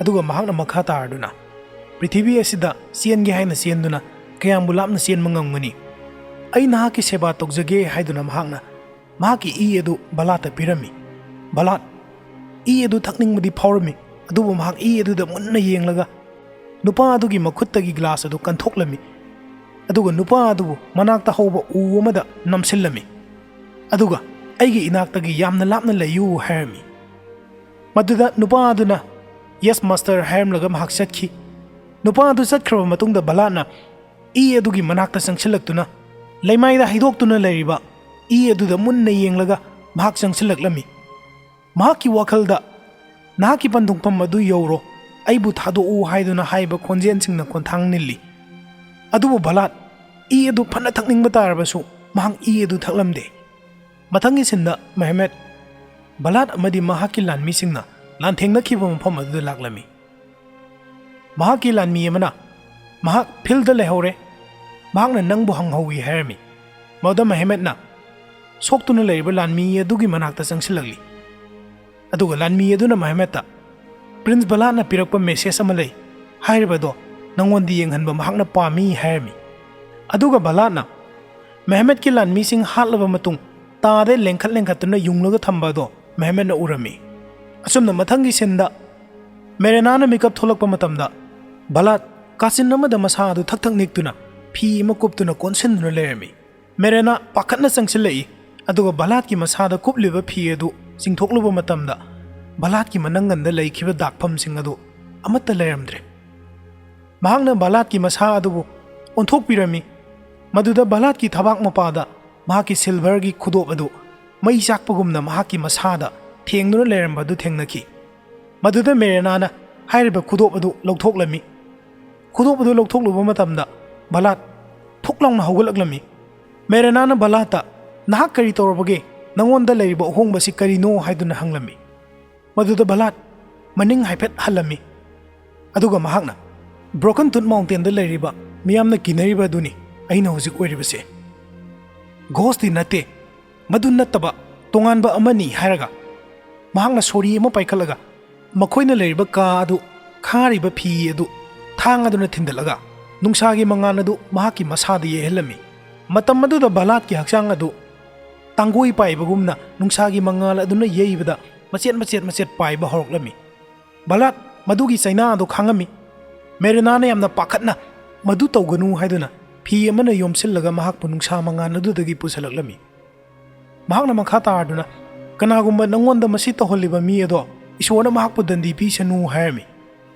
ꯑꯗꯨꯒ ꯃꯍꯥꯛꯅ ꯃꯈꯥ ꯇꯥꯔꯗꯨꯅ, "ꯄ꯭ꯔꯤꯊꯤꯕꯤ ꯑꯁꯤꯗ ꯆꯦꯟꯒꯦ ꯍꯥꯏꯅ ꯆꯦꯟꯗꯨꯅ ꯀꯌꯥꯝꯕꯨ ꯂꯥꯞꯅ ꯆꯦꯟꯕ ꯉꯝꯒꯅꯤ? ꯑꯩ ꯅꯍꯥꯛꯀꯤ ꯁꯦꯕꯥ ꯇꯧꯖꯒꯦ" ꯍꯥꯏꯗꯨꯅ ꯃꯍꯥꯛꯅ ꯃꯍꯥꯛꯀꯤ ꯏ ꯑꯗꯨ ꯚꯂꯥꯠꯇ ꯄꯤꯔꯝꯃꯤ꯫ ꯚꯂꯥꯠ ꯏ ꯑꯗꯨ ꯊꯛꯅꯤꯡꯕꯗꯤ ꯐꯥꯎꯔꯝꯃꯤ, ꯑꯗꯨꯕꯨ ꯃꯍꯥꯛ ꯏ ꯑꯗꯨꯗ ꯃꯨꯟꯅ ꯌꯦꯡꯂꯒ ꯅꯨꯄꯥ ꯑꯗꯨꯒꯤ ꯃꯈꯨꯠꯇꯒꯤ ꯒ꯭ꯂꯥꯁ ꯑꯗꯨ ꯀꯟꯊꯣꯛꯂꯝꯃꯤ, ꯑꯗꯨꯒ ꯅꯨꯄꯥ ꯑꯗꯨꯕꯨ ꯃꯅꯥꯛꯇ ꯍꯧꯕ ꯎ ꯑꯃꯗ ꯅꯝꯁꯤꯜꯂꯝꯃꯤ꯫ ꯑꯗꯨꯒ, "ꯑꯩꯒꯤ ꯏꯅꯥꯛꯇꯒꯤ ꯌꯥꯝꯅ ꯂꯥꯞꯅ ꯂꯩꯌꯨ" ꯍꯥꯏꯔꯝꯃꯤ꯫ ꯃꯗꯨꯗ ꯅꯨꯄꯥ ꯑꯗꯨꯅ, "Yes, master" ꯍꯥꯏꯔꯝꯂꯒ ꯃꯍꯥꯛ ꯆꯠꯈꯤ꯫ ꯅꯨꯄꯥ ꯑꯗꯨ ꯆꯠꯈ꯭ꯔꯕ ꯃꯇꯨꯡꯗ ꯚꯂꯥꯠꯅ ꯏ ꯑꯗꯨꯒꯤ ꯃꯅꯥꯛꯇ ꯆꯪꯁꯤꯜꯂꯛꯇꯨꯅ, ꯂꯩꯃꯥꯏꯗ ꯍꯩꯗꯣꯛꯇꯨꯅ ꯂꯩꯔꯤꯕ ꯏ ꯑꯗꯨꯗ ꯃꯨꯟꯅ ꯌꯦꯡꯂꯒ ꯃꯍꯥꯛ ꯆꯪꯁꯤꯜꯂꯛꯂꯝꯃꯤ꯫ ꯃꯍꯥꯛꯀꯤ ꯋꯥꯈꯜꯗ, "ꯅꯍꯥꯛꯀꯤ ꯄꯟꯊꯨꯡꯐꯝ ꯑꯗꯨ ꯌꯧꯔꯣ, ꯑꯩꯕꯨ ꯊꯥꯗꯣꯛꯎ" ꯍꯥꯏꯗꯨꯅ ꯍꯥꯏꯕ ꯈꯣꯟꯖꯦꯜꯁꯤꯡꯅ ꯈꯣꯟꯊꯥꯡ ꯅꯤꯜꯂꯤ꯫ ꯑꯗꯨꯕꯨ ꯚꯂꯥꯠ ꯏ ꯑꯗꯨ ꯐꯅ ꯊꯛꯅꯤꯡꯕ ꯇꯥꯔꯕꯁꯨ ꯃꯍꯥꯛ ꯏ ꯑꯗꯨ ꯊꯛꯂꯝꯗꯦ꯫ ꯃꯊꯪꯒꯤ ꯁꯤꯟꯗ ꯃꯦꯍꯃꯦꯠ, ꯚꯂꯥꯠ ꯑꯃꯗꯤ ꯃꯍꯥꯛꯀꯤ ꯂꯥꯟꯃꯤꯁꯤꯡꯅ ꯂꯥꯟꯊꯦꯡꯅꯈꯤꯕ ꯃꯐꯝ ꯑꯗꯨꯗ ꯂꯥꯛꯂꯝꯃꯤ꯫ ꯃꯍꯥꯛꯀꯤ ꯂꯥꯟꯃꯤ ꯑꯃꯅ, ꯃꯍꯥꯛ ꯐꯤꯜꯗ ꯂꯩꯍꯧꯔꯦ꯫ ꯃꯍꯥꯛꯅ ꯅꯪꯕꯨ ꯍꯪꯍꯧꯏ ꯍꯥꯏꯔꯝꯃꯤ꯫ ꯃꯗꯨꯗ ꯃꯦꯍꯃꯦꯠꯅ ꯁꯣꯛꯇꯨꯅ ꯂꯩꯔꯤꯕ ꯂꯥꯟꯃꯤ ꯑꯗꯨꯒꯤ ꯃꯅꯥꯛꯇ ꯆꯪꯁꯤꯜꯂꯛꯂꯤ꯫ ꯑꯗꯨꯒ ꯂꯥꯟꯃꯤ ꯑꯗꯨꯅ ꯃꯦꯍꯃꯦꯠꯇ, "ꯄ꯭ꯔꯤꯟꯁ ꯕꯂꯥꯠꯅ ꯄꯤꯔꯛꯄ ꯃꯦꯁꯦꯖ ꯑꯃ ꯂꯩ, ꯍꯥꯏꯔꯤꯕꯗꯣ ꯅꯪꯉꯣꯟꯗ ꯌꯦꯡꯍꯟꯕ ꯃꯍꯥꯛꯅ ꯄꯥꯝꯃꯤ" ꯍꯥꯏꯔꯝꯃꯤ꯫ ꯑꯗꯨꯒ ꯕꯂꯥꯠꯅ ꯃꯦꯍꯃꯦꯠꯀꯤ ꯂꯥꯟꯃꯤꯁꯤꯡ ꯍꯥꯠꯂꯕ ꯃꯇꯨꯡ ꯇꯥꯗ ꯂꯦꯡꯈꯠ ꯂꯦꯡꯈꯠꯇꯨꯅ ꯌꯨꯡꯂꯒ ꯊꯝꯕ ꯑꯗꯣ ꯃꯦꯍꯃꯦꯠꯅ ꯎꯔꯝꯃꯤ꯫ ꯑꯁꯨꯝꯅ ꯃꯊꯪꯒꯤ ꯁꯤꯟꯗ ꯃꯦꯔꯦꯅꯥꯅ ꯃꯤꯀꯞ ꯊꯣꯛꯂꯛꯄ ꯃꯇꯝꯗ ꯕꯂꯥꯠ ꯀꯥꯆꯤꯟ ꯑꯃꯗ ꯃꯁꯥ ꯑꯗꯨ ꯊꯛ ꯊꯛ ꯅꯤꯛꯇꯨꯅ ꯐꯤ ꯑꯃ ꯀꯨꯞꯇꯨꯅ ꯀꯣꯟꯁꯤꯟꯗꯨꯅ ꯂꯩꯔꯝꯃꯤ꯫ ꯃꯦꯔꯦꯅꯥ ꯄꯥꯈꯠꯅ ꯆꯪꯁꯤꯜꯂꯛꯏ, ꯑꯗꯨꯒ ꯕꯂꯥꯠꯀꯤ ꯃꯁꯥꯗ ꯀꯨꯞꯂꯤꯕ ꯐꯤ ꯑꯗꯨ ꯆꯤꯡꯊꯣꯛꯂꯨꯕ ꯃꯇꯝꯗ ꯕꯂꯥꯠꯀꯤ ꯃꯅꯪꯒꯟꯗ ꯂꯩꯈꯤꯕ ꯗꯥꯛꯐꯝꯁꯤꯡ ꯑꯗꯨ ꯑꯃꯠꯇ ꯂꯩꯔꯝꯗ꯭ꯔꯦ꯫ ꯃꯍꯥꯛꯅ ꯕꯂꯥꯠꯀꯤ ꯃꯁꯥ ꯑꯗꯨꯕꯨ ꯑꯣꯟꯊꯣꯛꯄꯤꯔꯝꯃꯤ꯫ ꯃꯗꯨꯗ ꯕꯂꯥꯠꯀꯤ ꯊꯕꯥꯛ ꯃꯄꯥꯗ ꯃꯍꯥꯛꯀꯤ ꯁꯤꯜꯚꯔꯒꯤ ꯈꯨꯗꯣꯞ ꯑꯗꯨ ꯃꯩ ꯆꯥꯛꯄꯒꯨꯝꯅ ꯃꯍꯥꯛꯀꯤ ꯃꯁꯥꯗ ꯊꯦꯡꯗꯨꯅ ꯂꯩꯔꯝꯕ ꯑꯗꯨ ꯊꯦꯡꯅꯈꯤ꯫ ꯃꯗꯨꯗ ꯃꯦꯔꯦꯅꯥꯅ ꯍꯥꯏꯔꯤꯕ ꯈꯨꯗꯣꯞ ꯑꯗꯨ ꯂꯧꯊꯣꯛꯂꯝꯃꯤ꯫ ꯈꯨꯗꯣꯞ ꯑꯗꯨ ꯂꯧꯊꯣꯛꯂꯨꯕ ꯃꯇꯝꯗ ꯕꯂꯥꯠ ꯊꯨꯛ ꯂꯥꯎꯅ ꯍꯧꯒꯠꯂꯛꯂꯝꯃꯤ꯫ ꯃꯦꯔꯦꯅꯥꯅ ꯕꯂꯥꯠꯇ, "ꯅꯍꯥꯛ ꯀꯔꯤ ꯇꯧꯔꯕꯒꯦ? ꯅꯉꯣꯟꯗ ꯂꯩꯔꯤꯕ ꯑꯍꯣꯡꯕꯁꯤ ꯀꯔꯤꯅꯣ?" ꯍꯥꯏꯗꯨꯅ ꯍꯪꯂꯝꯃꯤ꯫ ꯃꯗꯨꯗ ꯕꯂꯥꯠ ꯃꯅꯤꯡ ꯍꯥꯏꯐꯦꯠ ꯍꯜꯂꯝꯃꯤ꯫ ꯑꯗꯨꯒ ꯃꯍꯥꯛꯅ, "ꯕ꯭ꯔꯣꯀꯟ ꯇꯨꯠ ꯃꯥꯎꯟꯇꯦꯟꯗ ꯂꯩꯔꯤꯕ ꯃꯤꯌꯥꯝꯅ ꯀꯤꯅꯔꯤꯕ ꯑꯗꯨꯅꯤ ꯑꯩꯅ ꯍꯧꯖꯤꯛ ꯑꯣꯏꯔꯤꯕꯁꯦ꯫ ꯒꯣꯁꯇꯤ ꯅꯠꯇꯦ, ꯃꯗꯨ ꯅꯠꯇꯕ ꯇꯣꯉꯥꯟꯕ ꯑꯃꯅꯤ" ꯍꯥꯏꯔꯒ ꯃꯍꯥꯛꯅ ꯁꯣꯔꯤ ꯑꯃ ꯄꯥꯏꯈꯠꯂꯒ ꯃꯈꯣꯏꯅ ꯂꯩꯔꯤꯕ ꯀꯥ ꯑꯗꯨ ꯈꯥꯔꯤꯕ ꯐꯤ ꯑꯗꯨ ꯊꯥꯡ ꯑꯗꯨꯅ ꯊꯤꯟꯗꯠꯂꯒ ꯅꯨꯡꯁꯥꯒꯤ ꯃꯉꯥꯜ ꯑꯗꯨ ꯃꯍꯥꯛꯀꯤ ꯃꯁꯥꯗ ꯌꯩꯍꯜꯂꯝꯃꯤ꯫ ꯃꯇꯝ ꯑꯗꯨꯗ ꯕꯂꯥꯠꯀꯤ ꯍꯛꯆꯥꯡ ꯑꯗꯨ ꯇꯥꯡꯒꯣꯏ ꯄꯥꯏꯕꯒꯨꯝꯅ ꯅꯨꯡꯁꯥꯒꯤ ꯃꯉꯥꯜ ꯑꯗꯨꯅ ꯌꯩꯕꯗ ꯃꯆꯦꯠ ꯃꯆꯦꯠ ꯃꯆꯦꯠ ꯄꯥꯏꯕ ꯍꯧꯔꯛꯂꯝꯃꯤ꯫ ꯕꯂꯥꯠ ꯃꯗꯨꯒꯤ ꯆꯩꯅꯥ ꯑꯗꯨ ꯈꯥꯡꯉꯝꯃꯤ꯫ ꯃꯦꯔꯤꯅꯥꯅ ꯌꯥꯝꯅ ꯄꯥꯈꯠꯅ ꯃꯗꯨ ꯇꯧꯒꯅꯨ ꯍꯥꯏꯗꯨꯅ ꯐꯤ ꯑꯃꯅ ꯌꯣꯝꯁꯤꯜꯂꯒ ꯃꯍꯥꯛꯄꯨ ꯅꯨꯡꯁꯥ ꯃꯉꯥꯜ ꯑꯗꯨꯗꯒꯤ ꯄꯨꯁꯤꯜꯂꯛꯂꯝꯃꯤ꯫ ꯃꯍꯥꯛꯅ ꯃꯈꯥ ꯇꯥꯔꯗꯨꯅ, "ꯀꯅꯥꯒꯨꯝꯕ ꯅꯪꯉꯣꯟꯗ ꯃꯁꯤ ꯇꯧꯍꯜꯂꯤꯕ ꯃꯤ ꯑꯗꯣ ꯏꯁꯣꯔꯅ ꯃꯍꯥꯛꯄꯨ ꯗꯟꯗꯤ ꯄꯤꯁꯅꯨ" ꯍꯥꯏꯔꯝꯃꯤ꯫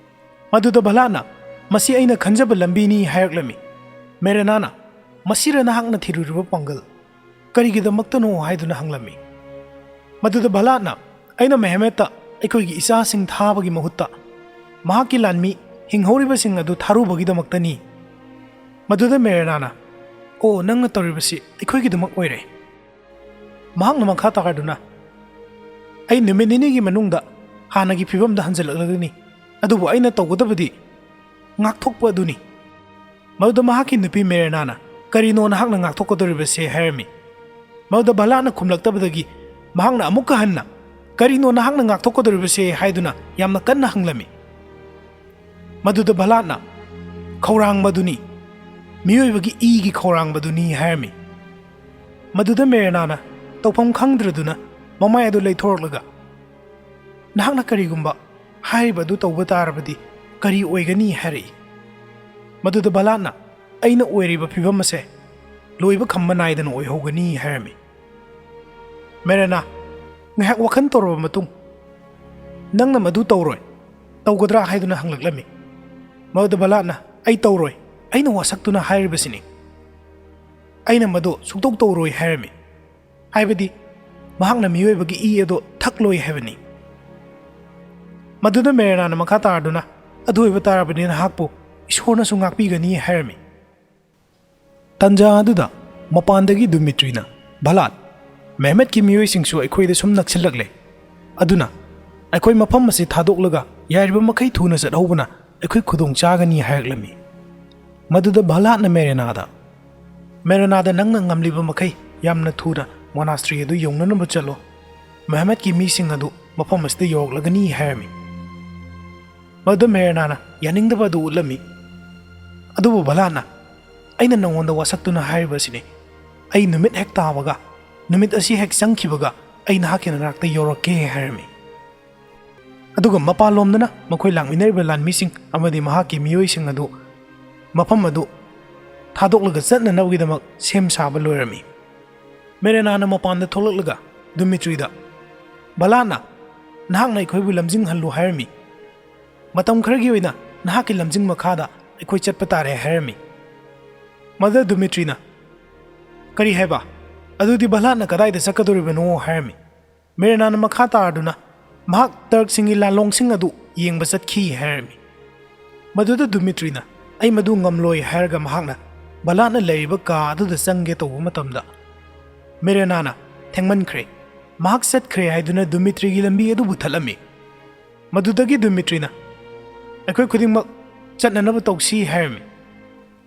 ꯃꯗꯨꯗ ꯕꯂꯥꯠꯅ, "ꯃꯁꯤ ꯑꯩꯅ ꯈꯟꯖꯕ ꯂꯝꯕꯤꯅꯤ" ꯍꯥꯏꯔꯛꯂꯝꯃꯤ꯫ ꯃꯦꯔꯦꯅꯥꯅ, "ꯃꯁꯤꯔ ꯅꯍꯥꯛꯅ ꯊꯤꯔꯨꯔꯤꯕ ꯄꯥꯡꯒꯜ? ꯀꯔꯤꯒꯤꯗꯃꯛꯇꯅꯣ?" ꯍꯥꯏꯗꯨꯅ ꯍꯪꯂꯝꯃꯤ꯫ ꯃꯗꯨꯗ ꯕꯂꯥꯠꯅ, "ꯑꯩꯅ ꯃꯦꯍꯃꯦꯠꯇ ꯑꯩꯈꯣꯏꯒꯤ ꯏꯆꯥꯁꯤꯡ ꯊꯥꯕꯒꯤ ꯃꯍꯨꯠꯇ ꯃꯍꯥꯛꯀꯤ ꯂꯥꯟꯃꯤ ꯍꯤꯡꯍꯧꯔꯤꯕꯁꯤꯡ ꯑꯗꯨ ꯊꯥꯔꯨꯕꯒꯤꯗꯃꯛꯇꯅꯤ"꯫ ꯃꯗꯨꯗ ꯃꯦꯔꯦꯅꯥꯅ, "ꯑꯣ, ꯅꯪꯅ ꯇꯧꯔꯤꯕꯁꯤ ꯑꯩꯈꯣꯏꯒꯤꯗꯃꯛ ꯑꯣꯏꯔꯦ"꯫ ꯃꯍꯥꯛꯅ ꯃꯈꯥ ꯇꯥꯔꯗꯨꯅ, "ꯑꯩ ꯅꯨꯃꯤꯠ ꯅꯤꯅꯤꯒꯤ ꯃꯅꯨꯡꯗ ꯍꯥꯟꯅꯒꯤ ꯐꯤꯕꯝꯗ ꯍꯟꯖꯤꯜꯂꯛꯂꯒꯅꯤ, ꯑꯗꯨꯕꯨ ꯑꯩꯅ ꯇꯧꯒꯗꯕꯗꯤ ꯉꯥꯛꯊꯣꯛꯄ ꯑꯗꯨꯅꯤ"꯫ ꯃꯗꯨꯗ ꯃꯍꯥꯛꯀꯤ ꯅꯨꯄꯤ ꯃꯦꯔꯦꯅꯥꯅ, "ꯀꯔꯤꯅꯣ ꯅꯍꯥꯛꯅ ꯉꯥꯛꯊꯣꯛꯀꯗꯧꯔꯤꯕꯁꯦ?" ꯍꯥꯏꯔꯝꯃꯤ꯫ ꯃꯗꯨꯗ ꯚꯂꯥꯠꯅ ꯈꯨꯝꯂꯛꯇꯕꯗꯒꯤ ꯃꯍꯥꯛꯅ ꯑꯃꯨꯛꯀ ꯍꯟꯅ, "ꯀꯔꯤꯅꯣ ꯅꯍꯥꯛꯅ ꯉꯥꯛꯊꯣꯛꯀꯗꯧꯔꯤꯕꯁꯦ?" ꯍꯥꯏꯗꯨꯅ ꯌꯥꯝꯅ ꯀꯟꯅ ꯍꯪꯂꯝꯃꯤ꯫ ꯃꯗꯨꯗ ꯚꯂꯥꯠꯅ, "ꯈꯧꯔꯥꯡꯕꯗꯨꯅꯤ, ꯃꯤꯑꯣꯏꯕꯒꯤ ꯏꯒꯤ ꯈꯧꯔꯥꯡꯕꯗꯨꯅꯤ" ꯍꯥꯏꯔꯝꯃꯤ꯫ ꯃꯗꯨꯗ ꯃꯦꯔꯦꯅꯥꯅ ꯇꯧꯐꯝ ꯈꯪꯗ꯭ꯔꯗꯨꯅ ꯃꯃꯥꯏ ꯑꯗꯨ ꯂꯩꯊꯣꯔꯛꯂꯒ, "ꯅꯍꯥꯛꯅ ꯀꯔꯤꯒꯨꯝꯕ ꯍꯥꯏꯔꯤꯕ ꯑꯗꯨ ꯇꯧꯕ ꯇꯥꯔꯕꯗꯤ ꯀꯔꯤ ꯑꯣꯏꯒꯅꯤ?" ꯍꯥꯏꯔꯛꯏ꯫ ꯃꯗꯨꯗ ꯚꯂꯥꯠꯅ, "ꯑꯩꯅ ꯑꯣꯏꯔꯤꯕ ꯐꯤꯕꯝ ꯑꯁꯦ ꯂꯣꯏꯕ ꯈꯝꯕ ꯅꯥꯏꯗꯅ ꯑꯣꯏꯍꯧꯒꯅꯤ" ꯍꯥꯏꯔꯝꯃꯤ꯫ ꯃꯦꯔꯦꯅꯥ ꯉꯥꯏꯍꯥꯛ ꯋꯥꯈꯜ ꯇꯧꯔꯕ ꯃꯇꯨꯡ, "ꯅꯪꯅ ꯃꯗꯨ ꯇꯧꯔꯣꯏ, ꯇꯧꯒꯗ꯭ꯔꯥ?" ꯍꯥꯏꯗꯨꯅ ꯍꯪꯂꯛꯂꯝꯃꯤ꯫ ꯃꯗꯨꯗ ꯚꯂꯥꯠꯅ, "ꯑꯩ ꯇꯧꯔꯣꯏ, ꯑꯩꯅ ꯋꯥꯁꯛꯇꯨꯅ ꯍꯥꯏꯔꯤꯕꯁꯤꯅꯤ꯫ ꯑꯩꯅ ꯃꯗꯨ ꯁꯨꯛꯇꯧ ꯇꯧꯔꯣꯏ" ꯍꯥꯏꯔꯝꯃꯤ꯫ ꯍꯥꯏꯕꯗꯤ ꯃꯍꯥꯛꯅ ꯃꯤꯑꯣꯏꯕꯒꯤ ꯏ ꯑꯗꯨ ꯊꯛꯂꯣꯏ ꯍꯥꯏꯕꯅꯤ꯫ ꯃꯗꯨꯗ ꯃꯦꯔꯦꯅꯥꯅ ꯃꯈꯥ ꯇꯥꯔꯗꯨꯅ, "ꯑꯗꯨ ꯑꯣꯏꯕ ꯇꯥꯔꯕꯗꯤ ꯅꯍꯥꯛꯄꯨ ꯏꯁꯣꯔꯅꯁꯨ ꯉꯥꯛꯄꯤꯒꯅꯤ" ꯍꯥꯏꯔꯝꯃꯤ꯫ ꯇꯟꯖꯥ ꯑꯗꯨꯗ ꯃꯄꯥꯟꯗꯒꯤ ꯗꯨꯃꯤꯇ꯭ꯔꯤꯅ, "ꯚꯂꯥꯠ, ꯃꯦꯍꯃꯠꯀꯤ ꯃꯤꯑꯣꯏꯁꯤꯡꯁꯨ ꯑꯩꯈꯣꯏꯗ ꯁꯨꯝ ꯅꯛꯁꯤꯜꯂꯛꯂꯦ, ꯑꯗꯨꯅ ꯑꯩꯈꯣꯏ ꯃꯐꯝ ꯑꯁꯤ ꯊꯥꯗꯣꯛꯂꯒ ꯌꯥꯔꯤꯕ ꯃꯈꯩ ꯊꯨꯅ ꯆꯠꯍꯧꯕꯅ ꯑꯩꯈꯣꯏ ꯈꯨꯗꯣꯡ ꯆꯥꯒꯅꯤ" ꯍꯥꯏꯔꯛꯂꯝꯃꯤ꯫ ꯃꯗꯨꯗ ꯚꯂꯥꯠꯅ ꯃꯦꯔꯦꯅꯥꯗ, "ꯃꯦꯔꯦꯅꯥꯗ ꯅꯪꯅ ꯉꯝꯂꯤꯕ ꯃꯈꯩ ꯌꯥꯝꯅ ꯊꯨꯅ ꯃꯣꯅꯥꯁꯇ꯭ꯔꯤ ꯑꯗꯨ ꯌꯧꯅꯅꯕ ꯆꯠꯂꯣ꯫ ꯃꯦꯍꯃꯠꯀꯤ ꯃꯤꯁꯤꯡ ꯑꯗꯨ ꯃꯐꯝ ꯑꯁꯤꯗ ꯌꯧꯔꯛꯂꯒꯅꯤ" ꯍꯥꯏꯔꯝꯃꯤ꯫ ꯃꯗꯨꯗ ꯃꯦꯔꯦꯅꯥꯅ ꯌꯥꯅꯤꯡꯗꯕ ꯑꯗꯨ ꯎꯠꯂꯝꯃꯤ꯫ ꯑꯗꯨꯕꯨ ꯚꯂꯥꯠꯅ, "ꯑꯩꯅ ꯅꯉꯣꯟꯗ ꯋꯥꯁꯛꯇꯨꯅ ꯍꯥꯏꯔꯤꯕ ꯑꯁꯤꯅꯤ, ꯑꯩ ꯅꯨꯃꯤꯠ ꯍꯦꯛ ꯇꯥꯕꯒ, ꯅꯨꯃꯤꯠ ꯑꯁꯤ ꯍꯦꯛ ꯆꯪꯈꯤꯕꯒ ꯑꯩ ꯅꯍꯥꯛꯀꯤ ꯅꯅꯥꯛꯇ ꯌꯧꯔꯛꯀꯦ" ꯍꯥꯏꯔꯝꯃꯤ꯫ ꯑꯗꯨꯒ ꯃꯄꯥꯟꯂꯣꯝꯗꯅ ꯃꯈꯣꯏ ꯂꯥꯛꯃꯤꯟꯅꯔꯤꯕ ꯂꯥꯟꯃꯤꯁꯤꯡ ꯑꯃꯗꯤ ꯃꯍꯥꯛꯀꯤ ꯃꯤꯑꯣꯏꯁꯤꯡ ꯑꯗꯨ ꯃꯐꯝ ꯑꯗꯨ ꯊꯥꯗꯣꯛꯂꯒ ꯆꯠꯅꯅꯕꯒꯤꯗꯃꯛ ꯁꯦꯝ ꯁꯥꯕ ꯂꯣꯏꯔꯝꯃꯤ꯫ ꯃꯦꯔꯦꯅꯥꯅ ꯃꯄꯥꯟꯗ ꯊꯣꯛꯂꯛꯂꯒ ꯗꯨꯃꯤꯇ꯭ꯔꯤꯗ, "ꯚꯂꯥꯠꯅ ꯅꯍꯥꯛꯅ ꯑꯩꯈꯣꯏꯕꯨ ꯂꯝꯖꯤꯡꯍꯜꯂꯨ ꯍꯥꯏꯔꯝꯃꯤ꯫ ꯃꯇꯝ ꯈꯔꯒꯤ ꯑꯣꯏꯅ ꯅꯍꯥꯛꯀꯤ ꯂꯝꯖꯤꯡ ꯃꯈꯥꯗ ꯑꯩꯈꯣꯏ ꯆꯠꯄ ꯇꯥꯔꯦ" ꯍꯥꯏꯔꯝꯃꯤ꯫ ꯃꯗꯨꯗ ꯗꯨꯃꯤꯇ꯭ꯔꯤꯅ, "ꯀꯔꯤ ꯍꯥꯏꯕ? ꯑꯗꯨꯗꯤ ꯚꯂꯥꯠꯅ ꯀꯗꯥꯏꯗ ꯆꯠꯀꯗꯧꯔꯤꯕꯅꯣ?" ꯍꯥꯏꯔꯝꯃꯤ꯫ ꯃꯦꯔꯦꯅꯥꯅ ꯃꯈꯥ ꯇꯥꯔꯗꯨꯅ, "ꯃꯍꯥꯛ ꯇꯔꯛꯁꯤꯡꯒꯤ ꯂꯥꯟꯂꯣꯡꯁꯤꯡ ꯑꯗꯨ ꯌꯦꯡꯕ ꯆꯠꯈꯤ" ꯍꯥꯏꯔꯝꯃꯤ꯫ ꯃꯗꯨꯗ ꯗꯨꯃꯤꯇ꯭ꯔꯤꯅ, "ꯑꯩ ꯃꯗꯨ ꯉꯝꯂꯣꯏ" ꯍꯥꯏꯔꯒ ꯃꯍꯥꯛꯅ ꯚꯂꯥꯠꯅ ꯂꯩꯔꯤꯕ ꯀꯥ ꯑꯗꯨꯗ ꯆꯪꯒꯦ ꯇꯧꯕ ꯃꯇꯝꯗ, ꯃꯦꯔꯦꯅꯥꯅ, "ꯊꯦꯡꯃꯟꯈ꯭ꯔꯦ, ꯃꯍꯥꯛ ꯆꯠꯈ꯭ꯔꯦ" ꯍꯥꯏꯗꯨꯅ ꯗꯨꯃꯤꯇ꯭ꯔꯤꯒꯤ ꯂꯝꯕꯤ ꯑꯗꯨꯕꯨ ꯊꯠꯂꯝꯃꯤ꯫ ꯃꯗꯨꯗꯒꯤ ꯗꯨꯃꯤꯇ꯭ꯔꯤꯅ, "ꯑꯩꯈꯣꯏ ꯈꯨꯗꯤꯡꯃꯛ ꯆꯠꯅꯅꯕ ꯇꯧꯁꯤ" ꯍꯥꯏꯔꯝꯃꯤ꯫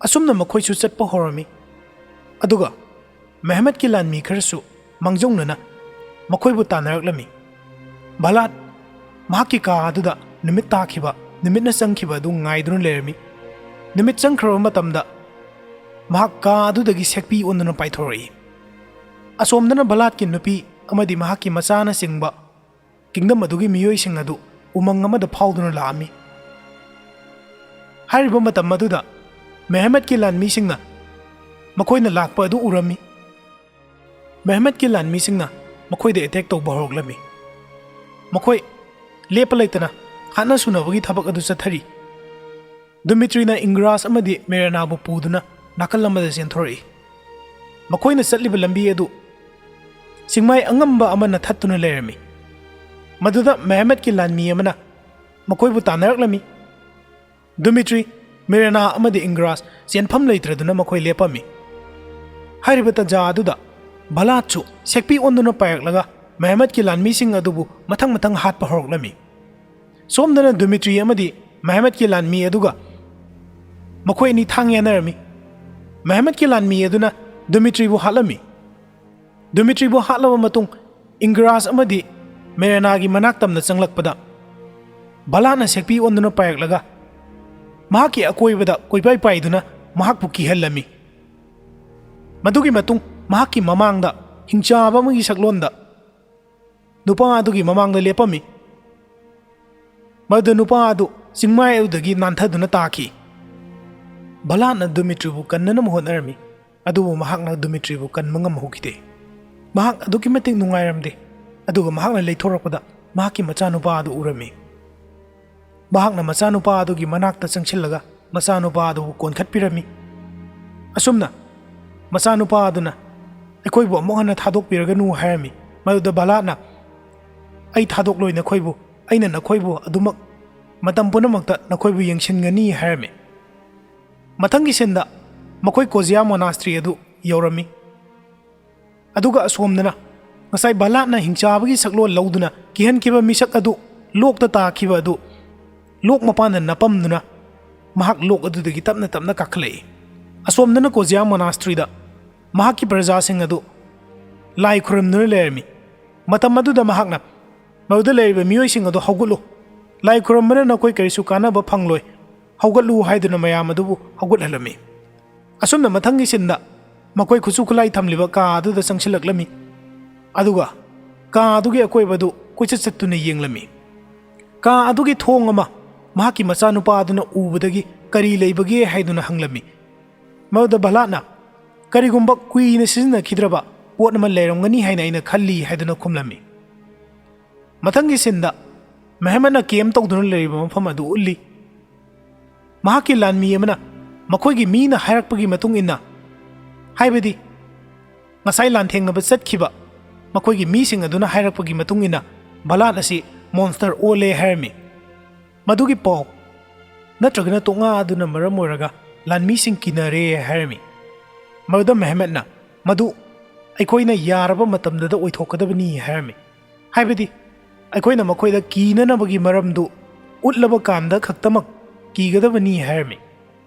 ꯑꯁꯨꯝꯅ ꯃꯈꯣꯏꯁꯨ ꯆꯠꯄ ꯍꯧꯔꯝꯃꯤ꯫ ꯑꯗꯨꯒ ꯃꯦꯍꯃꯠꯀꯤ ꯂꯥꯟꯃꯤ ꯈꯔꯁꯨ ꯃꯥꯡꯖꯧꯅꯅ ꯃꯈꯣꯏꯕꯨ ꯇꯥꯟꯅꯔꯛꯂꯝꯃꯤ꯫ ꯚꯂꯥꯠ ꯃꯍꯥꯛꯀꯤ ꯀꯥ ꯑꯗꯨꯗ ꯅꯨꯃꯤꯠ ꯇꯥꯈꯤꯕ, ꯅꯨꯃꯤꯠꯅ ꯆꯪꯈꯤꯕ ꯑꯗꯨ ꯉꯥꯏꯗꯨꯅ ꯂꯩꯔꯝꯃꯤ꯫ ꯅꯨꯃꯤꯠ ꯆꯪꯈ꯭ꯔꯕ ꯃꯇꯝꯗ ꯃꯍꯥꯛ ꯀꯥ ꯑꯗꯨꯗꯒꯤ ꯁꯦꯛꯄꯤ ꯑꯣꯟꯗꯨꯅ ꯄꯥꯏꯊꯣꯔꯛꯏ꯫ ꯑꯁꯣꯝꯗꯅ ꯚꯂꯥꯠꯀꯤ ꯅꯨꯄꯤ ꯑꯃꯗꯤ ꯃꯍꯥꯛꯀꯤ ꯃꯆꯥꯅꯆꯤꯡꯕ ꯀꯤꯡꯗꯝ ꯑꯗꯨꯒꯤ ꯃꯤꯑꯣꯏꯁꯤꯡ ꯑꯗꯨ ꯎꯃꯪ ꯑꯃꯗ ꯐꯥꯎꯗꯨꯅ ꯂꯥꯛꯑꯝꯃꯤ꯫ ꯍꯥꯏꯔꯤꯕ ꯃꯇꯝ ꯑꯗꯨꯗ ꯃꯦꯍꯃꯠꯀꯤ ꯂꯥꯟꯃꯤꯁꯤꯡꯅ ꯃꯈꯣꯏꯅ ꯂꯥꯛꯄ ꯑꯗꯨ ꯎꯔꯝꯃꯤ꯫ ꯃꯦꯍꯃꯠꯀꯤ ꯂꯥꯟꯃꯤꯁꯤꯡꯅ ꯃꯈꯣꯏꯗ ꯑꯦꯇꯦꯛ ꯇꯧꯕ ꯍꯧꯔꯛꯂꯝꯃꯤ꯫ ꯃꯈꯣꯏ ꯂꯦꯞꯄ ꯂꯩꯇꯅ ꯍꯥꯠꯅ ꯁꯨꯅꯕꯒꯤ ꯊꯕꯛ ꯑꯗꯨ ꯆꯠꯊꯔꯤ꯫ ꯗꯨꯃꯤꯇ꯭ꯔꯤꯅ ꯏꯪꯒ꯭ꯔꯥꯁ ꯑꯃꯗꯤ ꯃꯦꯔꯦꯅꯥꯕꯨ ꯄꯨꯗꯨꯅ ꯅꯥꯀꯜ ꯑꯃꯗ ꯆꯦꯟꯊꯣꯔꯛꯏ꯫ ꯃꯈꯣꯏꯅ ꯆꯠꯂꯤꯕ ꯂꯝꯕꯤ ꯑꯗꯨ ꯆꯤꯡꯃꯥꯏ ꯑꯉꯝꯕ ꯑꯃꯅ ꯊꯠꯇꯨꯅ ꯂꯩꯔꯝꯃꯤ꯫ ꯃꯗꯨꯗ ꯃꯦꯍꯃꯠꯀꯤ ꯂꯥꯟꯃꯤ ꯑꯃꯅ ꯃꯈꯣꯏꯕꯨ ꯇꯥꯟꯅꯔꯛꯂꯝꯃꯤ꯫ ꯗꯨꯃꯤꯇ꯭ꯔꯤ, ꯃꯦꯔꯦꯅꯥ ꯑꯃꯗꯤ ꯏꯪꯒ꯭ꯔꯥꯁ ꯆꯦꯟꯐꯝ ꯂꯩꯇ꯭ꯔꯗꯨꯅ ꯃꯈꯣꯏ ꯂꯦꯞꯄꯝꯃꯤ꯫ ꯍꯥꯏꯔꯤꯕ ꯇꯟꯖꯥ ꯑꯗꯨꯗ ꯚꯂꯥꯠꯁꯨ ꯁꯦꯛꯄꯤ ꯑꯣꯟꯗꯨꯅ ꯄꯥꯏꯔꯛꯂꯒ ꯃꯦꯍꯃꯠꯀꯤ ꯂꯥꯟꯃꯤꯁꯤꯡ ꯑꯗꯨꯕꯨ ꯃꯊꯪ ꯃꯊꯪ ꯍꯥꯠꯄ ꯍꯧꯔꯛꯂꯝꯃꯤ꯫ ꯁꯣꯝꯗꯅ ꯗꯨꯃꯤꯇ꯭ꯔꯤ ꯑꯃꯗꯤ ꯃꯦꯍꯃꯠꯀꯤ ꯂꯥꯟꯃꯤ ꯑꯗꯨꯒ ꯃꯈꯣꯏ ꯑꯅꯤ ꯊꯥꯡ ꯌꯥꯅꯔꯝꯃꯤ꯫ ꯃꯦꯍꯃꯠꯀꯤ ꯂꯥꯟꯃꯤ ꯑꯗꯨꯅ ꯗꯨꯃꯤꯇ꯭ꯔꯤꯕꯨ ꯍꯥꯠꯂꯝꯃꯤ꯫ ꯗꯨꯃꯤꯇ꯭ꯔꯤꯕꯨ ꯍꯥꯠꯂꯕ ꯃꯇꯨꯡ ꯏꯪꯒ꯭ꯔꯥꯁ ꯑꯃꯗꯤ ꯃꯦꯔꯦꯅꯥꯒꯤ ꯃꯅꯥꯛ ꯇꯝꯅ ꯆꯪꯂꯛꯄꯗ ꯚꯂꯥꯠꯅ ꯁꯦꯛꯄꯤ ꯑꯣꯟꯗꯨꯅ ꯄꯥꯏꯔꯛꯂꯒ ꯃꯍꯥꯛꯀꯤ ꯑꯀꯣꯏꯕꯗ ꯀꯣꯏꯄꯥꯏ ꯄꯥꯏꯗꯨꯅ ꯃꯍꯥꯛꯄꯨ ꯀꯤꯍꯜꯂꯝꯃꯤ꯫ ꯃꯗꯨꯒꯤ ꯃꯇꯨꯡ ꯃꯍꯥꯛꯀꯤ ꯃꯃꯥꯡꯗ ꯍꯤꯡꯆꯥꯕ ꯑꯃꯒꯤ ꯁꯛꯂꯣꯟꯗ ꯅꯨꯄꯥ ꯑꯗꯨꯒꯤ ꯃꯃꯥꯡꯗ ꯂꯦꯞꯄꯝꯃꯤ꯫ ꯃꯗꯨꯗ ꯅꯨꯄꯥ ꯑꯗꯨ ꯆꯤꯡꯃꯥꯏ ꯑꯗꯨꯗꯒꯤ ꯅꯥꯟꯊꯗꯨꯅ ꯇꯥꯈꯤ꯫ ꯚꯂꯥꯠꯅ ꯗꯨꯃꯤꯇ꯭ꯔꯤꯕꯨ ꯀꯟꯅꯅꯕ ꯍꯣꯠꯅꯔꯝꯃꯤ, ꯑꯗꯨꯕꯨ ꯃꯍꯥꯛꯅ ꯗꯨꯃꯤꯇ꯭ꯔꯤꯕꯨ ꯀꯟꯕ ꯉꯝꯍꯧꯈꯤꯗꯦ꯫ ꯃꯍꯥꯛ ꯑꯗꯨꯛꯀꯤ ꯃꯇꯤꯛ ꯅꯨꯡꯉꯥꯏꯔꯝꯗꯦ꯫ ꯑꯗꯨꯒ ꯃꯍꯥꯛꯅ ꯂꯩꯊꯣꯔꯛꯄꯗ ꯃꯍꯥꯛꯀꯤ ꯃꯆꯥꯅꯨꯄꯥ ꯑꯗꯨ ꯎꯔꯝꯃꯤ꯫ ꯃꯍꯥꯛꯅ ꯃꯆꯥꯅꯨꯄꯥ ꯑꯗꯨꯒꯤ ꯃꯅꯥꯛꯇ ꯆꯪꯁꯤꯜꯂꯒ ꯃꯆꯥꯅꯨꯄꯥ ꯑꯗꯨꯕꯨ ꯀꯣꯟꯈꯠꯄꯤꯔꯝꯃꯤ꯫ ꯑꯁꯨꯝꯅ ꯃꯆꯥꯅꯨꯄꯥ ꯑꯗꯨꯅ "ꯑꯩꯈꯣꯏꯕꯨ ꯑꯃꯨꯛ ꯍꯟꯅ ꯊꯥꯗꯣꯛꯄꯤꯔꯒꯅꯨ" ꯍꯥꯏꯔꯝꯃꯤ꯫ ꯃꯗꯨꯗ ꯚꯂꯥꯠꯅ, "ꯑꯩ ꯊꯥꯗꯣꯛꯂꯣꯏ ꯅꯈꯣꯏꯕꯨ, ꯑꯩꯅ ꯅꯈꯣꯏꯕꯨ ꯑꯗꯨꯃꯛ ꯃꯇꯝ ꯄꯨꯝꯅꯃꯛꯇ ꯅꯈꯣꯏꯕꯨ ꯌꯦꯡꯁꯤꯟꯒꯅꯤ" ꯍꯥꯏꯔꯝꯃꯤ꯫ ꯃꯊꯪꯒꯤ ꯁꯤꯟꯗ ꯃꯈꯣꯏ ꯀꯣꯖꯤꯌꯥ ꯃꯣꯅꯥꯁꯇ꯭ꯔꯤ ꯑꯗꯨ ꯌꯧꯔꯝꯃꯤ꯫ ꯑꯗꯨꯒ ꯑꯁꯣꯝꯗꯅ ꯉꯁꯥꯏ ꯚꯂꯥꯠꯅ ꯍꯤꯡꯆꯥꯕꯒꯤ ꯁꯛꯂꯣꯟ ꯂꯧꯗꯨꯅ ꯀꯤꯍꯟꯈꯤꯕ ꯃꯤꯁꯛ ꯑꯗꯨ ꯂꯣꯛꯇ ꯇꯥꯈꯤꯕ ꯑꯗꯨ ꯂꯣꯛ ꯃꯄꯥꯟꯗ ꯅꯄꯝꯗꯨꯅ ꯃꯍꯥꯛ ꯂꯣꯛ ꯑꯗꯨꯗꯒꯤ ꯇꯞꯅ ꯇꯞꯅ ꯀꯥꯈꯠꯂꯛꯏ꯫ ꯑꯁꯣꯝꯗꯅ ꯀꯣꯖꯤꯌꯥ ꯃꯣꯅꯥꯁꯇ꯭ꯔꯤꯗ ꯃꯍꯥꯛꯀꯤ ꯄ꯭ꯔꯖꯥꯁꯤꯡ ꯑꯗꯨ ꯂꯥꯏ ꯈꯨꯔꯨꯝꯗꯨꯅ ꯂꯩꯔꯝꯃꯤ꯫ ꯃꯇꯝ ꯑꯗꯨꯗ ꯃꯍꯥꯛꯅ ꯃꯗꯨꯗ ꯂꯩꯔꯤꯕ ꯃꯤꯑꯣꯏꯁꯤꯡ ꯑꯗꯨ ꯍꯧꯒꯠꯂꯨ, ꯂꯥꯏ ꯈꯨꯔꯨꯝꯕꯅ ꯅꯈꯣꯏ ꯀꯔꯤꯁꯨ ꯀꯥꯟꯅꯕ ꯐꯪꯂꯣꯏ, ꯍꯧꯒꯠꯂꯨ ꯍꯥꯏꯗꯨꯅ ꯃꯌꯥꯝ ꯑꯗꯨꯕꯨ ꯍꯧꯒꯠꯍꯜꯂꯝꯃꯤ꯫ ꯑꯁꯨꯝꯅ ꯃꯊꯪꯒꯤ ꯁꯤꯟꯗ ꯃꯈꯣꯏ ꯈꯨꯠꯁꯨ ꯈꯨꯠꯂꯥꯏ ꯊꯝꯂꯤꯕ ꯀꯥ ꯑꯗꯨꯗ ꯆꯪꯁꯤꯜꯂꯛꯂꯝꯃꯤ꯫ ꯑꯗꯨꯒ ꯀꯥ ꯑꯗꯨꯒꯤ ꯑꯀꯣꯏꯕꯗꯨ ꯀꯣꯏꯆꯠ ꯆꯠꯇꯨꯅ ꯌꯦꯡꯂꯝꯃꯤ꯫ ꯀꯥ ꯑꯗꯨꯒꯤ ꯊꯣꯡ ꯑꯃ ꯃꯍꯥꯛꯀꯤ ꯃꯆꯥꯅꯨꯄꯥ ꯑꯗꯨꯅ ꯎꯕꯗꯒꯤ ꯀꯔꯤ ꯂꯩꯕꯒꯦ ꯍꯥꯏꯗꯨꯅ ꯍꯪꯂꯝꯃꯤ꯫ ꯃꯗꯨꯗ ꯚꯂꯥꯠꯅ, "ꯀꯔꯤꯒꯨꯝꯕ ꯀꯨꯏꯅ ꯁꯤꯖꯤꯟꯅꯈꯤꯗ꯭ꯔꯕ ꯄꯣꯠ ꯑꯃ ꯂꯩꯔꯝꯒꯅꯤ ꯍꯥꯏꯅ ꯑꯩꯅ ꯈꯜꯂꯤ" ꯍꯥꯏꯗꯨꯅ ꯈꯨꯝꯂꯝꯃꯤ꯫ ꯃꯊꯪꯒꯤ ꯁꯤꯟꯗ ꯃꯦꯍꯃꯠꯅ ꯀꯦꯝ ꯇꯧꯗꯨꯅ ꯂꯩꯔꯤꯕ ꯃꯐꯝ ꯑꯗꯨ ꯎꯠꯂꯤ꯫ ꯃꯍꯥꯛꯀꯤ ꯂꯥꯟꯃꯤ ꯑꯃꯅ ꯃꯈꯣꯏꯒꯤ ꯃꯤꯅ ꯍꯥꯏꯔꯛꯄꯒꯤ ꯃꯇꯨꯡ ꯏꯟꯅ, ꯍꯥꯏꯕꯗꯤ ꯉꯁꯥꯏ ꯂꯥꯟꯊꯦꯡꯅꯕ ꯆꯠꯈꯤꯕ ꯃꯈꯣꯏꯒꯤ ꯃꯤꯁꯤꯡ ꯑꯗꯨꯅ ꯍꯥꯏꯔꯛꯄꯒꯤ ꯃꯇꯨꯡ ꯏꯟꯅ, ꯚꯂꯥꯠ ꯑꯁꯤ ꯃꯣꯟꯁꯇꯔ ꯑꯣꯜꯂꯦ ꯍꯥꯏꯔꯝꯃꯤ꯫ ꯃꯗꯨꯒꯤ ꯄꯥꯎ ꯅꯠꯇ꯭ꯔꯒꯅ ꯇꯣꯛꯉꯥ ꯑꯗꯨꯅ ꯃꯔꯝ ꯑꯣꯏꯔꯒ ꯂꯥꯟꯃꯤꯁꯤꯡ ꯀꯤꯅꯔꯦ ꯍꯥꯏꯔꯝꯃꯤ꯫ ꯃꯗꯨꯗ ꯃꯦꯍꯃꯠꯅ, "ꯃꯗꯨ ꯑꯩꯈꯣꯏꯅ ꯌꯥꯔꯕ ꯃꯇꯝꯗꯨꯗ ꯑꯣꯏꯊꯣꯛꯀꯗꯕꯅꯤ" ꯍꯥꯏꯔꯝꯃꯤ꯫ ꯍꯥꯏꯕꯗꯤ ꯑꯩꯈꯣꯏꯅ ꯃꯈꯣꯏꯗ ꯀꯤꯅꯅꯕꯒꯤ ꯃꯔꯝꯗꯨ ꯎꯠꯂꯕ ꯀꯥꯟꯗ ꯈꯛꯇꯃꯛ ꯀꯤꯒꯗꯕꯅꯤ ꯍꯥꯏꯔꯝꯃꯤ꯫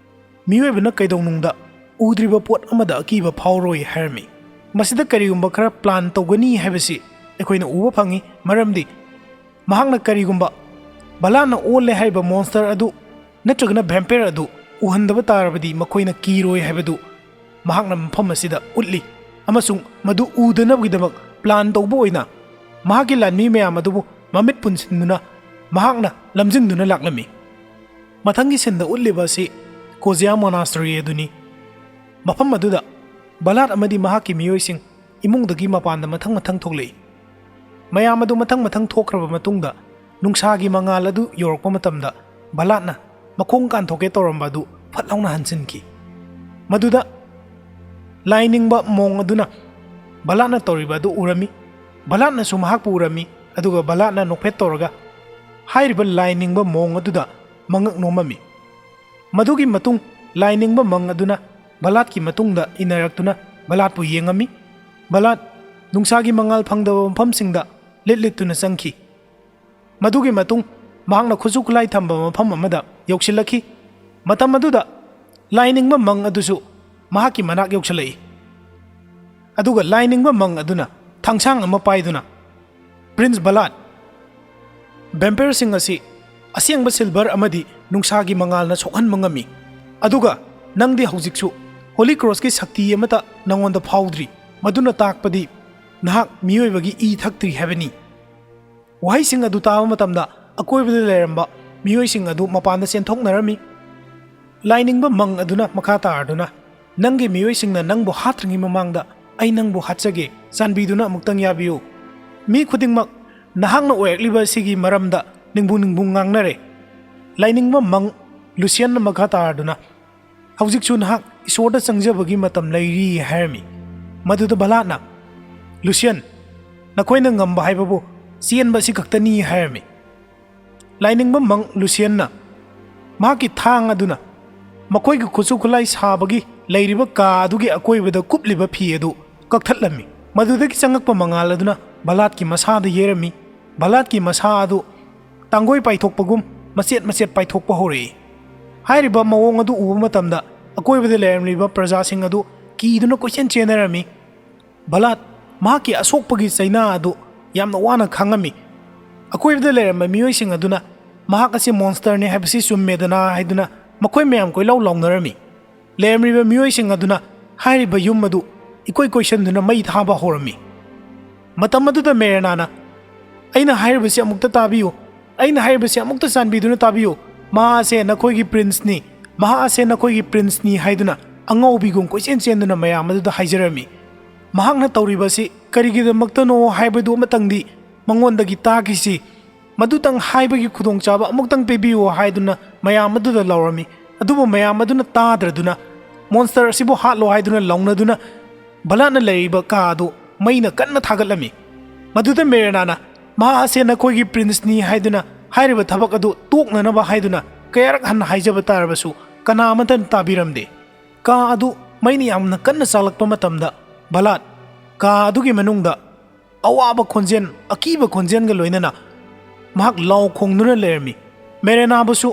ꯃꯤꯑꯣꯏꯕꯅ ꯀꯩꯗꯧꯅꯨꯡꯗ ꯎꯗ꯭ꯔꯤꯕ ꯄꯣꯠ ꯑꯃꯗ ꯑꯀꯤꯕ ꯐꯥꯎꯔꯣꯏ ꯍꯥꯏꯔꯝꯃꯤ꯫ ꯃꯁꯤꯗ ꯀꯔꯤꯒꯨꯝꯕ ꯈꯔ ꯄ꯭ꯂꯥꯟ ꯇꯧꯒꯅꯤ ꯍꯥꯏꯕꯁꯤ ꯑꯩꯈꯣꯏꯅ ꯎꯕ ꯐꯪꯏ, ꯃꯔꯝꯗꯤ ꯃꯍꯥꯛꯅ ꯀꯔꯤꯒꯨꯝꯕ ꯚꯂꯥꯠꯅ ꯑꯣꯜꯂꯦ ꯍꯥꯏꯔꯤꯕ ꯃꯣꯟꯁꯇꯔ ꯑꯗꯨ ꯅꯠꯇ꯭ꯔꯒꯅ ꯚꯦꯝꯄꯤꯌꯔ ꯑꯗꯨ ꯎꯍꯟꯗꯕ ꯇꯥꯔꯕꯗꯤ ꯃꯈꯣꯏꯅ ꯀꯤꯔꯣꯏ ꯍꯥꯏꯕꯗꯨ ꯃꯍꯥꯛꯅ ꯃꯐꯝ ꯑꯁꯤꯗ ꯎꯠꯂꯤ, ꯑꯃꯁꯨꯡ ꯃꯗꯨ ꯎꯗꯅꯕꯒꯤꯗꯃꯛ ꯄ꯭ꯂꯥꯟ ꯇꯧꯕ ꯑꯣꯏꯅ ꯃꯍꯥꯛꯀꯤ ꯂꯥꯟꯃꯤ ꯃꯌꯥꯝ ꯑꯗꯨꯕꯨ ꯃꯃꯤꯠ ꯄꯨꯟꯁꯤꯟꯗꯨꯅ ꯃꯍꯥꯛꯅ ꯂꯝꯖꯤꯡꯗꯨꯅ ꯂꯥꯛꯂꯝꯃꯤ꯫ ꯃꯊꯪꯒꯤ ꯁꯤꯟꯗ ꯎꯠꯂꯤꯕ ꯑꯁꯤ ꯀꯣꯖꯤꯌꯥ ꯃꯣꯅꯥꯁꯇꯔꯤ ꯑꯗꯨꯅꯤ꯫ ꯃꯐꯝ ꯑꯗꯨꯗ ꯚꯂꯥꯠ ꯑꯃꯗꯤ ꯃꯍꯥꯛꯀꯤ ꯃꯤꯑꯣꯏꯁꯤꯡ ꯏꯃꯨꯡꯗꯒꯤ ꯃꯄꯥꯟꯗ ꯃꯊꯪ ꯃꯊꯪ ꯊꯣꯛꯂꯛꯏ꯫ ꯃꯌꯥꯝ ꯑꯗꯨ ꯃꯊꯪ ꯃꯊꯪ ꯊꯣꯛꯈ꯭ꯔꯕ ꯃꯇꯨꯡꯗ, ꯅꯨꯡꯁꯥꯒꯤ ꯃꯉꯥꯜ ꯑꯗꯨ ꯌꯧꯔꯛꯄ ꯃꯇꯝꯗ, ꯚꯂꯥꯠꯅ ꯃꯈꯣꯡ ꯀꯥꯟꯊꯣꯛꯀꯦ ꯇꯧꯔꯝꯕ ꯑꯗꯨ ꯐꯠ ꯂꯥꯎꯅ ꯍꯟꯖꯤꯟꯈꯤ꯫ ꯃꯗꯨꯗ ꯂꯥꯏꯅꯤꯡꯕ ꯃꯣꯡ ꯑꯗꯨꯅ ꯚꯂꯥꯠꯅ ꯇꯧꯔꯤꯕ ꯑꯗꯨ ꯎꯔꯝꯃꯤ꯫ ꯚꯂꯥꯠꯅꯁꯨ ꯃꯍꯥꯛꯄꯨ ꯎꯔꯝꯃꯤ, ꯑꯗꯨꯒ ꯚꯂꯥꯠꯅ ꯅꯣꯛꯐꯦꯠ ꯇꯧꯔꯒ ꯍꯥꯏꯔꯤꯕ ꯂꯥꯏꯅꯤꯡꯕ ꯃꯣꯡ ꯑꯗꯨꯗ ꯃꯉꯛ ꯅꯣꯝꯃꯝꯃꯤ꯫ ꯃꯗꯨꯒꯤ ꯃꯇꯨꯡ ꯂꯥꯏꯅꯤꯡꯕ ꯃꯪ ꯑꯗꯨꯅ ꯚꯂꯥꯠꯀꯤ ꯃꯇꯨꯡꯗ ꯏꯟꯅꯔꯛꯇꯨꯅ ꯚꯂꯥꯠꯄꯨ ꯌꯦꯡꯉꯝꯃꯤ꯫ ꯚꯂꯥꯠ ꯅꯨꯡꯁꯥꯒꯤ ꯃꯉꯥꯜ ꯐꯪꯗꯕ ꯃꯐꯝꯁꯤꯡꯗ ꯂꯤꯠ ꯂꯤꯠꯇꯨꯅ ꯆꯪꯈꯤ꯫ ꯃꯗꯨꯒꯤ ꯃꯇꯨꯡ ꯃꯍꯥꯛꯅ ꯈꯨꯠꯁꯨ ꯈꯨꯠꯂꯥꯏ ꯊꯝꯕ ꯃꯐꯝ ꯑꯃꯗ ꯌꯧꯁꯤꯜꯂꯛꯈꯤ꯫ ꯃꯇꯝ ꯑꯗꯨꯗ ꯂꯥꯏꯅꯤꯡꯕ ꯃꯪ ꯑꯗꯨꯁꯨ ꯃꯍꯥꯛꯀꯤ ꯃꯅꯥꯛ ꯌꯧꯁꯤꯜꯂꯛꯏ꯫ ꯑꯗꯨꯒ ꯂꯥꯏꯅꯤꯡꯕ ꯃꯪ ꯑꯗꯨꯅ ꯊꯥꯡꯁꯥꯡ ꯑꯃ ꯄꯥꯏꯗꯨꯅ, "ꯄ꯭ꯔꯤꯟꯁ ꯕꯂꯥꯠ, ꯚꯦꯝꯄꯤꯌꯔꯁꯤꯡ ꯑꯁꯤ ꯑꯁꯦꯡꯕ ꯁꯤꯜꯚꯔ ꯑꯃꯗꯤ ꯅꯨꯡꯁꯥꯒꯤ ꯃꯉꯥꯜꯅ ꯁꯣꯛꯍꯟꯕ ꯉꯝꯃꯤ꯫ ꯑꯗꯨꯒ ꯅꯪꯗꯤ ꯍꯧꯖꯤꯛꯁꯨ ꯍꯣꯂꯤ ꯀ꯭ꯔꯣꯁꯀꯤ ꯁꯛꯇꯤ ꯑꯃꯠꯇ ꯅꯉꯣꯟꯗ ꯐꯥꯎꯗ꯭ꯔꯤ꯫ ꯃꯗꯨꯅ ꯇꯥꯛꯄꯗꯤ ꯅꯍꯥꯛ ꯃꯤꯑꯣꯏꯕꯒꯤ ꯏ ꯊꯛꯇ꯭ꯔꯤ ꯍꯥꯏꯕꯅꯤ"꯫ ꯋꯥꯍꯩꯁꯤꯡ ꯑꯗꯨ ꯇꯥꯕ ꯃꯇꯝꯗ ꯑꯀꯣꯏꯕꯗ ꯂꯩꯔꯝꯕ ꯃꯤꯑꯣꯏꯁꯤꯡ ꯑꯗꯨ ꯃꯄꯥꯟꯗ ꯆꯦꯟꯊꯣꯛꯅꯔꯝꯃꯤ꯫ ꯂꯥꯏꯅꯤꯡꯕ ꯃꯪ ꯑꯗꯨꯅ ꯃꯈꯥ ꯇꯥꯔꯗꯨꯅ, "ꯅꯪꯒꯤ ꯃꯤꯑꯣꯏꯁꯤꯡꯅ ꯅꯪꯕꯨ ꯍꯥꯠꯇ꯭ꯔꯤꯉꯩ ꯃꯃꯥꯡꯗ ꯑꯩ ꯅꯪꯕꯨ ꯍꯥꯠꯆꯒꯦ, ꯆꯥꯟꯕꯤꯗꯨꯅ ꯑꯃꯨꯛꯇꯪ ꯌꯥꯕꯤꯌꯨ꯫ ꯃꯤ ꯈꯨꯗꯤꯡꯃꯛ ꯅꯍꯥꯛꯅ ꯑꯣꯏꯔꯛꯂꯤꯕ ꯑꯁꯤꯒꯤ ꯃꯔꯝꯗ ꯅꯤꯡꯕꯨ ꯅꯤꯡꯕꯨ ꯉꯥꯡꯅꯔꯦ"꯫ ꯂꯥꯏꯅꯤꯡꯕ ꯃꯪ ꯂꯨꯁꯤꯌꯟꯅ ꯃꯈꯥ ꯇꯥꯔꯗꯨꯅ, "ꯍꯧꯖꯤꯛꯁꯨ ꯅꯍꯥꯛ ꯏꯁꯣꯔꯗ ꯆꯪꯖꯕꯒꯤ ꯃꯇꯝ ꯂꯩꯔꯤ" ꯍꯥꯏꯔꯝꯃꯤ꯫ ꯃꯗꯨꯗ ꯕꯂꯥꯠꯅ, "ꯂꯨꯁꯤꯌꯟ, ꯅꯈꯣꯏꯅ ꯉꯝꯕ ꯍꯥꯏꯕꯕꯨ ꯆꯦꯟꯕ ꯑꯁꯤ ꯈꯛꯇꯅꯤ" ꯍꯥꯏꯔꯝꯃꯤ꯫ ꯂꯥꯏꯅꯤꯡꯕ ꯃꯪ ꯂꯨꯁꯤꯌꯟꯅ ꯃꯍꯥꯛꯀꯤ ꯊꯥꯡ ꯑꯗꯨꯅ ꯃꯈꯣꯏꯒꯤ ꯈꯨꯠꯁꯨ ꯈꯨꯠꯂꯥꯏ ꯁꯥꯕꯒꯤ ꯂꯩꯔꯤꯕ ꯀꯥ ꯑꯗꯨꯒꯤ ꯑꯀꯣꯏꯕꯗ ꯀꯨꯞꯂꯤꯕ ꯐꯤ ꯑꯗꯨ ꯀꯛꯊꯠꯂꯝꯃꯤ꯫ ꯃꯗꯨꯗꯒꯤ ꯆꯪꯉꯛꯄ ꯃꯉꯥꯜ ꯑꯗꯨꯅ ꯕꯂꯥꯠꯀꯤ ꯃꯁꯥꯗ ꯌꯩꯔꯝꯃꯤ꯫ ꯕꯂꯥꯠꯀꯤ ꯃꯁꯥ ꯑꯗꯨ ꯇꯥꯡꯒꯣꯏ ꯄꯥꯏꯊꯣꯛꯄꯒꯨꯝ ꯃꯆꯦꯠ ꯃꯆꯦꯠ ꯄꯥꯏꯊꯣꯛꯄ ꯍꯧꯔꯛꯏ꯫ ꯍꯥꯏꯔꯤꯕ ꯃꯑꯣꯡ ꯑꯗꯨ ꯎꯕ ꯃꯇꯝꯗ ꯑꯀꯣꯏꯕꯗ ꯂꯩꯔꯝꯂꯤꯕ ꯄ꯭ꯔꯖꯥꯁꯤꯡ ꯑꯗꯨ ꯀꯤꯗꯨꯅ ꯀꯣꯏꯆꯦꯟ ꯆꯦꯟꯅꯔꯝꯃꯤ꯫ ꯕꯂꯥꯠ ꯃꯍꯥꯛꯀꯤ ꯑꯁꯣꯛꯄꯒꯤ ꯆꯩꯅꯥ ꯑꯗꯨ ꯌꯥꯝꯅ ꯋꯥꯅ ꯈꯥꯡꯉꯝꯃꯤ꯫ ꯑꯀꯣꯏꯕꯗ ꯂꯩꯔꯝꯕ ꯃꯤꯑꯣꯏꯁꯤꯡ ꯑꯗꯨꯅ ꯃꯍꯥꯛ ꯑꯁꯤ ꯃꯣꯟꯁꯇꯔꯅꯤ ꯍꯥꯏꯕꯁꯤ ꯆꯨꯝꯃꯦꯗꯅ ꯍꯥꯏꯗꯨꯅ ꯃꯈꯣꯏ ꯃꯌꯥꯝ ꯀꯣꯏꯂꯥꯎ ꯂꯥꯎꯅꯔꯝꯃꯤ꯫ ꯂꯩꯔꯝꯂꯤꯕ ꯃꯤꯑꯣꯏꯁꯤꯡ ꯑꯗꯨꯅ ꯍꯥꯏꯔꯤꯕ ꯌꯨꯝ ꯑꯗꯨ ꯏꯀꯣꯏ ꯀꯣꯏꯁꯟꯗꯨꯅ ꯃꯩ ꯊꯥꯕ ꯍꯧꯔꯝꯃꯤ꯫ ꯃꯇꯝ ꯑꯗꯨꯗ ꯃꯦꯔꯦꯅꯥꯅ, "ꯑꯩꯅ ꯍꯥꯏꯔꯤꯕꯁꯤ ꯑꯃꯨꯛꯇ ꯇꯥꯕꯤꯌꯨ, ꯑꯩꯅ ꯍꯥꯏꯔꯤꯕꯁꯤ ꯑꯃꯨꯛꯇ ꯆꯥꯟꯕꯤꯗꯨꯅ ꯇꯥꯕꯤꯌꯨ꯫ ꯃꯍꯥꯛ ꯑꯁꯦ ꯅꯈꯣꯏꯒꯤ ꯄ꯭ꯔꯤꯟꯁꯅꯤ, ꯃꯍꯥꯛ ꯑꯁꯦ ꯅꯈꯣꯏꯒꯤ ꯄ꯭ꯔꯤꯟꯁꯅꯤ" ꯍꯥꯏꯗꯨꯅ ꯑꯉꯥꯎꯕꯤꯒꯨꯝ ꯀꯣꯏꯆꯦꯟ ꯆꯦꯟꯗꯨꯅ ꯃꯌꯥꯝ ꯑꯗꯨꯗ ꯍꯥꯏꯖꯔꯝꯃꯤ꯫ ꯃꯍꯥꯛꯅ ꯇꯧꯔꯤꯕ ꯑꯁꯤ ꯀꯔꯤꯒꯤꯗꯃꯛꯇꯅꯣ ꯍꯥꯏꯕꯗꯨ ꯑꯃꯇꯪꯗꯤ ꯃꯉꯣꯟꯗꯒꯤ ꯇꯥꯈꯤꯁꯤ꯫ ꯃꯗꯨꯇꯪ ꯍꯥꯏꯕꯒꯤ ꯈꯨꯗꯣꯡꯆꯥꯕ ꯑꯃꯨꯛꯇꯪ ꯄꯤꯕꯤꯌꯨ ꯍꯥꯏꯗꯨꯅ ꯃꯌꯥꯝ ꯑꯗꯨꯗ ꯂꯥꯎꯔꯝꯃꯤ꯫ ꯑꯗꯨꯕꯨ ꯃꯌꯥꯝ ꯑꯗꯨꯅ ꯇꯥꯗ꯭ꯔꯗꯨꯅ, "ꯃꯣꯟꯁꯇꯔ ꯑꯁꯤꯕꯨ ꯍꯥꯠꯂꯣ" ꯍꯥꯏꯗꯨꯅ ꯂꯥꯎꯅꯗꯨꯅ ꯕꯂꯥꯠꯅ ꯂꯩꯔꯤꯕ ꯀꯥ ꯑꯗꯨ ꯃꯩꯅ ꯀꯟꯅ ꯊꯥꯒꯠꯂꯝꯃꯤ꯫ ꯃꯗꯨꯗ ꯃꯦꯔꯦꯅꯥꯅ, "ꯃꯍꯥꯛ ꯑꯁꯦ ꯅꯈꯣꯏꯒꯤ ꯄ꯭ꯔꯤꯟꯁꯅꯤ" ꯍꯥꯏꯗꯨꯅ ꯍꯥꯏꯔꯤꯕ ꯊꯕꯛ ꯑꯗꯨ ꯇꯣꯛꯅꯅꯕ ꯍꯥꯏꯗꯨꯅ ꯀꯌꯥꯔꯛ ꯍꯟꯅ ꯍꯥꯏꯖꯕ ꯇꯥꯔꯕꯁꯨ ꯀꯅꯥ ꯑꯃꯠꯇꯅ ꯇꯥꯕꯤꯔꯝꯗꯦ꯫ ꯀꯥ ꯑꯗꯨ ꯃꯩꯅ ꯌꯥꯝꯅ ꯀꯟꯅ ꯆꯥꯛꯂꯛꯄ ꯃꯇꯝꯗ ꯕꯂꯥꯠ ꯀꯥ ꯑꯗꯨꯒꯤ ꯃꯅꯨꯡꯗ ꯑꯋꯥꯕ ꯈꯣꯟꯖꯦꯜ, ꯑꯀꯤꯕ ꯈꯣꯟꯖꯦꯜꯒ ꯂꯣꯏꯅꯅ ꯃꯍꯥꯛ ꯂꯥꯎ ꯈꯣꯡꯗꯨꯅ ꯂꯩꯔꯝꯃꯤ꯫ ꯃꯦꯔꯦꯅꯥꯕꯨꯁꯨ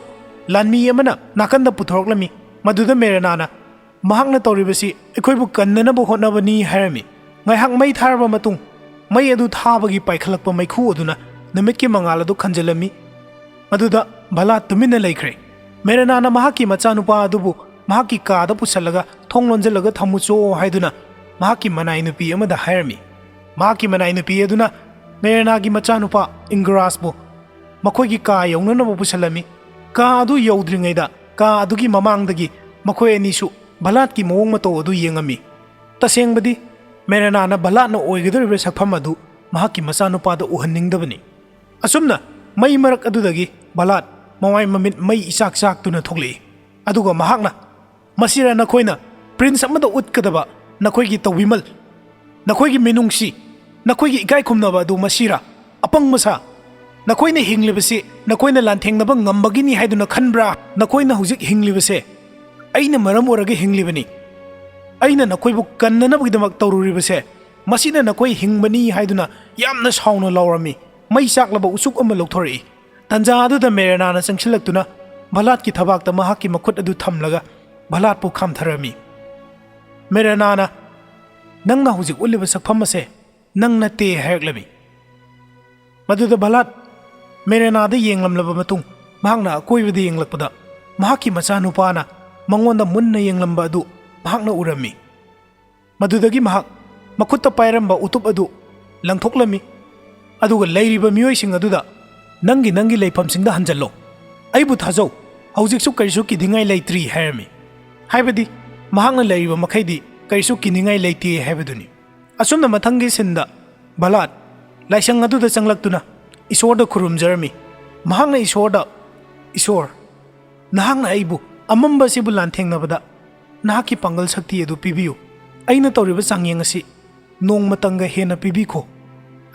ꯂꯥꯟꯃꯤ ꯑꯃꯅ ꯅꯥꯀꯟꯗ ꯄꯨꯊꯣꯔꯛꯂꯝꯃꯤ꯫ ꯃꯗꯨꯗ ꯃꯦꯔꯦꯅꯥꯅ, "ꯃꯍꯥꯛꯅ ꯇꯧꯔꯤꯕꯁꯤ ꯑꯩꯈꯣꯏꯕꯨ ꯀꯟꯅꯅꯕ ꯍꯣꯠꯅꯕꯅꯤ" ꯍꯥꯏꯔꯝꯃꯤ꯫ ꯉꯥꯏꯍꯥꯛ ꯃꯩ ꯊꯥꯔꯕ ꯃꯇꯨꯡ, ꯃꯩ ꯑꯗꯨ ꯊꯥꯕꯒꯤ ꯄꯥꯏꯈꯠꯂꯛꯄ ꯃꯩꯈꯨ ꯑꯗꯨꯅ ꯅꯨꯃꯤꯠꯀꯤ ꯃꯉꯥꯜ ꯑꯗꯨ ꯈꯟꯖꯤꯜꯂꯝꯃꯤ꯫ ꯃꯗꯨꯗ ꯚꯂꯥꯗ ꯇꯨꯃꯤꯟꯅ ꯂꯩꯈ꯭ꯔꯦ꯫ ꯃꯦꯔꯦꯅꯥꯅ ꯃꯍꯥꯛꯀꯤ ꯃꯆꯥꯅꯨꯄꯥ ꯑꯗꯨꯕꯨ ꯃꯍꯥꯛꯀꯤ ꯀꯥꯗ ꯄꯨꯁꯜꯂꯒ ꯊꯣꯡ ꯂꯣꯟꯖꯜꯂꯒ ꯊꯝꯃꯨꯆꯣ ꯍꯥꯏꯗꯨꯅ ꯃꯍꯥꯛꯀꯤ ꯃꯅꯥꯏ ꯅꯨꯄꯤ ꯑꯃꯗ ꯍꯥꯏꯔꯝꯃꯤ꯫ ꯃꯍꯥꯛꯀꯤ ꯃꯅꯥꯏ ꯅꯨꯄꯤ ꯑꯗꯨꯅ ꯃꯦꯔꯦꯅꯥꯒꯤ ꯃꯆꯥꯅꯨꯄꯥ ꯏꯪꯒ꯭ꯔꯥꯁꯄꯨ ꯃꯈꯣꯏꯒꯤ ꯀꯥ ꯌꯧꯅꯅꯕ ꯄꯨꯁꯜꯂꯝꯃꯤ꯫ ꯀꯥ ꯑꯗꯨ ꯌꯧꯗ꯭ꯔꯤꯉꯩꯗ ꯀꯥ ꯑꯗꯨꯒꯤ ꯃꯃꯥꯡꯗꯒꯤ ꯃꯈꯣꯏ ꯑꯅꯤꯁꯨ ꯚꯂꯥꯗꯀꯤ ꯃꯑꯣꯡ ꯃꯇꯧ ꯑꯗꯨ ꯌꯦꯡꯉꯝꯃꯤ꯫ ꯇꯁꯦꯡꯕꯗꯤ, ꯃꯦꯔꯦꯅꯥꯅ ꯚꯂꯥꯗꯅ ꯑꯣꯏꯒꯗꯧꯔꯤꯕ ꯁꯛꯐꯝ ꯑꯗꯨ ꯃꯍꯥꯛꯀꯤ ꯃꯆꯥꯅꯨꯄꯥꯗ ꯎꯍꯟꯅꯤꯡꯗꯕꯅꯤ꯫ ꯑꯁꯨꯝꯅ ꯃꯩ ꯃꯔꯛ ꯑꯗꯨꯗꯒꯤ ꯚꯂꯥꯗ ꯃꯃꯥꯏ ꯃꯃꯤꯠ ꯃꯩ ꯏꯆꯥꯛ ꯆꯥꯛꯇꯨꯅ ꯊꯣꯛꯂꯛꯏ꯫ ꯑꯗꯨꯒ ꯃꯍꯥꯛꯅ, "ꯃꯁꯤꯔ ꯅꯈꯣꯏꯅ ꯄ꯭ꯔꯤꯟꯁ ꯑꯃꯗ ꯎꯠꯀꯗꯕ ꯅꯈꯣꯏꯒꯤ ꯇꯧꯕꯤꯃꯜ, ꯅꯈꯣꯏꯒꯤ ꯃꯤꯅꯨꯡꯁꯤ, ꯅꯈꯣꯏꯒꯤ ꯏꯀꯥꯏ ꯈꯨꯝꯅꯕ ꯑꯗꯨ ꯃꯁꯤꯔ? ꯑꯄꯪꯕ ꯁꯥ! ꯅꯈꯣꯏꯅ ꯍꯤꯡꯂꯤꯕꯁꯤ ꯅꯈꯣꯏꯅ ꯂꯥꯟꯊꯦꯡꯅꯕ ꯉꯝꯕꯒꯤꯅꯤ ꯍꯥꯏꯗꯨꯅ ꯈꯟꯕ꯭ꯔꯥ? ꯅꯈꯣꯏꯅ ꯍꯧꯖꯤꯛ ꯍꯤꯡꯂꯤꯕꯁꯦ ꯑꯩꯅ ꯃꯔꯝ ꯑꯣꯏꯔꯒ ꯍꯤꯡꯂꯤꯕꯅꯤ꯫ ꯑꯩꯅ ꯅꯈꯣꯏꯕꯨ ꯀꯟꯅꯅꯕꯒꯤꯗꯃꯛ ꯇꯧꯔꯨꯔꯤꯕꯁꯦ, ꯃꯁꯤꯅ ꯅꯈꯣꯏ ꯍꯤꯡꯕꯅꯤ" ꯍꯥꯏꯗꯨꯅ ꯌꯥꯝꯅ ꯁꯥꯎꯅ ꯂꯥꯎꯔꯝꯃꯤ꯫ ꯃꯩ ꯆꯥꯛꯂꯕ ꯎꯆꯨꯛ ꯑꯃ ꯂꯧꯊꯣꯔꯛꯏ꯫ ꯇꯟꯖꯥ ꯑꯗꯨꯗ ꯃꯦꯔꯦꯅꯥꯅ ꯆꯪꯁꯤꯜꯂꯛꯇꯨꯅ ꯚꯂꯥꯗꯀꯤ ꯊꯕꯥꯛꯇ ꯃꯍꯥꯛꯀꯤ ꯃꯈꯨꯠ ꯑꯗꯨ ꯊꯝꯂꯒ ꯚꯂꯥꯗꯄꯨ ꯈꯥꯝꯊꯔꯝꯃꯤ꯫ ꯃꯦꯔꯦꯅꯥꯅ, "ꯅꯪꯅ ꯍꯧꯖꯤꯛ ꯎꯠꯂꯤꯕ ꯁꯛꯐꯝ ꯑꯁꯦ ꯅꯪ ꯅꯠꯇꯦ" ꯍꯥꯏꯔꯛꯂꯝꯃꯤ꯫ ꯃꯗꯨꯗ ꯚꯂꯥꯗ ꯃꯦꯔꯦꯅꯥꯗ ꯌꯦꯡꯂꯝꯂꯕ ꯃꯇꯨꯡ, ꯃꯍꯥꯛꯅ ꯑꯀꯣꯏꯕꯗ ꯌꯦꯡꯂꯛꯄꯗ ꯃꯍꯥꯛꯀꯤ ꯃꯆꯥꯅꯨꯄꯥꯅ ꯃꯉꯣꯟꯗ ꯃꯨꯟꯅ ꯌꯦꯡꯂꯝꯕ ꯑꯗꯨ ꯃꯍꯥꯛꯅ ꯎꯔꯝꯃꯤ꯫ ꯃꯗꯨꯗꯒꯤ ꯃꯍꯥꯛ ꯃꯈꯨꯠꯇ ꯄꯥꯏꯔꯝꯕ ꯎꯇꯨꯞ ꯑꯗꯨ ꯂꯪꯊꯣꯛꯂꯝꯃꯤ, ꯑꯗꯨꯒ ꯂꯩꯔꯤꯕ ꯃꯤꯑꯣꯏꯁꯤꯡ ꯑꯗꯨꯗ, "ꯅꯪꯒꯤ ꯅꯪꯒꯤ ꯂꯩꯐꯝꯁꯤꯡꯗ ꯍꯟꯖꯜꯂꯣ꯫ ꯑꯩꯕꯨ ꯊꯥꯖꯧ, ꯍꯧꯖꯤꯛꯁꯨ ꯀꯔꯤꯁꯨ ꯀꯤꯅꯤꯡꯉꯥꯏ ꯂꯩꯇ꯭ꯔꯤ" ꯍꯥꯏꯔꯝꯃꯤ꯫ ꯍꯥꯏꯕꯗꯤ, ꯃꯍꯥꯛꯅ ꯂꯩꯔꯤꯕ ꯃꯈꯩꯗꯤ ꯀꯔꯤꯁꯨ ꯀꯤꯅꯤꯡꯉꯥꯏ ꯂꯩꯇꯦ ꯍꯥꯏꯕꯗꯨꯅꯤ꯫ ꯑꯁꯨꯝꯅ ꯃꯊꯪꯒꯤ ꯁꯤꯟꯗ ꯚꯂꯥꯗ ꯂꯥꯏꯁꯪ ꯑꯗꯨꯗ ꯆꯪꯂꯛꯇꯨꯅ ꯏꯁꯣꯔꯗ ꯈꯨꯔꯨꯝꯖꯔꯝꯃꯤ꯫ ꯃꯍꯥꯛꯅ ꯏꯁꯣꯔꯗ, "ꯏꯁꯣꯔ, ꯅꯍꯥꯛꯅ ꯑꯩꯕꯨ, ꯑꯃꯝꯕ ꯑꯁꯤꯕꯨ ꯂꯥꯟꯊꯦꯡꯅꯕꯗ ꯅꯍꯥꯛꯀꯤ ꯄꯥꯡꯒꯜ ꯁꯛꯇꯤ ꯑꯗꯨ ꯄꯤꯕꯤꯌꯨ꯫ ꯑꯩꯅ ꯇꯧꯔꯤꯕ ꯆꯥꯡꯌꯦꯡ ꯑꯁꯤ ꯅꯣꯡꯃꯇꯪꯒ ꯍꯦꯟꯅ ꯄꯤꯕꯤꯈꯣ꯫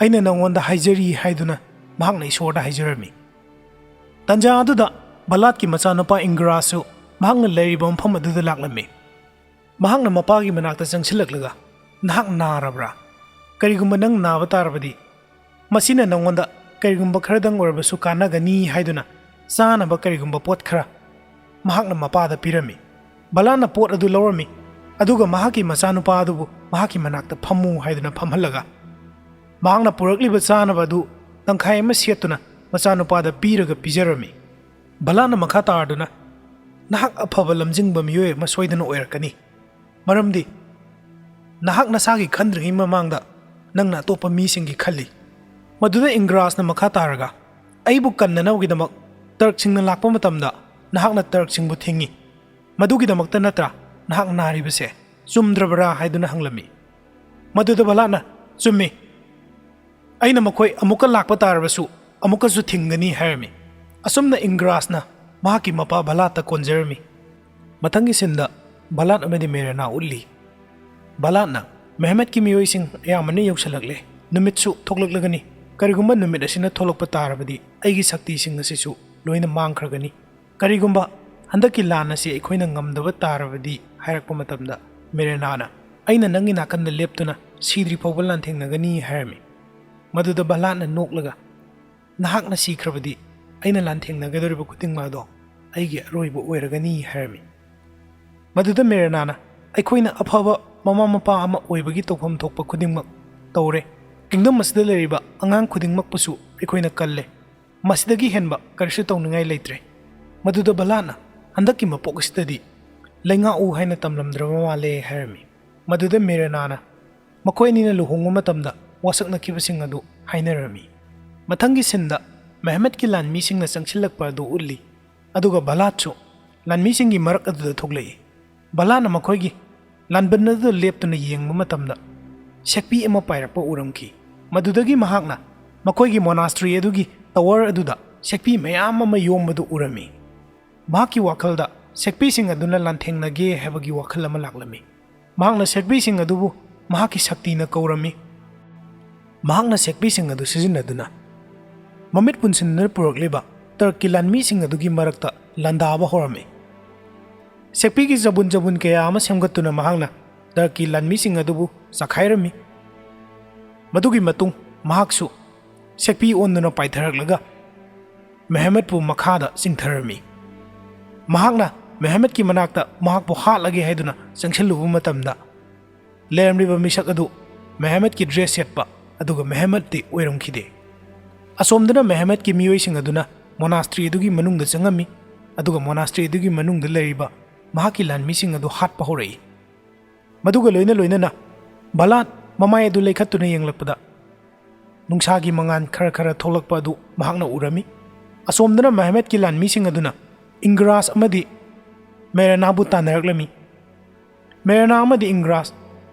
ꯑꯩꯅ ꯅꯉꯣꯟꯗ ꯍꯥꯏꯖꯔꯤ" ꯍꯥꯏꯗꯨꯅ ꯃꯍꯥꯛꯅ ꯏꯁꯣꯔꯗ ꯍꯥꯏꯖꯔꯝꯃꯤ꯫ ꯇꯟꯖꯥ ꯑꯗꯨꯗ ꯚꯂꯥꯗꯀꯤ ꯃꯆꯥꯅꯨꯄꯥ ꯏꯪꯒ꯭ꯔꯥꯁꯁꯨ ꯃꯍꯥꯛꯅ ꯂꯩꯔꯤꯕ ꯃꯐꯝ ꯑꯗꯨꯗ ꯂꯥꯛꯂꯝꯃꯤ꯫ ꯃꯍꯥꯛꯅ ꯃꯄꯥꯒꯤ ꯃꯅꯥꯛꯇ ꯆꯪꯁꯤꯜꯂꯛꯂꯒ, "ꯅꯍꯥꯛ ꯅꯥꯔꯕ꯭ꯔꯥ? ꯀꯔꯤꯒꯨꯝꯕ ꯅꯪ ꯅꯥꯕ ꯇꯥꯔꯕꯗꯤ, ꯃꯁꯤꯅ ꯅꯉꯣꯟꯗ ꯀꯔꯤꯒꯨꯝꯕ ꯈꯔꯗꯪ ꯑꯣꯏꯔꯕꯁꯨ ꯀꯥꯟꯅꯒꯅꯤ" ꯍꯥꯏꯗꯨꯅ ꯆꯥꯅꯕ ꯀꯔꯤꯒꯨꯝꯕ ꯄꯣꯠ ꯈꯔ ꯃꯍꯥꯛꯅ ꯃꯄꯥꯗ ꯄꯤꯔꯝꯃꯤ꯫ ꯕꯂꯥꯟꯅ ꯄꯣꯠ ꯑꯗꯨ ꯂꯧꯔꯝꯃꯤ, ꯑꯗꯨꯒ ꯃꯍꯥꯛꯀꯤ ꯃꯆꯥꯅꯨꯄꯥ ꯑꯗꯨꯕꯨ ꯃꯍꯥꯛꯀꯤ ꯃꯅꯥꯛꯇ ꯐꯝꯃꯨ ꯍꯥꯏꯗꯨꯅ ꯐꯝꯍꯜꯂꯒ, ꯃꯍꯥꯛꯅ ꯄꯨꯔꯛꯂꯤꯕ ꯆꯥꯅꯕ ꯑꯗꯨ ꯇꯪꯈꯥꯏ ꯑꯃ ꯁꯦꯠꯇꯨꯅ ꯃꯆꯥꯅꯨꯄꯥꯗ ꯄꯤꯔꯒ ꯄꯤꯖꯔꯝꯃꯤ꯫ ꯕꯂꯥꯟꯅ ꯃꯈꯥ ꯇꯥꯔꯗꯨꯅ, "ꯅꯍꯥꯛ ꯑꯐꯕ ꯂꯝꯖꯤꯡꯕ ꯃꯤꯑꯣꯏ ꯑꯃ ꯁꯣꯏꯗꯅ ꯑꯣꯏꯔꯛꯀꯅꯤ, ꯃꯔꯝꯗꯤ ꯅꯍꯥꯛ ꯅꯁꯥꯒꯤ ꯈꯟꯗ꯭ꯔꯤꯉꯩ ꯃꯃꯥꯡꯗ ꯅꯪꯅ ꯑꯇꯣꯞꯄ ꯃꯤꯁꯤꯡꯒꯤ ꯈꯜꯂꯤ꯫" ꯃꯗꯨꯗ ꯏꯪꯒ꯭ꯔꯥꯖꯅ ꯃꯈꯥ ꯇꯥꯔꯒ, "ꯑꯩꯕꯨ ꯀꯟꯅꯅꯕꯒꯤꯗꯃꯛ ꯇꯔꯛꯁꯤꯡꯅ ꯂꯥꯛꯄ ꯃꯇꯝꯗ ꯅꯍꯥꯛꯅ ꯇꯔꯛꯁꯤꯡꯕꯨ ꯊꯤꯡꯉꯤ, ꯃꯗꯨꯒꯤꯗꯃꯛꯇ ꯅꯠꯇ꯭ꯔꯥ ꯅꯍꯥꯛ ꯅꯥꯔꯤꯕꯁꯦ? ꯆꯨꯝꯗ꯭ꯔꯕ꯭ꯔꯥ?" ꯍꯥꯏꯗꯨꯅ ꯍꯪꯂꯝꯃꯤ꯫ ꯃꯗꯨꯗ ꯕꯂꯥꯠꯅ, "ꯆꯨꯝꯃꯤ, ꯑꯩꯅ ꯃꯈꯣꯏ ꯑꯃꯨꯛꯀ ꯂꯥꯛꯄ ꯇꯥꯔꯕꯁꯨ ꯑꯃꯨꯛꯀꯁꯨ ꯊꯤꯡꯒꯅꯤ" ꯍꯥꯏꯔꯝꯃꯤ꯫ ꯑꯁꯨꯝꯅ ꯏꯪꯒ꯭ꯔꯥꯖꯅ ꯃꯍꯥꯛꯀꯤ ꯃꯄꯥ ꯕꯂꯥꯠꯇ ꯀꯣꯟꯖꯔꯝꯃꯤ꯫ ꯃꯊꯪꯒꯤ ꯁꯤꯟꯗ ꯕꯂꯥꯠ ꯑꯃꯗꯤ ꯃꯦꯔꯦꯅꯥ ꯎꯠꯂꯤ꯫ ꯕꯂꯥꯠꯅ, "ꯃꯦꯍꯃꯠꯀꯤ ꯃꯤꯑꯣꯏꯁꯤꯡ ꯑꯌꯥꯝꯕꯅ ꯌꯧꯁꯤꯜꯂꯛꯂꯦ꯫ ꯅꯨꯃꯤꯠꯁꯨ ꯊꯣꯛꯂꯛꯂꯒꯅꯤ꯫ ꯀꯔꯤꯒꯨꯝꯕ ꯅꯨꯃꯤꯠ ꯑꯁꯤꯅ ꯊꯣꯛꯂꯛꯄ ꯇꯥꯔꯕꯗꯤ ꯑꯩꯒꯤ ꯁꯛꯇꯤꯁꯤꯡ ꯑꯁꯤꯁꯨ ꯂꯣꯏꯅ ꯃꯥꯡꯈ꯭ꯔꯒꯅꯤ꯫ ꯀꯔꯤꯒꯨꯝꯕ ꯍꯟꯗꯛꯀꯤ ꯂꯥꯟ ꯑꯁꯤ ꯑꯩꯈꯣꯏꯅ ꯉꯝꯗꯕ ꯇꯥꯔꯕꯗꯤ" ꯍꯥꯏꯔꯛꯄ ꯃꯇꯝꯗ, ꯃꯦꯔꯦꯅꯥꯅ, "ꯑꯩꯅ ꯅꯪꯒꯤ ꯅꯥꯀꯟꯗ ꯂꯦꯞꯇꯨꯅ ꯁꯤꯗ꯭ꯔꯤ ꯐꯥꯎꯕ ꯂꯥꯟꯊꯦꯡꯅꯒꯅꯤ" ꯍꯥꯏꯔꯝꯃꯤ꯫ ꯃꯗꯨꯗ ꯕꯂꯥꯠꯅ ꯅꯣꯛꯂꯒ, "ꯅꯍꯥꯛꯅ ꯁꯤꯈ꯭ꯔꯕꯗꯤ ꯑꯩꯅ ꯂꯥꯟꯊꯦꯡꯅꯒꯗꯧꯔꯤꯕ ꯈꯨꯗꯤꯡꯃꯛ ꯑꯗꯣ ꯑꯩꯒꯤ ꯑꯔꯣꯏꯕ ꯑꯣꯏꯔꯒꯅꯤ" ꯍꯥꯏꯔꯝꯃꯤ꯫ ꯃꯗꯨꯗ ꯃꯦꯔꯦꯅꯥꯅ, "ꯑꯩꯈꯣꯏꯅ ꯑꯐꯕ ꯃꯃꯥ ꯃꯄꯥ ꯑꯃ ꯑꯣꯏꯕꯒꯤ ꯇꯧꯐꯝ ꯊꯣꯛꯄ ꯈꯨꯗꯤꯡꯃꯛ ꯇꯧꯔꯦ꯫ ꯀꯤꯡꯗꯝ ꯑꯁꯤꯗ ꯂꯩꯔꯤꯕ ꯑꯉꯥꯡ ꯈꯨꯗꯤꯡꯃꯛꯄꯨꯁꯨ ꯑꯩꯈꯣꯏꯅ ꯀꯜꯂꯦ꯫ ꯃꯁꯤꯗꯒꯤ ꯍꯦꯟꯕ ꯀꯔꯤꯁꯨ ꯇꯧꯅꯤꯡꯉꯥꯏ ꯂꯩꯇ꯭ꯔꯦ꯫" ꯃꯗꯨꯗ ꯕꯂꯥꯠꯅ, "ꯍꯟꯗꯛꯀꯤ ꯃꯄꯣꯛ ꯑꯁꯤꯗꯗꯤ ꯂꯩꯉꯥꯛꯎ ꯍꯥꯏꯅ ꯇꯝꯂꯝꯗ꯭ꯔꯕ ꯃꯥꯜꯂꯦ" ꯍꯥꯏꯔꯝꯃꯤ꯫ ꯃꯗꯨꯗ ꯃꯦꯔꯦꯅꯥꯅ ꯃꯈꯣꯏ ꯑꯅꯤꯅ ꯂꯨꯍꯣꯡꯕ ꯃꯇꯝꯗ ꯋꯥꯁꯛꯅꯈꯤꯕꯁꯤꯡ ꯑꯗꯨ ꯍꯥꯏꯅꯔꯝꯃꯤ꯫ ꯃꯊꯪꯒꯤ ꯁꯤꯟꯗ ꯃꯦꯍꯃꯠꯀꯤ ꯂꯥꯟꯃꯤꯁꯤꯡꯅ ꯆꯪꯁꯤꯜꯂꯛꯄ ꯑꯗꯨ ꯎꯠꯂꯤ, ꯑꯗꯨꯒ ꯕꯂꯥꯠꯁꯨ ꯂꯥꯟꯃꯤꯁꯤꯡꯒꯤ ꯃꯔꯛ ꯑꯗꯨꯗ ꯊꯣꯛꯂꯛꯏ꯫ ꯕꯂꯥꯠꯅ ꯃꯈꯣꯏꯒꯤ ꯂꯥꯟꯕꯟ ꯑꯗꯨꯗ ꯂꯦꯞꯇꯨꯅ ꯌꯦꯡꯕ ꯃꯇꯝꯗ, ꯁꯦꯛꯄꯤ ꯑꯃ ꯄꯥꯏꯔꯛꯄ ꯎꯔꯝꯈꯤ꯫ ꯃꯗꯨꯗꯒꯤ ꯃꯍꯥꯛꯅ ꯃꯈꯣꯏꯒꯤ ꯃꯣꯅꯥꯁꯇ꯭ꯔꯤ ꯑꯗꯨꯒꯤ ꯇꯋꯔ ꯑꯗꯨꯗ ꯁꯦꯛꯄꯤ ꯃꯌꯥꯝ ꯑꯃ ꯌꯣꯝꯕꯗꯨ ꯎꯔꯝꯃꯤ꯫ ꯃꯍꯥꯛꯀꯤ ꯋꯥꯈꯜꯗ ꯁꯦꯛꯄꯤꯁꯤꯡ ꯑꯗꯨꯅ ꯂꯥꯟꯊꯦꯡꯅꯒꯦ ꯍꯥꯏꯕꯒꯤ ꯋꯥꯈꯜ ꯑꯃ ꯂꯥꯛꯂꯝꯃꯤ꯫ ꯃꯍꯥꯛꯅ ꯁꯦꯛꯄꯤꯁꯤꯡ ꯑꯗꯨꯕꯨ ꯃꯍꯥꯛꯀꯤ ꯁꯛꯇꯤꯅ ꯀꯧꯔꯝꯃꯤ꯫ ꯃꯍꯥꯛꯅ ꯁꯦꯛꯄꯤꯁꯤꯡ ꯑꯗꯨ ꯁꯤꯖꯤꯟꯅꯗꯨꯅ ꯃꯃꯤꯠ ꯄꯨꯟꯁꯤꯟꯗꯨꯅ ꯄꯨꯔꯛꯂꯤꯕ ꯇꯔꯛꯀꯤ ꯂꯥꯟꯃꯤꯁꯤꯡ ꯑꯗꯨꯒꯤ ꯃꯔꯛꯇ ꯂꯥꯟꯗꯥꯕ ꯍꯧꯔꯝꯃꯤ꯫ ꯁꯦꯛꯄꯤꯒꯤ ꯆꯕꯨꯟ ꯆꯕꯨꯟ ꯀꯌꯥ ꯑꯃ ꯁꯦꯝꯒꯠꯇꯨꯅ ꯃꯍꯥꯛꯅ ꯇꯔꯛꯀꯤ ꯂꯥꯟꯃꯤꯁꯤꯡ ꯑꯗꯨꯕꯨ ꯆꯈꯥꯏꯔꯝꯃꯤ꯫ ꯃꯗꯨꯒꯤ ꯃꯇꯨꯡ ꯃꯍꯥꯛꯁꯨ ꯁꯦꯛꯄꯤ ꯑꯣꯟꯗꯨꯅ ꯄꯥꯏꯊꯔꯛꯂꯒ ꯃꯦꯍꯃꯠꯄꯨ ꯃꯈꯥꯗ ꯆꯤꯡꯊꯔꯝꯃꯤ꯫ ꯃꯍꯥꯛꯅ ꯃꯦꯍꯃꯠꯀꯤ ꯃꯅꯥꯛꯇ ꯃꯍꯥꯛꯄꯨ ꯍꯥꯠꯂꯒꯦ ꯍꯥꯏꯗꯨꯅ ꯆꯪꯁꯤꯜꯂꯨꯕ ꯃꯇꯝꯗ, ꯂꯩꯔꯝꯂꯤꯕ ꯃꯤꯁꯛ ꯑꯗꯨ ꯃꯦꯍꯃꯠꯀꯤ ꯗ꯭ꯔꯦꯁ ꯁꯦꯠꯄ, ꯑꯗꯨꯒ ꯃꯦꯍꯃꯠꯇꯤ ꯑꯣꯏꯔꯝꯈꯤꯗꯦ꯫ ꯑꯁꯣꯝꯗꯅ ꯃꯦꯍꯃꯠꯀꯤ ꯃꯤꯑꯣꯏꯁꯤꯡ ꯑꯗꯨꯅ ꯃꯣꯅꯥꯁꯇ꯭ꯔꯤ ꯑꯗꯨꯒꯤ ꯃꯅꯨꯡꯗ ꯆꯪꯉꯝꯃꯤ, ꯑꯗꯨꯒ ꯃꯣꯅꯥꯁꯇ꯭ꯔꯤ ꯑꯗꯨꯒꯤ ꯃꯅꯨꯡꯗ ꯂꯩꯔꯤꯕ ꯃꯍꯥꯛꯀꯤ ꯂꯥꯟꯃꯤꯁꯤꯡ ꯑꯗꯨ ꯍꯥꯠꯄ ꯍꯧꯔꯛꯏ꯫ ꯃꯗꯨꯒ ꯂꯣꯏꯅ ꯂꯣꯏꯅꯅ ꯚꯂꯥꯠ ꯃꯃꯥꯏ ꯑꯗꯨ ꯂꯩꯈꯠꯇꯨꯅ ꯌꯦꯡꯂꯛꯄꯗ, ꯅꯨꯡꯁꯥꯒꯤ ꯃꯉꯥꯜ ꯈꯔ ꯈꯔ ꯊꯣꯛꯂꯛꯄ ꯑꯗꯨ ꯃꯍꯥꯛꯅ ꯎꯔꯝꯃꯤ꯫ ꯑꯁꯣꯝꯗꯅ ꯃꯦꯍꯃꯠꯀꯤ ꯂꯥꯟꯃꯤꯁꯤꯡ ꯑꯗꯨꯅ ꯏꯪꯒ꯭ꯔꯥꯁ ꯑꯃꯗꯤ ꯃꯦꯔꯦꯅꯥꯕꯨ ꯇꯥꯟꯅꯔꯛꯂꯝꯃꯤ꯫ ꯃꯦꯔꯦꯅꯥ ꯑꯃꯗꯤ ꯏꯪꯒ꯭ꯔꯥꯁ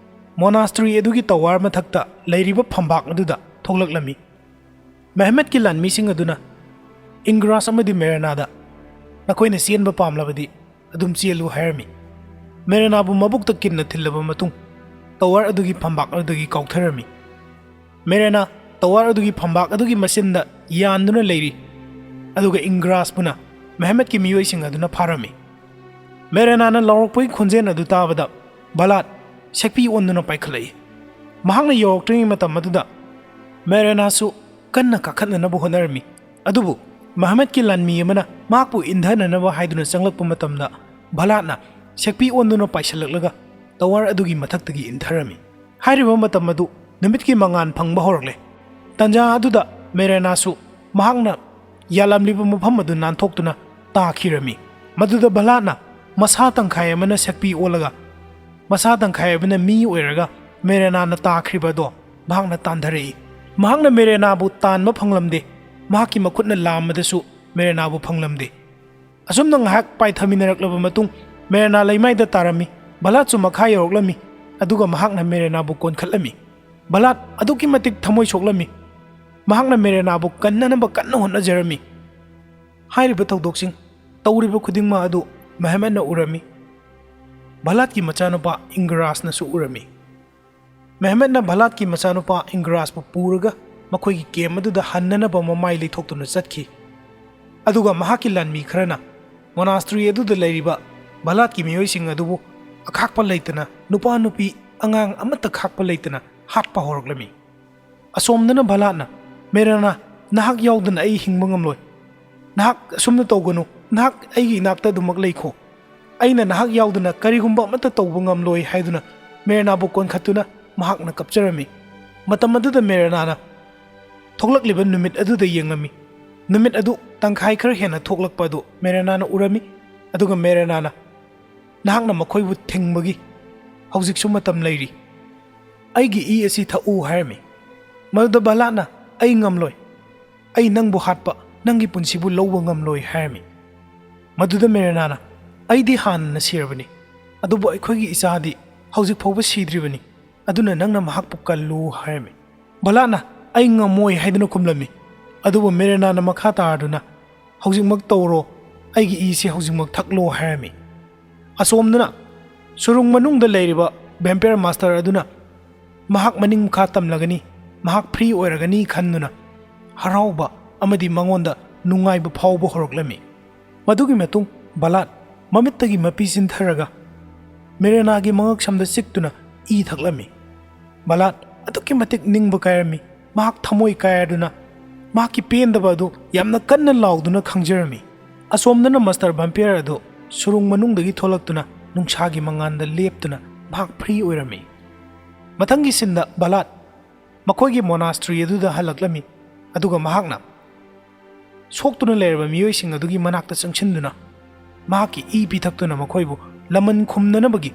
ꯃꯣꯅꯥꯁꯇ꯭ꯔꯤ ꯑꯗꯨꯒꯤ ꯇꯋꯥꯔ ꯃꯊꯛꯇ ꯂꯩꯔꯤꯕ ꯐꯝꯕꯥꯛ ꯑꯗꯨꯗ ꯊꯣꯛꯂꯛꯂꯝꯃꯤ꯫ ꯃꯦꯍꯃꯠꯀꯤ ꯂꯥꯟꯃꯤꯁꯤꯡ ꯑꯗꯨꯅ ꯏꯪꯒ꯭ꯔꯥꯁ ꯑꯃꯗꯤ ꯃꯦꯔꯦꯅꯥꯗ, "ꯅꯈꯣꯏꯅ ꯆꯦꯟꯕ ꯄꯥꯝꯂꯕꯗꯤ ꯑꯗꯨꯝ ꯆꯦꯜꯂꯨ" ꯍꯥꯏꯔꯝꯃꯤ꯫ ꯃꯦꯔꯦꯅꯥꯕꯨ ꯃꯕꯨꯛꯇ ꯀꯤꯟꯅ ꯊꯤꯜꯂꯕ ꯃꯇꯨꯡ, ꯇꯋꯥꯔ ꯑꯗꯨꯒꯤ ꯐꯝꯕꯥꯛ ꯑꯗꯨꯗꯒꯤ ꯀꯥꯎꯊꯔꯝꯃꯤ꯫ ꯃꯦꯔꯦꯅꯥ ꯇꯋꯥꯔ ꯑꯗꯨꯒꯤ ꯐꯝꯕꯥꯛ ꯑꯗꯨꯒꯤ ꯃꯆꯤꯟꯗ ꯌꯥꯟꯗꯨꯅ ꯂꯩꯔꯤ, ꯑꯗꯨꯒ ꯏꯪꯒ꯭ꯔꯥꯁꯄꯨꯅ ꯃꯦꯍꯃꯠꯀꯤ ꯃꯤꯑꯣꯏꯁꯤꯡ ꯑꯗꯨꯅ ꯐꯥꯔꯝꯃꯤ꯫ ꯃꯦꯔꯦꯅꯥꯅ ꯂꯥꯎꯔꯛꯄꯒꯤ ꯈꯣꯟꯖꯦꯜ ꯑꯗꯨ ꯇꯥꯕꯗ, ꯚꯂꯥꯠ ꯁꯦꯛꯄꯤ ꯑꯣꯟꯗꯨꯅ ꯄꯥꯏꯈꯠꯂꯛꯏ꯫ ꯃꯍꯥꯛꯅ ꯌꯧꯔꯛꯇ꯭ꯔꯤꯉꯩ ꯃꯇꯝ ꯑꯗꯨꯗ ꯃꯦꯔꯦꯅꯥꯁꯨ ꯀꯟꯅ ꯀꯥꯈꯠꯅꯅꯕ ꯍꯣꯠꯅꯔꯝꯃꯤ, ꯑꯗꯨꯕꯨ ꯃꯍꯃꯠꯀꯤ ꯂꯥꯟꯃꯤ ꯑꯃꯅ ꯃꯍꯥꯛꯄꯨ ꯏꯟꯊꯅꯅꯕ ꯍꯥꯏꯗꯨꯅ ꯆꯪꯂꯛꯄ ꯃꯇꯝꯗ, ꯚꯂꯥꯠꯅ ꯁꯦꯛꯄꯤ ꯑꯣꯟꯗꯨꯅ ꯄꯥꯏꯁꯤꯜꯂꯛꯂꯒ ꯇꯋꯥꯔ ꯑꯗꯨꯒꯤ ꯃꯊꯛꯇꯒꯤ ꯏꯟꯊꯔꯝꯃꯤ꯫ ꯍꯥꯏꯔꯤꯕ ꯃꯇꯝ ꯑꯗꯨ ꯅꯨꯃꯤꯠꯀꯤ ꯃꯉꯥꯜ ꯐꯪꯕ ꯍꯧꯔꯛꯂꯦ꯫ ꯇꯟꯖꯥ ꯑꯗꯨꯗ ꯃꯦꯔꯦꯅꯥꯁꯨ ꯃꯍꯥꯛꯅ ꯌꯥꯜꯂꯝꯂꯤꯕ ꯃꯐꯝ ꯑꯗꯨ ꯅꯥꯟꯊꯣꯛꯇꯨꯅ ꯇꯥꯈꯤꯔꯝꯃꯤ꯫ ꯃꯗꯨꯗ ꯚꯂꯥꯠꯅ ꯃꯁꯥ ꯇꯪꯈꯥꯏ ꯑꯃꯅ ꯁꯛꯄꯤ ꯑꯣꯜꯂꯒ, ꯃꯁꯥ ꯇꯪꯈꯥꯏ ꯑꯃꯅ ꯃꯤ ꯑꯣꯏꯔꯒ ꯃꯦꯔꯦꯅꯥꯅ ꯇꯥꯈ꯭ꯔꯤꯕ ꯑꯗꯣ ꯃꯍꯥꯛꯅ ꯇꯥꯟꯊꯔꯛꯏ꯫ ꯃꯍꯥꯛꯅ ꯃꯦꯔꯦꯅꯥꯕꯨ ꯇꯥꯟꯕ ꯐꯪꯂꯝꯗꯦ꯫ ꯃꯍꯥꯛꯀꯤ ꯃꯈꯨꯠꯅ ꯂꯥꯝꯕꯗꯁꯨ ꯃꯦꯔꯦꯅꯥꯕꯨ ꯐꯪꯂꯝꯗꯦ꯫ ꯑꯁꯨꯝꯅ ꯉꯥꯏꯍꯥꯛ ꯄꯥꯏꯊꯃꯤꯟꯅꯔꯛꯂꯕ ꯃꯇꯨꯡ, ꯃꯦꯔꯦꯅꯥ ꯂꯩꯃꯥꯏꯗ ꯇꯥꯔꯝꯃꯤ꯫ ꯚꯂꯥꯠꯁꯨ ꯃꯈꯥ ꯌꯧꯔꯛꯂꯝꯃꯤ, ꯑꯗꯨꯒ ꯃꯍꯥꯛꯅ ꯃꯦꯔꯦꯅꯥꯕꯨ ꯀꯣꯟꯈꯠꯂꯝꯃꯤ꯫ ꯚꯂꯥꯠ ꯑꯗꯨꯛꯀꯤ ꯃꯇꯤꯛ ꯊꯃꯣꯏ ꯁꯣꯛꯂꯝꯃꯤ꯫ ꯃꯍꯥꯛꯅ ꯃꯦꯔꯦꯅꯥꯕꯨ ꯀꯟꯅꯅꯕ ꯀꯟꯅ ꯍꯣꯠꯅꯖꯔꯝꯃꯤ꯫ ꯍꯥꯏꯔꯤꯕ ꯊꯧꯗꯣꯛꯁꯤꯡ ꯇꯧꯔꯤꯕ ꯈꯨꯗꯤꯡꯃꯛ ꯑꯗꯨ ꯃꯦꯍꯃꯠꯅ ꯎꯔꯝꯃꯤ꯫ ꯚꯂꯥꯠꯀꯤ ꯃꯆꯥꯅꯨꯄꯥ ꯏꯪꯒ꯭ꯔꯥꯁꯅꯁꯨ ꯎꯔꯝꯃꯤ꯫ ꯃꯦꯍꯃꯠꯅ ꯚꯂꯥꯠꯀꯤ ꯃꯆꯥꯅꯨꯄꯥ ꯏꯪꯒ꯭ꯔꯥꯁꯄꯨ ꯄꯨꯔꯒ ꯃꯈꯣꯏꯒꯤ ꯀꯦꯝ ꯑꯗꯨꯗ ꯍꯟꯅꯅꯕ ꯃꯃꯥꯏ ꯂꯩꯊꯣꯛꯇꯨꯅ ꯆꯠꯈꯤ꯫ ꯑꯗꯨꯒ ꯃꯍꯥꯛꯀꯤ ꯂꯥꯟꯃꯤ ꯈꯔꯅ ꯃꯣꯅꯥꯁꯇ꯭ꯔꯤ ꯑꯗꯨꯗ ꯂꯩꯔꯤꯕ ꯚꯂꯥꯠꯀꯤ ꯃꯤꯑꯣꯏꯁꯤꯡ ꯑꯗꯨꯕꯨ ꯑꯈꯥꯛꯄ ꯂꯩꯇꯅ, ꯅꯨꯄꯥ ꯅꯨꯄꯤ ꯑꯉꯥꯡ ꯑꯃꯠꯇ ꯈꯥꯛꯄ ꯂꯩꯇꯅ ꯍꯥꯠꯄ ꯍꯧꯔꯛꯂꯝꯃꯤ꯫ ꯑꯁꯣꯝꯗꯅ ꯚꯂꯥꯠꯅ, "ꯃꯦꯔꯦꯅꯥ, ꯅꯍꯥꯛ ꯌꯥꯎꯗꯅ ꯑꯩ ꯍꯤꯡꯕ ꯉꯝꯂꯣꯏ꯫ ꯅꯍꯥꯛ ꯑꯁꯨꯝꯅ ꯇꯧꯒꯅꯨ, ꯅꯍꯥꯛ ꯑꯩꯒꯤ ꯏꯅꯥꯛꯇ ꯑꯗꯨꯃꯛ ꯂꯩꯈꯣ꯫ ꯑꯩꯅ ꯅꯍꯥꯛ ꯌꯥꯎꯗꯅ ꯀꯔꯤꯒꯨꯝꯕ ꯑꯃꯠꯇ ꯇꯧꯕ ꯉꯝꯂꯣꯏ ꯍꯥꯏꯗꯨꯅ ꯃꯦꯔꯦꯅꯥꯕꯨ ꯀꯣꯟꯈꯠꯇꯨꯅ ꯃꯍꯥꯛꯅ ꯀꯞꯆꯔꯝꯃꯤ꯫ ꯃꯇꯝ ꯑꯗꯨꯗ ꯃꯦꯔꯦꯅꯥꯅ ꯊꯣꯛꯂꯛꯂꯤꯕ ꯅꯨꯃꯤꯠ ꯑꯗꯨꯗ ꯌꯦꯡꯂꯝꯃꯤ꯫ ꯅꯨꯃꯤꯠ ꯑꯗꯨ ꯇꯪꯈꯥꯏ ꯈꯔ ꯍꯦꯟꯅ ꯊꯣꯛꯂꯛꯄ ꯑꯗꯨ ꯃꯦꯔꯦꯅꯥꯅ ꯎꯔꯝꯃꯤ꯫ ꯑꯗꯨꯒ ꯃꯦꯔꯦꯅꯥꯅ, "ꯅꯍꯥꯛꯅ ꯃꯈꯣꯏꯕꯨ ꯊꯤꯡꯕꯒꯤ ꯍꯧꯖꯤꯛꯁꯨ ꯃꯇꯝ ꯂꯩꯔꯤ꯫ ꯑꯩꯒꯤ ꯏ ꯑꯁꯤ ꯊꯛꯎ" ꯍꯥꯏꯔꯝꯃꯤ꯫ ꯃꯗꯨꯗ ꯕꯂꯥꯠꯅ, "ꯑꯩ ꯉꯝꯂꯣꯏ꯫ ꯑꯩ ꯅꯪꯕꯨ ꯍꯥꯠꯄ, ꯅꯪꯒꯤ ꯄꯨꯟꯁꯤꯕꯨ ꯂꯧꯕ ꯉꯝꯂꯣꯏ" ꯍꯥꯏꯔꯝꯃꯤ꯫ ꯃꯗꯨꯗ ꯃꯦꯔꯦꯅꯥꯅ, "ꯑꯩꯗꯤ ꯍꯥꯟꯅꯅ ꯁꯤꯔꯕꯅꯤ, ꯑꯗꯨꯕꯨ ꯑꯩꯈꯣꯏꯒꯤ ꯏꯆꯥꯗꯤ ꯍꯧꯖꯤꯛ ꯐꯥꯎꯕ ꯁꯤꯗ꯭ꯔꯤꯕꯅꯤ, ꯑꯗꯨꯅ ꯅꯪꯅ ꯃꯍꯥꯛꯄꯨ ꯀꯜꯂꯨ" ꯍꯥꯏꯔꯝꯃꯤ꯫ ꯕꯂꯥꯠꯅ, "ꯑꯩ ꯉꯝꯃꯣꯏ" ꯍꯥꯏꯗꯨꯅ ꯈꯨꯝꯂꯝꯃꯤ꯫ ꯑꯗꯨꯕꯨ ꯃꯦꯔꯦꯅꯥꯅ ꯃꯈꯥ ꯇꯥꯔꯗꯨꯅ, "ꯍꯧꯖꯤꯛꯃꯛ ꯇꯧꯔꯣ, ꯑꯩꯒꯤ ꯏꯁꯤ ꯍꯧꯖꯤꯛꯃꯛ ꯊꯛꯂꯣ" ꯍꯥꯏꯔꯝꯃꯤ꯫ ꯑꯁꯣꯝꯗꯅ ꯁꯨꯔꯨꯡ ꯃꯅꯨꯡꯗ ꯂꯩꯔꯤꯕ ꯚꯦꯝꯄꯤꯌꯔ ꯃꯥꯁꯇꯔ ꯑꯗꯨꯅ ꯃꯍꯥꯛ ꯃꯅꯤꯡ ꯃꯈꯥ ꯇꯝꯂꯒꯅꯤ, ꯃꯍꯥꯛ ꯐ꯭ꯔꯤ ꯑꯣꯏꯔꯒꯅꯤ ꯈꯟꯗꯨꯅ ꯍꯔꯥꯎꯕ ꯑꯃꯗꯤ ꯃꯉꯣꯟꯗ ꯅꯨꯡꯉꯥꯏꯕ ꯐꯥꯎꯕ ꯍꯧꯔꯛꯂꯝꯃꯤ꯫ ꯃꯗꯨꯒꯤ ꯃꯇꯨꯡ ꯕꯂꯥꯠ ꯃꯃꯤꯠꯇꯒꯤ ꯃꯄꯤ ꯆꯤꯟꯊꯔꯒ ꯃꯦꯔꯦꯅꯥꯒꯤ ꯃꯉꯛꯁꯝꯗ ꯆꯤꯛꯇꯨꯅ ꯏ ꯊꯛꯂꯝꯃꯤ꯫ ꯕꯂꯥꯠ ꯑꯗꯨꯛꯀꯤ ꯃꯇꯤꯛ ꯅꯤꯡꯕ ꯀꯥꯏꯔꯝꯃꯤ꯫ ꯃꯍꯥꯛ ꯊꯃꯣꯏ ꯀꯥꯏꯔꯗꯨꯅ ꯃꯍꯥꯛꯀꯤ ꯄꯦꯟꯗꯕ ꯑꯗꯨ ꯌꯥꯝꯅ ꯀꯟꯅ ꯂꯥꯎꯗꯨꯅ ꯈꯪꯖꯔꯝꯃꯤ꯫ ꯑꯁꯣꯝꯗꯅ ꯃꯥꯁꯇꯔ ꯚꯦꯝꯄꯤꯌꯔ ꯑꯗꯨ ꯁꯨꯔꯨꯡ ꯃꯅꯨꯡꯗꯒꯤ ꯊꯣꯛꯂꯛꯇꯨꯅ ꯅꯨꯡꯁꯥꯒꯤ ꯃꯉꯥꯜꯗ ꯂꯦꯞꯇꯨꯅ ꯃꯍꯥꯛ ꯐ꯭ꯔꯤ ꯑꯣꯏꯔꯝꯃꯤ꯫ ꯃꯊꯪꯒꯤ ꯁꯤꯟꯗ ꯕꯂꯥꯠ ꯃꯈꯣꯏꯒꯤ ꯃꯣꯅꯥꯁꯇ꯭ꯔꯤ ꯑꯗꯨꯗ ꯍꯜꯂꯛꯂꯝꯃꯤ꯫ ꯑꯗꯨꯒ ꯃꯍꯥꯛꯅ ꯁꯣꯛꯇꯨꯅ ꯂꯩꯔꯕ ꯃꯤꯑꯣꯏꯁꯤꯡ ꯑꯗꯨꯒꯤ ꯃꯅꯥꯛꯇ ꯆꯪꯁꯤꯟꯗꯨꯅ ꯃꯍꯥꯛꯀꯤ ꯏ ꯄꯤꯊꯛꯇꯨꯅ ꯃꯈꯣꯏꯕꯨ ꯂꯃꯟ ꯈꯨꯝꯅꯅꯕꯒꯤ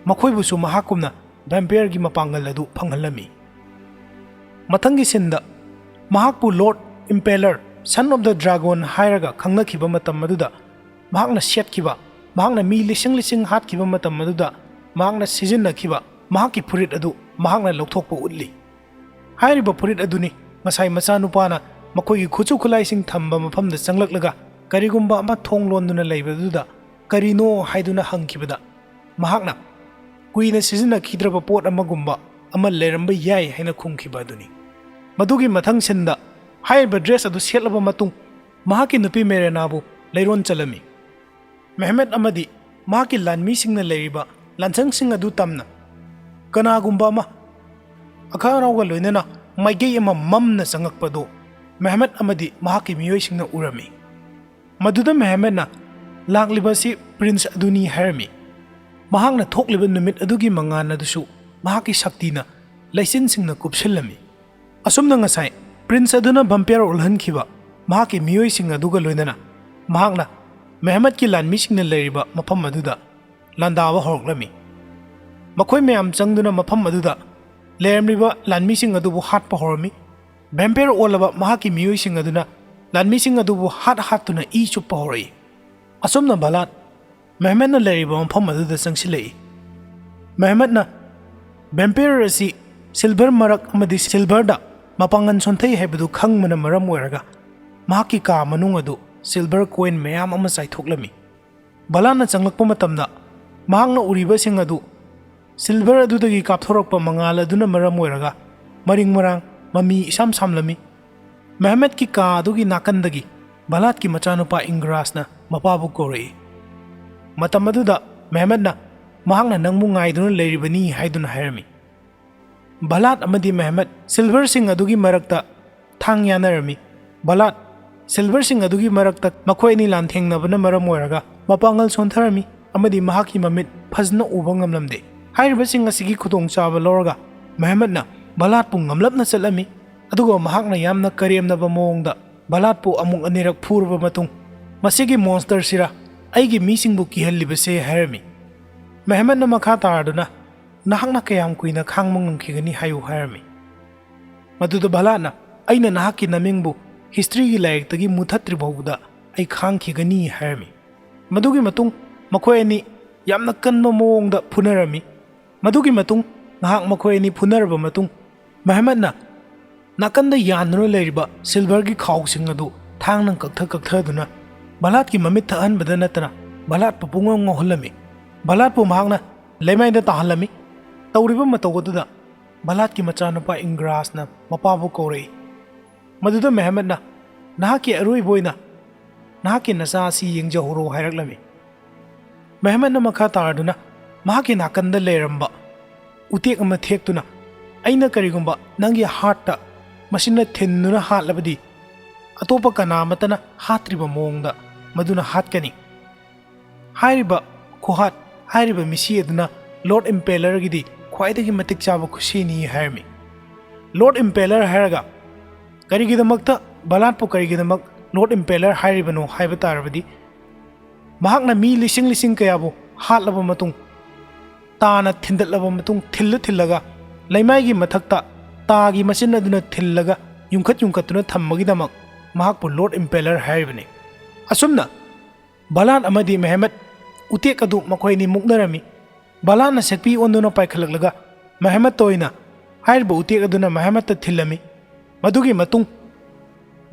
ꯃꯈꯣꯏꯕꯨꯁꯨ ꯃꯍꯥꯛꯀꯨꯝꯅ ꯚꯦꯝꯄꯤꯌꯔꯒꯤ ꯃꯄꯥꯡꯒꯜ ꯑꯗꯨ ꯐꯪꯍꯜꯂꯝꯃꯤ꯫ ꯃꯊꯪꯒꯤ ꯁꯤꯟꯗ ꯃꯍꯥꯛꯄꯨ ꯂꯣꯔꯗ ꯏꯝꯄꯦꯂꯔ, ꯁꯟ ꯑꯣꯐ ꯗ ꯗ꯭ꯔꯥꯒꯣꯟ ꯍꯥꯏꯔꯒ ꯈꯪꯅꯈꯤꯕ ꯃꯇꯝ ꯑꯗꯨꯗ ꯃꯍꯥꯛꯅ ꯁꯦꯠꯈꯤꯕ, ꯃꯍꯥꯛꯅ ꯃꯤ ꯂꯤꯁꯤꯡ ꯂꯤꯁꯤꯡ ꯍꯥꯠꯈꯤꯕ ꯃꯇꯝ ꯑꯗꯨꯗ ꯃꯍꯥꯛꯅ ꯁꯤꯖꯤꯟꯅꯈꯤꯕ ꯃꯍꯥꯛꯀꯤ ꯐꯨꯔꯤꯠ ꯑꯗꯨ ꯃꯍꯥꯛꯅ ꯂꯧꯊꯣꯛꯄ ꯎꯠꯂꯤ꯫ ꯍꯥꯏꯔꯤꯕ ꯐꯨꯔꯤꯠ ꯑꯗꯨꯅꯤ ꯉꯁꯥꯏ ꯃꯆꯥꯅꯨꯄꯥꯅ ꯃꯈꯣꯏꯒꯤ ꯈꯨꯠꯁꯨ ꯈꯨꯠꯂꯥꯏꯁꯤꯡ ꯊꯝꯕ ꯃꯐꯝꯗ ꯆꯪꯂꯛꯂꯒ ꯀꯔꯤꯒꯨꯝꯕ ꯑꯃ ꯊꯣꯡ ꯂꯣꯟꯗꯨꯅ ꯂꯩꯕꯗꯨꯗ "ꯀꯔꯤꯅꯣ?" ꯍꯥꯏꯗꯨꯅ ꯍꯪꯈꯤꯕꯗ ꯃꯍꯥꯛꯅ ꯀꯨꯏꯅ ꯁꯤꯖꯤꯟꯅꯈꯤꯗ꯭ꯔꯕ ꯄꯣꯠ ꯑꯃꯒꯨꯝꯕ ꯑꯃ ꯂꯩꯔꯝꯕ ꯌꯥꯏ ꯍꯥꯏꯅ ꯈꯨꯝꯈꯤꯕ ꯑꯗꯨꯅꯤ꯫ ꯃꯗꯨꯒꯤ ꯃꯊꯪ ꯁꯤꯟꯗ ꯍꯥꯏꯔꯤꯕ ꯗ꯭ꯔꯦꯁ ꯑꯗꯨ ꯁꯦꯠꯂꯕ ꯃꯇꯨꯡ ꯃꯍꯥꯛꯀꯤ ꯅꯨꯄꯤ ꯃꯦꯔꯦꯅꯥꯕꯨ ꯂꯩꯔꯣꯟ ꯆꯜꯂꯝꯃꯤ꯫ ꯃꯦꯍꯃꯦꯠ ꯑꯃꯗꯤ ꯃꯍꯥꯛꯀꯤ ꯂꯥꯟꯃꯤꯁꯤꯡꯅ ꯂꯩꯔꯤꯕ ꯂꯥꯟꯁꯪꯁꯤꯡ ꯑꯗꯨ ꯇꯝꯅ ꯀꯅꯥꯒꯨꯝꯕ ꯑꯃ ꯑꯈꯥ ꯑꯔꯥꯎꯒ ꯂꯣꯏꯅꯅ ꯃꯥꯏꯀꯩ ꯑꯃ ꯃꯝꯅ ꯆꯪꯉꯛꯄꯗꯨ ꯃꯦꯍꯃꯦꯠ ꯑꯃꯗꯤ ꯃꯍꯥꯛꯀꯤ ꯃꯤꯑꯣꯏꯁꯤꯡꯅ ꯎꯔꯝꯃꯤ꯫ ꯃꯗꯨꯗ ꯃꯦꯍꯃꯦꯠꯅ "ꯂꯥꯛꯂꯤꯕ ꯑꯁꯤ ꯄ꯭ꯔꯤꯟꯁ ꯑꯗꯨꯅꯤ" ꯍꯥꯏꯔꯝꯃꯤ꯫ ꯃꯍꯥꯛꯅ ꯊꯣꯛꯂꯤꯕ ꯅꯨꯃꯤꯠ ꯑꯗꯨꯒꯤ ꯃꯉꯥꯜ ꯑꯗꯨꯁꯨ ꯃꯍꯥꯛꯀꯤ ꯁꯛꯇꯤꯅ ꯂꯩꯆꯤꯟꯁꯤꯡꯅ ꯀꯨꯞꯁꯤꯜꯂꯝꯃꯤ꯫ ꯑꯁꯨꯝꯅ ꯉꯁꯥꯏ ꯄ꯭ꯔꯤꯟꯁ ꯑꯗꯨꯅ ꯚꯝꯄꯤꯌꯔ ꯑꯣꯜꯍꯟꯈꯤꯕ ꯃꯍꯥꯛꯀꯤ ꯃꯤꯑꯣꯏꯁꯤꯡ ꯑꯗꯨꯒ ꯂꯣꯏꯅꯅ ꯃꯍꯥꯛꯅ ꯃꯦꯍꯃꯠꯀꯤ ꯂꯥꯟꯃꯤꯁꯤꯡꯅ ꯂꯩꯔꯤꯕ ꯃꯐꯝ ꯑꯗꯨꯗ ꯂꯥꯟꯗꯥꯕ ꯍꯧꯔꯛꯂꯝꯃꯤ꯫ ꯃꯈꯣꯏ ꯃꯌꯥꯝ ꯆꯪꯗꯨꯅ ꯃꯐꯝ ꯑꯗꯨꯗ ꯂꯩꯔꯝꯂꯤꯕ ꯂꯥꯟꯃꯤꯁꯤꯡ ꯑꯗꯨꯕꯨ ꯍꯥꯠꯄ ꯍꯧꯔꯝꯃꯤ꯫ ꯚꯦꯝꯄꯤꯌꯔ ꯑꯣꯜꯂꯕ ꯃꯍꯥꯛꯀꯤ ꯃꯤꯑꯣꯏꯁꯤꯡ ꯑꯗꯨꯅ ꯂꯥꯟꯃꯤꯁꯤꯡ ꯑꯗꯨꯕꯨ ꯍꯥꯠ ꯍꯥꯠꯇꯨꯅ ꯏ ꯆꯨꯞꯄ ꯍꯧꯔꯛꯏ꯫ ꯑꯁꯨꯝꯅ ꯚꯂꯥꯠ ꯃꯦꯍꯃꯠꯅ ꯂꯩꯔꯤꯕ ꯃꯐꯝ ꯑꯗꯨꯗ ꯆꯪꯁꯤꯜꯂꯛꯏ꯫ ꯃꯦꯍꯃꯠꯅ ꯚꯦꯝꯄꯤꯌꯔ ꯑꯁꯤ ꯁꯤꯜꯚꯔ ꯃꯔꯛ ꯑꯃꯗꯤ ꯁꯤꯜꯚꯔꯗ ꯃꯄꯥꯡꯒꯜ ꯁꯣꯟꯊꯩ ꯍꯥꯏꯕꯗꯨ ꯈꯪꯕꯅ ꯃꯔꯝ ꯑꯣꯏꯔꯒ ꯃꯍꯥꯛꯀꯤ ꯀꯥ ꯃꯅꯨꯡ ꯑꯗꯨ ꯁꯤꯜꯚꯔ ꯀꯣꯏꯟ ꯃꯌꯥꯝ ꯑꯃ ꯆꯥꯏꯊꯣꯛꯂꯝꯃꯤ꯫ ꯚꯂꯥꯠꯅ ꯆꯪꯂꯛꯄ ꯃꯇꯝꯗ ꯃꯍꯥꯛꯅ ꯎꯔꯤꯕꯁꯤꯡ ꯑꯗꯨ ꯁꯤꯜꯚꯔ ꯑꯗꯨꯗꯒꯤ ꯀꯥꯞꯊꯣꯔꯛꯄ ꯃꯉꯥꯜ ꯑꯗꯨꯅ ꯃꯔꯝ ꯑꯣꯏꯔꯒ ꯃꯔꯤꯡ ꯃꯔꯥꯡ, ꯃꯃꯤ ꯏꯁꯥꯝ ꯁꯥꯝꯂꯝꯃꯤ꯫ ꯃꯦꯍꯃꯠꯀꯤ ꯀꯥ ꯑꯗꯨꯒꯤ ꯅꯥꯀꯟꯗꯒꯤ ꯚꯂꯥꯠꯀꯤ ꯃꯆꯥꯅꯨꯄꯥ ꯏꯪꯒ꯭ꯔꯥꯁꯅ ꯃꯄꯥꯕꯨ ꯀꯧꯔꯛꯏ꯫ ꯃꯇꯝ ꯑꯗꯨꯗ ꯃꯦꯍꯃꯠꯅ ꯃꯍꯥꯛꯅ ꯅꯪꯕꯨ ꯉꯥꯏꯗꯨꯅ ꯂꯩꯔꯤꯕꯅꯤ ꯍꯥꯏꯗꯨꯅ ꯍꯥꯏꯔꯝꯃꯤ꯫ ꯚꯂꯥꯠ ꯑꯃꯗꯤ ꯃꯦꯍꯃꯠ ꯁꯤꯜꯚꯔꯁꯤꯡ ꯑꯗꯨꯒꯤ ꯃꯔꯛꯇ ꯊꯥꯡ ꯌꯥꯅꯔꯝꯃꯤ꯫ ꯚꯂꯥꯠ ꯁꯤꯜꯚꯔꯁꯤꯡ ꯑꯗꯨꯒꯤ ꯃꯔꯛꯇ ꯃꯈꯣꯏ ꯑꯅꯤ ꯂꯥꯟꯊꯦꯡꯅꯕꯅ ꯃꯔꯝ ꯑꯣꯏꯔꯒ ꯃꯄꯥꯡꯒꯜ ꯁꯣꯟꯊꯔꯝꯃꯤ ꯑꯃꯗꯤ ꯃꯍꯥꯛꯀꯤ ꯃꯃꯤꯠ ꯐꯖꯅ ꯎꯕ ꯉꯝꯂꯝꯗꯦ꯫ ꯍꯥꯏꯔꯤꯕꯁꯤꯡ ꯑꯁꯤꯒꯤ ꯈꯨꯗꯣꯡꯆꯥꯕ ꯂꯧꯔꯒ ꯃꯦꯍꯃꯠꯅ ꯚꯂꯥꯠꯄꯨ ꯉꯝꯂꯞꯅ ꯆꯠꯂꯝꯃꯤ꯫ ꯑꯗꯨꯒ ꯃꯍꯥꯛꯅ ꯌꯥꯝꯅ ꯀꯔꯦꯝꯅꯕ ꯃꯑꯣꯡꯗ ꯚꯂꯥꯠꯄꯨ ꯑꯃꯨꯛ ꯑꯅꯤꯔꯛ ꯐꯨꯔꯕ ꯃꯇꯨꯡ, "ꯃꯁꯤꯒꯤ ꯃꯣꯟꯁꯇꯔꯁꯤꯔ ꯑꯩꯒꯤ ꯃꯤꯁꯤꯡꯕꯨ ꯀꯤꯍꯜꯂꯤꯕꯁꯦ?" ꯍꯥꯏꯔꯝꯃꯤ꯫ ꯃꯦꯍꯃꯠꯅ ꯃꯈꯥ ꯇꯥꯔꯗꯨꯅ, "ꯅꯍꯥꯛꯅ ꯀꯌꯥꯝ ꯀꯨꯏꯅ ꯈꯥꯡꯕ ꯉꯝꯈꯤꯒꯅꯤ ꯍꯥꯏꯌꯨ?" ꯍꯥꯏꯔꯝꯃꯤ꯫ ꯃꯗꯨꯗ ꯚꯂꯥꯠꯅ, "ꯑꯩꯅ ꯅꯍꯥꯛꯀꯤ ꯅꯃꯤꯡꯕꯨ ꯍꯤꯁꯇ꯭ꯔꯤꯒꯤ ꯂꯥꯏꯔꯤꯛꯇꯒꯤ ꯃꯨꯊꯠꯇ꯭ꯔꯤ ꯐꯥꯎꯕꯗ ꯑꯩ ꯈꯥꯡꯈꯤꯒꯅꯤ" ꯍꯥꯏꯔꯝꯃꯤ꯫ ꯃꯗꯨꯒꯤ ꯃꯇꯨꯡ ꯃꯈꯣꯏ ꯑꯅꯤ ꯌꯥꯝꯅ ꯀꯟꯕ ꯃꯑꯣꯡꯗ ꯐꯨꯅꯔꯝꯃꯤ꯫ ꯃꯗꯨꯒꯤ ꯃꯇꯨꯡ ꯉꯥꯏꯍꯥꯛ ꯃꯈꯣꯏ ꯑꯅꯤ ꯐꯨꯅꯔꯕ ꯃꯇꯨꯡ, ꯃꯦꯍꯃꯠꯅ ꯅꯥꯀꯟꯗ ꯌꯥꯟꯗꯨꯅ ꯂꯩꯔꯤꯕ ꯁꯤꯜꯚꯔꯒꯤ ꯈꯥꯎꯁꯤꯡ ꯑꯗꯨ ꯊꯥꯡꯅ ꯀꯛꯊ ꯀꯛꯊꯗꯨꯅ ꯚꯂꯥꯠꯀꯤ ꯃꯃꯤꯠ ꯊꯛꯍꯟꯕꯗ ꯅꯠꯇꯅ ꯚꯂꯥꯠꯄꯨ ꯄꯨꯡꯉꯥꯎ ꯉꯥꯎꯍꯜꯂꯝꯃꯤ꯫ ꯚꯂꯥꯠꯄꯨ ꯃꯍꯥꯛꯅ ꯂꯩꯃꯥꯏꯗ ꯇꯥꯍꯜꯂꯝꯃꯤ꯫ ꯇꯧꯔꯤꯕ ꯃꯇꯧ ꯑꯗꯨꯗ ꯚꯂꯥꯠꯀꯤ ꯃꯆꯥꯅꯨꯄꯥ ꯏꯪꯒ꯭ꯔꯥꯁꯅ ꯃꯄꯥꯕꯨ ꯀꯧꯔꯛꯏ꯫ ꯃꯗꯨꯗ ꯃꯦꯍꯃꯠꯅ, "ꯅꯍꯥꯛꯀꯤ ꯑꯔꯣꯏꯕ ꯑꯣꯏꯅ ꯅꯍꯥꯛꯀꯤ ꯅꯆꯥ ꯑꯁꯤ ꯌꯦꯡꯖꯍꯧꯔꯣ" ꯍꯥꯏꯔꯛꯂꯝꯃꯤ꯫ ꯃꯦꯍꯃꯠꯅ ꯃꯈꯥ ꯇꯥꯔꯗꯨꯅ ꯃꯍꯥꯛꯀꯤ ꯅꯥꯀꯟꯗ ꯂꯩꯔꯝꯕ ꯎꯇꯦꯛ ꯑꯃ ꯊꯦꯛꯇꯨꯅ, "ꯑꯩꯅ ꯀꯔꯤꯒꯨꯝꯕ ꯅꯪꯒꯤ ꯍꯥꯔꯠꯇ ꯃꯁꯤꯅ ꯊꯤꯟꯗꯨꯅ ꯍꯥꯠꯂꯕꯗꯤ, ꯑꯇꯣꯞꯄ ꯀꯅꯥ ꯑꯃꯠꯇꯅ ꯍꯥꯠꯇ꯭ꯔꯤꯕ ꯃꯑꯣꯡꯗ ꯃꯗꯨꯅ ꯍꯥꯠꯀꯅꯤ꯫ ꯍꯥꯏꯔꯤꯕ ꯈꯨꯍꯥꯠ, ꯍꯥꯏꯔꯤꯕ ꯃꯤꯁꯤ ꯑꯗꯨꯅ ꯂꯣꯔꯗ ꯏꯝꯄꯦꯂꯔꯒꯤꯗꯤ ꯈ꯭ꯋꯥꯏꯗꯒꯤ ꯃꯇꯤꯛ ꯆꯥꯕ ꯈꯨꯁꯤꯅꯤ ꯍꯥꯏꯔꯝꯃꯤ꯫ ꯂꯣꯔꯗ ꯏꯝꯄꯦꯂꯔ ꯍꯥꯏꯔꯒ ꯀꯔꯤꯒꯤꯗꯃꯛꯇ ꯕꯂꯥꯠꯄꯨ ꯀꯔꯤꯒꯤꯗꯃꯛ ꯂꯣꯔꯗ ꯏꯝꯄꯦꯂꯔ ꯍꯥꯏꯔꯤꯕꯅꯣ ꯍꯥꯏꯕ ꯇꯥꯔꯕꯗꯤ, ꯃꯍꯥꯛꯅ ꯃꯤ ꯂꯤꯁꯤꯡ ꯂꯤꯁꯤꯡ ꯀꯌꯥꯕꯨ ꯍꯥꯠꯂꯕ ꯃꯇꯨꯡ, ꯇꯥꯅ ꯊꯤꯟꯗꯠꯂꯕ ꯃꯇꯨꯡ, ꯊꯤꯜꯂ ꯊꯤꯜꯂꯒ ꯂꯩꯃꯥꯏꯒꯤ ꯃꯊꯛꯇ ꯇꯥꯒꯤ ꯃꯆꯤꯟ ꯑꯗꯨꯅ ꯊꯤꯜꯂꯒ ꯌꯨꯡꯈꯠ ꯌꯨꯡꯈꯠꯇꯨꯅ ꯊꯝꯕꯒꯤꯗꯃꯛ ꯃꯍꯥꯛꯄꯨ ꯂꯣꯔꯗ ꯏꯝꯄꯦꯂꯔ ꯍꯥꯏꯔꯤꯕꯅꯤ꯫ ꯑꯁꯨꯝꯅ ꯕꯂꯥꯠ ꯑꯃꯗꯤ ꯃꯦꯍꯃꯠ ꯎꯇꯦꯛ ꯑꯗꯨ ꯃꯈꯣꯏ ꯑꯅꯤ ꯃꯨꯛꯅꯔꯝꯃꯤ꯫ ꯕꯂꯥꯠꯅ ꯁꯛꯄꯤ ꯑꯣꯟꯗꯨꯅ ꯄꯥꯏꯈꯠꯂꯛꯂꯒ ꯃꯦꯍꯃꯠꯇ ꯑꯣꯏꯅ ꯍꯥꯏꯔꯤꯕ ꯎꯇꯦꯛ ꯑꯗꯨꯅ ꯃꯦꯍꯃꯠꯇ ꯊꯤꯜꯂꯝꯃꯤ꯫ ꯃꯗꯨꯒꯤ ꯃꯇꯨꯡ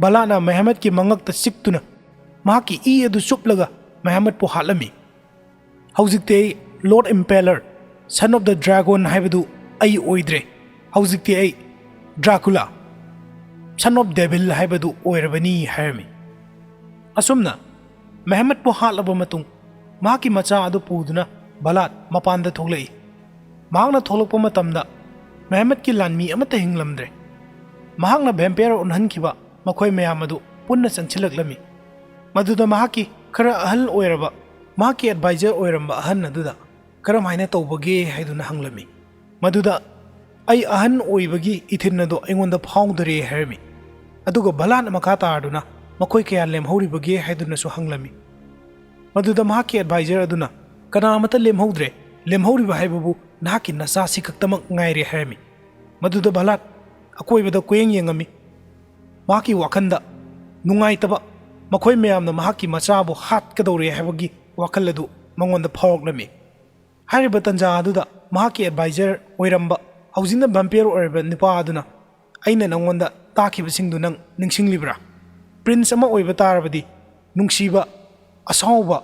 ꯕꯂꯥꯠꯅ ꯃꯦꯍꯃꯠꯀꯤ ꯃꯉꯛꯇ ꯆꯤꯛꯇꯨꯅ ꯃꯍꯥꯛꯀꯤ ꯏ ꯑꯗꯨ ꯆꯨꯞꯂꯒ ꯃꯦꯍꯃꯠꯄꯨ ꯍꯥꯠꯂꯝꯃꯤ꯫ ꯍꯧꯖꯤꯛꯇꯤ ꯑꯩ ꯂꯣꯔꯗ ꯏꯝꯄꯦꯂꯔ, ꯁꯟ ꯑꯣꯐ ꯗ ꯗ꯭ꯔꯥꯒꯣꯟ ꯍꯥꯏꯕꯗꯨ ꯑꯩ ꯑꯣꯏꯗ꯭ꯔꯦ꯫ ꯍꯧꯖꯤꯛꯇꯤ ꯑꯩ ꯗ꯭ꯔꯥꯀꯨꯂꯥ, ꯁꯟ ꯑꯣꯐ ꯗꯦꯚꯤꯜ ꯍꯥꯏꯕꯗꯨ ꯑꯣꯏꯔꯕꯅꯤ ꯍꯥꯏꯔꯝꯃꯤ꯫ ꯑꯁꯨꯝꯅ ꯃꯦꯍꯃꯠꯄꯨ ꯍꯥꯠꯂꯕ ꯃꯇꯨꯡ ꯃꯍꯥꯛꯀꯤ ꯃꯆꯥ ꯑꯗꯨ ꯄꯨꯗꯨꯅ ꯕꯂꯥꯠ ꯃꯄꯥꯟꯗ ꯊꯣꯛꯂꯛꯏ꯫ ꯃꯍꯥꯛꯅ ꯊꯣꯛꯂꯛꯄ ꯃꯇꯝꯗ ꯃꯦꯍꯃꯠꯀꯤ ꯂꯥꯟꯃꯤ ꯑꯃꯠꯇ ꯍꯤꯡꯂꯝꯗ꯭ꯔꯦ꯫ ꯃꯍꯥꯛꯅ ꯚꯦꯝꯄꯤꯌꯔ ꯑꯣꯟꯍꯟꯈꯤꯕ ꯃꯈꯣꯏ ꯃꯌꯥꯝ ꯑꯗꯨ ꯄꯨꯟꯅ ꯆꯪꯁꯤꯜꯂꯛꯂꯝꯃꯤ꯫ ꯃꯗꯨꯗ ꯃꯍꯥꯛꯀꯤ ꯈꯔ ꯑꯍꯜ ꯑꯣꯏꯔꯕ, ꯃꯍꯥꯛꯀꯤ ꯑꯦꯗꯚꯥꯏꯖꯔ ꯑꯣꯏꯔꯝꯕ ꯑꯍꯟ ꯑꯗꯨꯗ ꯀꯔꯝꯍꯥꯏꯅ ꯇꯧꯕꯒꯦ ꯍꯥꯏꯗꯨꯅ ꯍꯪꯂꯝꯃꯤ꯫ ꯃꯗꯨꯗ "ꯑꯩ ꯑꯍꯟ ꯑꯣꯏꯕꯒꯤ ꯏꯊꯤꯟ ꯑꯗꯨ ꯑꯩꯉꯣꯟꯗ ꯐꯥꯎꯗꯔꯦ" ꯍꯥꯏꯔꯝꯃꯤ꯫ ꯑꯗꯨꯒ ꯕꯂꯥꯠꯅ ꯃꯈꯥ ꯇꯥꯔꯗꯨꯅ "ꯃꯈꯣꯏ ꯀꯌꯥ ꯂꯦꯝꯍꯧꯔꯤꯕꯒꯦ?" ꯍꯥꯏꯗꯨꯅꯁꯨ ꯍꯪꯂꯝꯃꯤ꯫ ꯃꯗꯨꯗ ꯃꯍꯥꯛꯀꯤ ꯑꯦꯗꯚꯥꯏꯖꯔ ꯑꯗꯨꯅ "ꯀꯅꯥ ꯑꯃꯠꯇ ꯂꯦꯝꯍꯧꯗ꯭ꯔꯦ, ꯂꯦꯝꯍꯧꯔꯤꯕ ꯍꯥꯏꯕꯕꯨ ꯅꯍꯥꯛꯀꯤ ꯅꯆꯥꯁꯤ ꯈꯛꯇꯃꯛ ꯉꯥꯏꯔꯦ" ꯍꯥꯏꯔꯝꯃꯤ꯫ ꯃꯗꯨꯗ ꯕꯂꯥꯠ ꯑꯀꯣꯏꯕꯗ ꯀꯣꯌꯦꯡ ꯌꯦꯡꯉꯝꯃꯤ꯫ ꯃꯍꯥꯛꯀꯤ ꯋꯥꯈꯜꯗ ꯅꯨꯡꯉꯥꯏꯇꯕ, ꯃꯈꯣꯏ ꯃꯌꯥꯝꯅ ꯃꯍꯥꯛꯀꯤ ꯃꯆꯥꯕꯨ ꯍꯥꯠꯀꯗꯧꯔꯦ ꯍꯥꯏꯕꯒꯤ ꯋꯥꯈꯜ ꯑꯗꯨ ꯃꯉꯣꯟꯗ ꯐꯥꯎꯔꯛꯂꯝꯃꯤ꯫ ꯍꯥꯏꯔꯤꯕ ꯇꯟꯖꯥ ꯑꯗꯨꯗ ꯃꯍꯥꯛꯀꯤ ꯑꯦꯗꯚꯥꯏꯖꯔ ꯑꯣꯏꯔꯝꯕ, ꯍꯧꯖꯤꯛꯅ ꯚꯦꯝꯄꯤꯌꯔ ꯑꯣꯏꯔꯤꯕ ꯅꯨꯄꯥ ꯑꯗꯨꯅ, "ꯑꯩꯅ ꯅꯉꯣꯟꯗ ꯇꯥꯛꯈꯤꯕꯁꯤꯡꯗꯨ ꯅꯪ ꯅꯤꯡꯁꯤꯡꯂꯤꯕ꯭ꯔꯥ? ꯄ꯭ꯔꯤꯟꯁ ꯑꯃ ꯑꯣꯏꯕ ꯇꯥꯔꯕꯗꯤ, ꯅꯨꯡꯁꯤꯕ, ꯑꯁꯥꯎꯕ,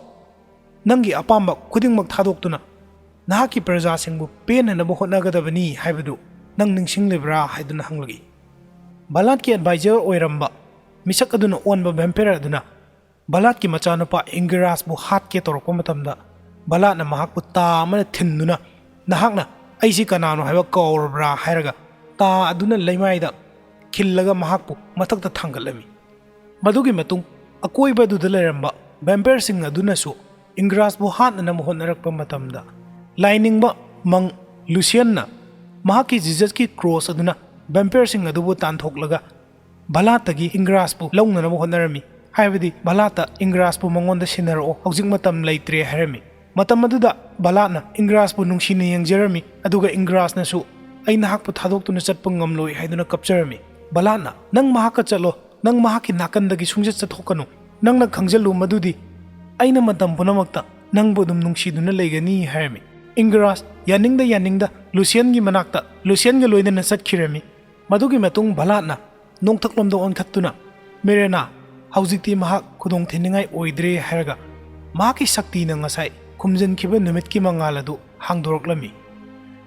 ꯅꯪꯒꯤ ꯑꯄꯥꯝꯕ ꯈꯨꯗꯤꯡꯃꯛ ꯊꯥꯗꯣꯛꯇꯨꯅ ꯅꯍꯥꯛꯀꯤ ꯄ꯭ꯔꯖꯥꯁꯤꯡꯕꯨ ꯄꯦꯟꯅꯅꯕ ꯍꯣꯠꯅꯒꯗꯕꯅꯤ ꯍꯥꯏꯕꯗꯨ ꯅꯪ ꯅꯤꯡꯁꯤꯡꯂꯤꯕ꯭ꯔꯥ?" ꯍꯥꯏꯗꯨꯅ ꯍꯪꯂꯛꯏ꯫ ꯕꯂꯥꯠꯀꯤ ꯑꯦꯗꯚꯥꯏꯖꯔ ꯑꯣꯏꯔꯝꯕ ꯃꯤꯁꯛ ꯑꯗꯨꯅ ꯑꯣꯟꯕ ꯚꯦꯝꯄꯤꯌꯔ ꯑꯗꯨꯅ ꯕꯂꯥꯠꯀꯤ ꯃꯆꯥꯅꯨꯄꯥ ꯏꯪꯒꯤꯔꯥꯁꯄꯨ ꯍꯥꯠꯀꯦ ꯇꯧꯔꯛꯄ ꯃꯇꯝꯗ, ꯕꯂꯥꯠꯅ ꯃꯍꯥꯛꯄꯨ ꯇꯥ ꯑꯃꯅ ꯊꯤꯟꯗꯨꯅ, "ꯅꯍꯥꯛꯅ ꯑꯩꯁꯤ ꯀꯅꯥꯅꯣ ꯍꯥꯏꯕ ꯀꯥꯎꯔꯕ꯭ꯔꯥ?" ꯍꯥꯏꯔꯒ ꯇꯥ ꯑꯗꯨꯅ ꯂꯩꯃꯥꯏꯗ ꯈꯤꯜꯂꯒ ꯃꯍꯥꯛꯄꯨ ꯃꯊꯛꯇ ꯊꯥꯡꯒꯠꯂꯝꯃꯤ꯫ ꯃꯗꯨꯒꯤ ꯃꯇꯨꯡ ꯑꯀꯣꯏꯕꯗꯨꯗ ꯂꯩꯔꯝꯕ ꯚꯦꯝꯄꯤꯌꯔꯁꯤꯡ ꯑꯗꯨꯅꯁꯨ ꯏꯪꯒ꯭ꯔꯥꯁꯄꯨ ꯍꯥꯠꯅꯅꯕ ꯍꯣꯠꯅꯔꯛꯄ ꯃꯇꯝꯗ, ꯂꯥꯏꯅꯤꯡꯕ ꯃꯪ ꯂꯨꯁꯤꯌꯟꯅ ꯃꯍꯥꯛꯀꯤ ꯖꯤꯖꯁꯀꯤ ꯀ꯭ꯔꯣꯁ ꯑꯗꯨꯅ ꯚꯦꯝꯄꯤꯌꯔꯁꯤꯡ ꯑꯗꯨꯕꯨ ꯇꯥꯟꯊꯣꯛꯂꯒ ꯚꯂꯥꯠꯇꯒꯤ ꯏꯪꯒ꯭ꯔꯥꯁꯄꯨ ꯂꯧꯅꯅꯕ ꯍꯣꯠꯅꯔꯝꯃꯤ꯫ ꯍꯥꯏꯕꯗꯤ ꯚꯂꯥꯠꯇ ꯏꯪꯒ꯭ꯔꯥꯁꯄꯨ ꯃꯉꯣꯟꯗ ꯁꯤꯟꯅꯔꯛꯑꯣ, ꯍꯧꯖꯤꯛ ꯃꯇꯝ ꯂꯩꯇ꯭ꯔꯦ ꯍꯥꯏꯔꯝꯃꯤ꯫ ꯃꯇꯝ ꯑꯗꯨꯗ ꯚꯂꯥꯠꯅ ꯏꯪꯒ꯭ꯔꯥꯁꯄꯨ ꯅꯨꯡꯁꯤꯅ ꯌꯦꯡꯖꯔꯝꯃꯤ, ꯑꯗꯨꯒ ꯏꯪꯒ꯭ꯔꯥꯁꯅꯁꯨ "ꯑꯩ ꯅꯍꯥꯛꯄꯨ ꯊꯥꯗꯣꯛꯇꯨꯅ ꯆꯠꯄ ꯉꯝꯂꯣꯏ" ꯍꯥꯏꯗꯨꯅ ꯀꯞꯆꯔꯝꯃꯤ꯫ ꯚꯂꯥꯠꯅ "ꯅꯪ ꯃꯍꯥꯛꯀ ꯆꯠꯂꯣ, ꯅꯪ ꯃꯍꯥꯛꯀꯤ ꯅꯥꯀꯟꯗꯒꯤ ꯁꯨꯡꯆꯠ ꯆꯠꯊꯣꯛꯀꯅꯨ꯫ ꯅꯪꯅ ꯈꯪꯖꯜꯂꯨ ꯃꯗꯨꯗꯤ ꯑꯩꯅ ꯃꯇꯝ ꯄꯨꯝꯅꯃꯛꯇ ꯅꯪꯕꯨ ꯑꯗꯨꯝ ꯅꯨꯡꯁꯤꯗꯨꯅ ꯂꯩꯒꯅꯤ" ꯍꯥꯏꯔꯝꯃꯤ꯫ ꯏꯪꯒ꯭ꯔꯥꯁ ꯌꯥꯅꯤꯡꯗ ꯌꯥꯅꯤꯡꯗ ꯂꯨꯁꯤꯌꯟꯒꯤ ꯃꯅꯥꯛꯇ ꯂꯨꯁꯤꯌꯟꯒ ꯂꯣꯏꯅꯅ ꯆꯠꯈꯤꯔꯝꯃꯤ꯫ ꯃꯗꯨꯒꯤ ꯃꯇꯨꯡ ꯚꯂꯥꯠꯅ ꯅꯣꯡꯊꯛꯂꯣꯝꯗ ꯑꯣꯟꯈꯠꯇꯨꯅ, "ꯃꯦꯔꯦꯅꯥ, ꯍꯧꯖꯤꯛꯇꯤ ꯃꯍꯥꯛ ꯈꯨꯗꯣꯡ ꯊꯤꯅꯤꯡꯉꯥꯏ ꯑꯣꯏꯗ꯭ꯔꯦ" ꯍꯥꯏꯔꯒ ꯃꯍꯥꯛꯀꯤ ꯁꯛꯇꯤꯅ ꯉꯁꯥꯏ ꯈꯨꯝꯖꯤꯟꯈꯤꯕ ꯅꯨꯃꯤꯠꯀꯤ ꯃꯉꯥꯜ ꯑꯗꯨ ꯍꯥꯡꯗꯣꯔꯛꯂꯝꯃꯤ꯫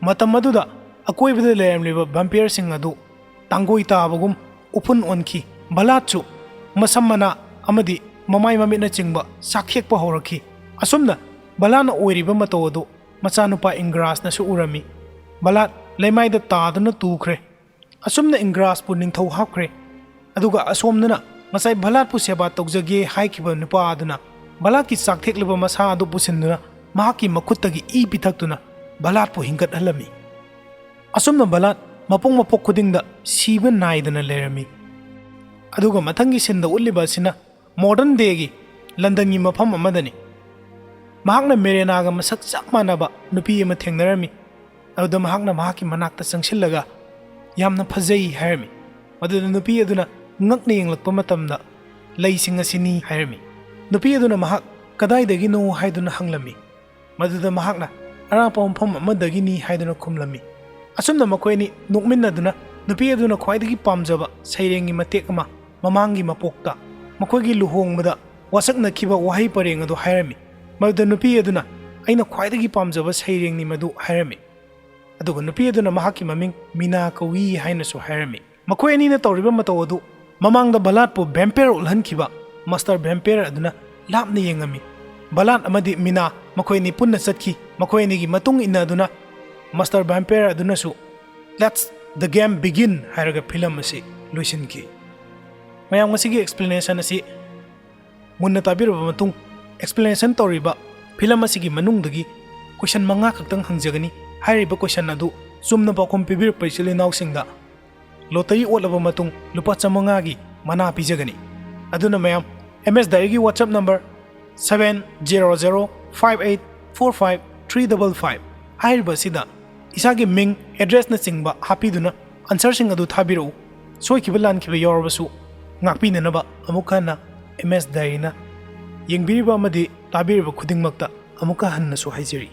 ꯃꯇꯝ ꯑꯗꯨꯗ ꯑꯀꯣꯏꯕꯗ ꯂꯩꯔꯝꯂꯤꯕ ꯚꯦꯝꯄꯤꯌꯔꯁꯤꯡ ꯑꯗꯨ ꯇꯥꯡꯒꯣꯏ ꯇꯥꯕꯒꯨꯝ ꯎꯐꯨꯟ ꯑꯣꯟꯈꯤ꯫ ꯚꯂꯥꯠꯁꯨ ꯃꯁꯝ ꯃꯅꯥ ꯑꯃꯗꯤ ꯃꯃꯥꯏ ꯃꯃꯤꯠꯅꯆꯤꯡꯕ ꯆꯥꯛꯊꯦꯛꯄ ꯍꯧꯔꯛꯈꯤ꯫ ꯑꯁꯨꯝꯅ ꯚꯂꯥꯠꯅ ꯑꯣꯏꯔꯤꯕ ꯃꯇꯧ ꯑꯗꯨ ꯃꯆꯥꯅꯨꯄꯥ ꯏꯪꯒ꯭ꯔꯥꯁꯅꯁꯨ ꯎꯔꯝꯃꯤ꯫ ꯚꯂꯥꯠ ꯂꯩꯃꯥꯏꯗ ꯇꯥꯗꯨꯅ ꯇꯨꯈ꯭ꯔꯦ꯫ ꯑꯁꯨꯝꯅ ꯏꯪꯒ꯭ꯔꯥꯁꯄꯨ ꯅꯤꯡꯊꯧ ꯍꯥꯞꯈ꯭ꯔꯦ꯫ ꯑꯗꯨꯒ ꯑꯁꯣꯝꯗꯅ ꯉꯁꯥꯏ ꯚꯂꯥꯠꯄꯨ ꯁꯦꯕꯥ ꯇꯧꯖꯒꯦ ꯍꯥꯏꯈꯤꯕ ꯅꯨꯄꯥ ꯑꯗꯨꯅ ꯚꯂꯥꯠꯀꯤ ꯆꯥꯛꯊꯦꯛꯂꯕ ꯃꯁꯥ ꯑꯗꯨ ꯄꯨꯁꯤꯟꯗꯨꯅ ꯃꯍꯥꯛꯀꯤ ꯃꯈꯨꯠꯇꯒꯤ ꯏ ꯄꯤꯊꯛꯇꯨꯅ ꯚꯂꯥꯠꯄꯨ ꯍꯤꯡꯒꯠꯍꯜꯂꯝꯃꯤ꯫ ꯑꯁꯨꯝꯅ ꯚꯂꯥꯠ ꯃꯄꯣꯛ ꯃꯄꯣꯛ ꯈꯨꯗꯤꯡꯗ ꯁꯤꯕ ꯅꯥꯏꯗꯅ ꯂꯩꯔꯝꯃꯤ꯫ ꯑꯗꯨꯒ ꯃꯊꯪꯒꯤ ꯁꯤꯟꯗ ꯎꯠꯂꯤꯕ ꯑꯁꯤꯅ ꯃꯣꯗꯔꯟ ꯗꯦꯒꯤ ꯂꯟꯗꯟꯒꯤ ꯃꯐꯝ ꯑꯃꯗꯅꯤ꯫ ꯃꯍꯥꯛꯅ ꯃꯦꯔꯦꯅꯥꯒ ꯃꯁꯛ ꯆꯞ ꯃꯥꯟꯅꯕ ꯅꯨꯄꯤ ꯑꯃ ꯊꯦꯡꯅꯔꯝꯃꯤ꯫ ꯑꯗꯨꯗ ꯃꯍꯥꯛꯅ ꯃꯍꯥꯛꯀꯤ ꯃꯅꯥꯛꯇ ꯆꯪꯁꯤꯜꯂꯒ "ꯌꯥꯝꯅ ꯐꯖꯩ" ꯍꯥꯏꯔꯝꯃꯤ꯫ ꯃꯗꯨꯗ ꯅꯨꯄꯤ ꯑꯗꯨꯅ ꯉꯛꯅ ꯌꯦꯡꯂꯛꯄ ꯃꯇꯝꯗ "ꯂꯩꯁꯤꯡ ꯑꯁꯤꯅꯤ" ꯍꯥꯏꯔꯝꯃꯤ꯫ ꯅꯨꯄꯤ ꯑꯗꯨꯅ ꯃꯍꯥꯛ "ꯀꯗꯥꯏꯗꯒꯤꯅꯣ?" ꯍꯥꯏꯗꯨꯅ ꯍꯪꯂꯝꯃꯤ꯫ ꯃꯗꯨꯗ ꯃꯍꯥꯛꯅ "ꯑꯔꯥꯞꯄ ꯃꯐꯝ ꯑꯃꯗꯒꯤꯅꯤ" ꯍꯥꯏꯗꯨꯅ ꯈꯨꯝꯂꯝꯃꯤ꯫ ꯑꯁꯨꯝꯅ ꯃꯈꯣꯏ ꯑꯅꯤ ꯅꯣꯛꯃꯤꯟꯅꯗꯨꯅ ꯅꯨꯄꯤ ꯑꯗꯨꯅ ꯈ꯭ꯋꯥꯏꯗꯒꯤ ꯄꯥꯝꯖꯕ ꯁꯩꯔꯦꯡꯒꯤ ꯃꯇꯦꯛ ꯑꯃ ꯃꯃꯥꯡꯒꯤ ꯃꯄꯣꯛꯇ ꯃꯈꯣꯏꯒꯤ ꯂꯨꯍꯣꯡꯕꯗ ꯋꯥꯁꯛꯅꯈꯤꯕ ꯋꯥꯍꯩ ꯄꯔꯦꯡ ꯑꯗꯨ ꯍꯥꯏꯔꯝꯃꯤ꯫ ꯃꯗꯨꯗ ꯅꯨꯄꯤ ꯑꯗꯨꯅ "ꯑꯩꯅ ꯈ꯭ꯋꯥꯏꯗꯒꯤ ꯄꯥꯝꯖꯕ ꯁꯩꯔꯦꯡꯅꯤ ꯃꯗꯨ" ꯍꯥꯏꯔꯝꯃꯤ꯫ ꯑꯗꯨꯒ ꯅꯨꯄꯤ ꯑꯗꯨꯅ ꯃꯍꯥꯛꯀꯤ ꯃꯃꯤꯡ ꯃꯤꯅꯥ ꯀꯧꯏ ꯍꯥꯏꯅꯁꯨ ꯍꯥꯏꯔꯝꯃꯤ꯫ ꯃꯈꯣꯏ ꯑꯅꯤꯅ ꯇꯧꯔꯤꯕ ꯃꯇꯧ ꯑꯗꯨ ꯃꯃꯥꯡꯗ ꯚꯂꯥꯠꯄꯨ ꯚꯦꯝꯄꯤꯌꯔ ꯎꯠꯍꯟꯈꯤꯕ ꯃꯥꯁꯇꯔ ꯚꯦꯝꯄꯤꯌꯔ ꯑꯗꯨꯅ ꯂꯥꯞꯅ ꯌꯦꯡꯉꯝꯃꯤ꯫ ꯚꯂꯥꯠ ꯑꯃꯗꯤ ꯃꯤꯅꯥ ꯃꯈꯣꯏ ꯑꯅꯤ ꯄꯨꯟꯅ ꯆꯠꯈꯤ꯫ ꯃꯈꯣꯏ ꯑꯅꯤꯒꯤ ꯃꯇꯨꯡ ꯏꯟꯅꯗꯨꯅ ꯃꯥꯁꯇꯔ ꯚꯦꯝꯄꯤꯌꯔ ꯑꯗꯨꯅꯁꯨ "Let's the game begin" ꯍꯥꯏꯔꯒ ꯐꯤꯂꯝ ꯑꯁꯤ ꯂꯣꯏꯁꯤꯟꯈꯤ꯫ ꯃꯌꯥꯝ, ꯉꯁꯤꯒꯤ ꯑꯦꯛꯁꯄ꯭ꯂꯦꯅꯦꯁꯟ ꯑꯁꯤ ꯃꯨꯟꯅ ꯇꯥꯕꯤꯔꯕ ꯃꯇꯨꯡ, ꯑꯦꯛꯁꯄ꯭ꯂꯦꯅꯦꯁꯟ ꯇꯧꯔꯤꯕ ꯐꯤꯂꯝ ꯑꯁꯤꯒꯤ ꯃꯅꯨꯡꯗꯒꯤ ꯀꯣꯏꯁꯟ ꯃꯉꯥ ꯈꯛꯇꯪ ꯍꯪꯖꯒꯅꯤ꯫ ꯍꯥꯏꯔꯤꯕ ꯀꯣꯏꯁꯟ ꯑꯗꯨ ꯆꯨꯝꯅ ꯄꯥꯎꯈꯨꯝ ꯄꯤꯕꯤꯔꯛꯄ ꯏꯆꯤꯜ ꯏꯅꯥꯎꯁꯤꯡꯗ ꯂꯣꯇꯔꯤ ꯑꯣꯠꯂꯕ ꯃꯇꯨꯡ ꯂꯨꯄꯥ ꯆꯥꯃꯉꯥꯒꯤ ꯃꯅꯥ ꯄꯤꯖꯒꯅꯤ꯫ ꯑꯗꯨꯅ ꯃꯌꯥꯝ, ꯑꯦꯝ ꯑꯦꯁ ꯗꯥꯏꯔꯤꯒꯤ WhatsApp number seven zero zero five eight four five three double five ꯍꯥꯏꯔꯤꯕ ꯑꯁꯤꯗ ꯏꯁꯥꯒꯤ ꯃꯤꯡ, ꯑꯦꯗ꯭ꯔꯦꯁꯅꯆꯤꯡꯕ ꯍꯥꯞꯄꯤꯗꯨꯅ ꯑꯟꯁꯔꯁꯤꯡ ꯑꯗꯨ ꯊꯥꯕꯤꯔꯛꯎ꯫ ꯁꯣꯏꯈꯤꯕ ꯂꯥꯟꯈꯤꯕ ꯌꯥꯎꯔꯕꯁꯨ ꯉꯥꯛꯄꯤꯅꯅꯕ ꯑꯃꯨꯛ ꯍꯟꯅ ꯑꯦꯝ ꯑꯦꯁ ꯗꯥꯏꯔꯤꯅ ꯌꯦꯡꯕꯤꯔꯤꯕ ꯑꯃꯗꯤ ꯇꯥꯕꯤꯔꯤꯕ ꯈꯨꯗꯤꯡꯃꯛꯇ ꯑꯃꯨꯛꯀ ꯍꯟꯅꯁꯨ ꯍꯥꯏꯖꯔꯤ꯫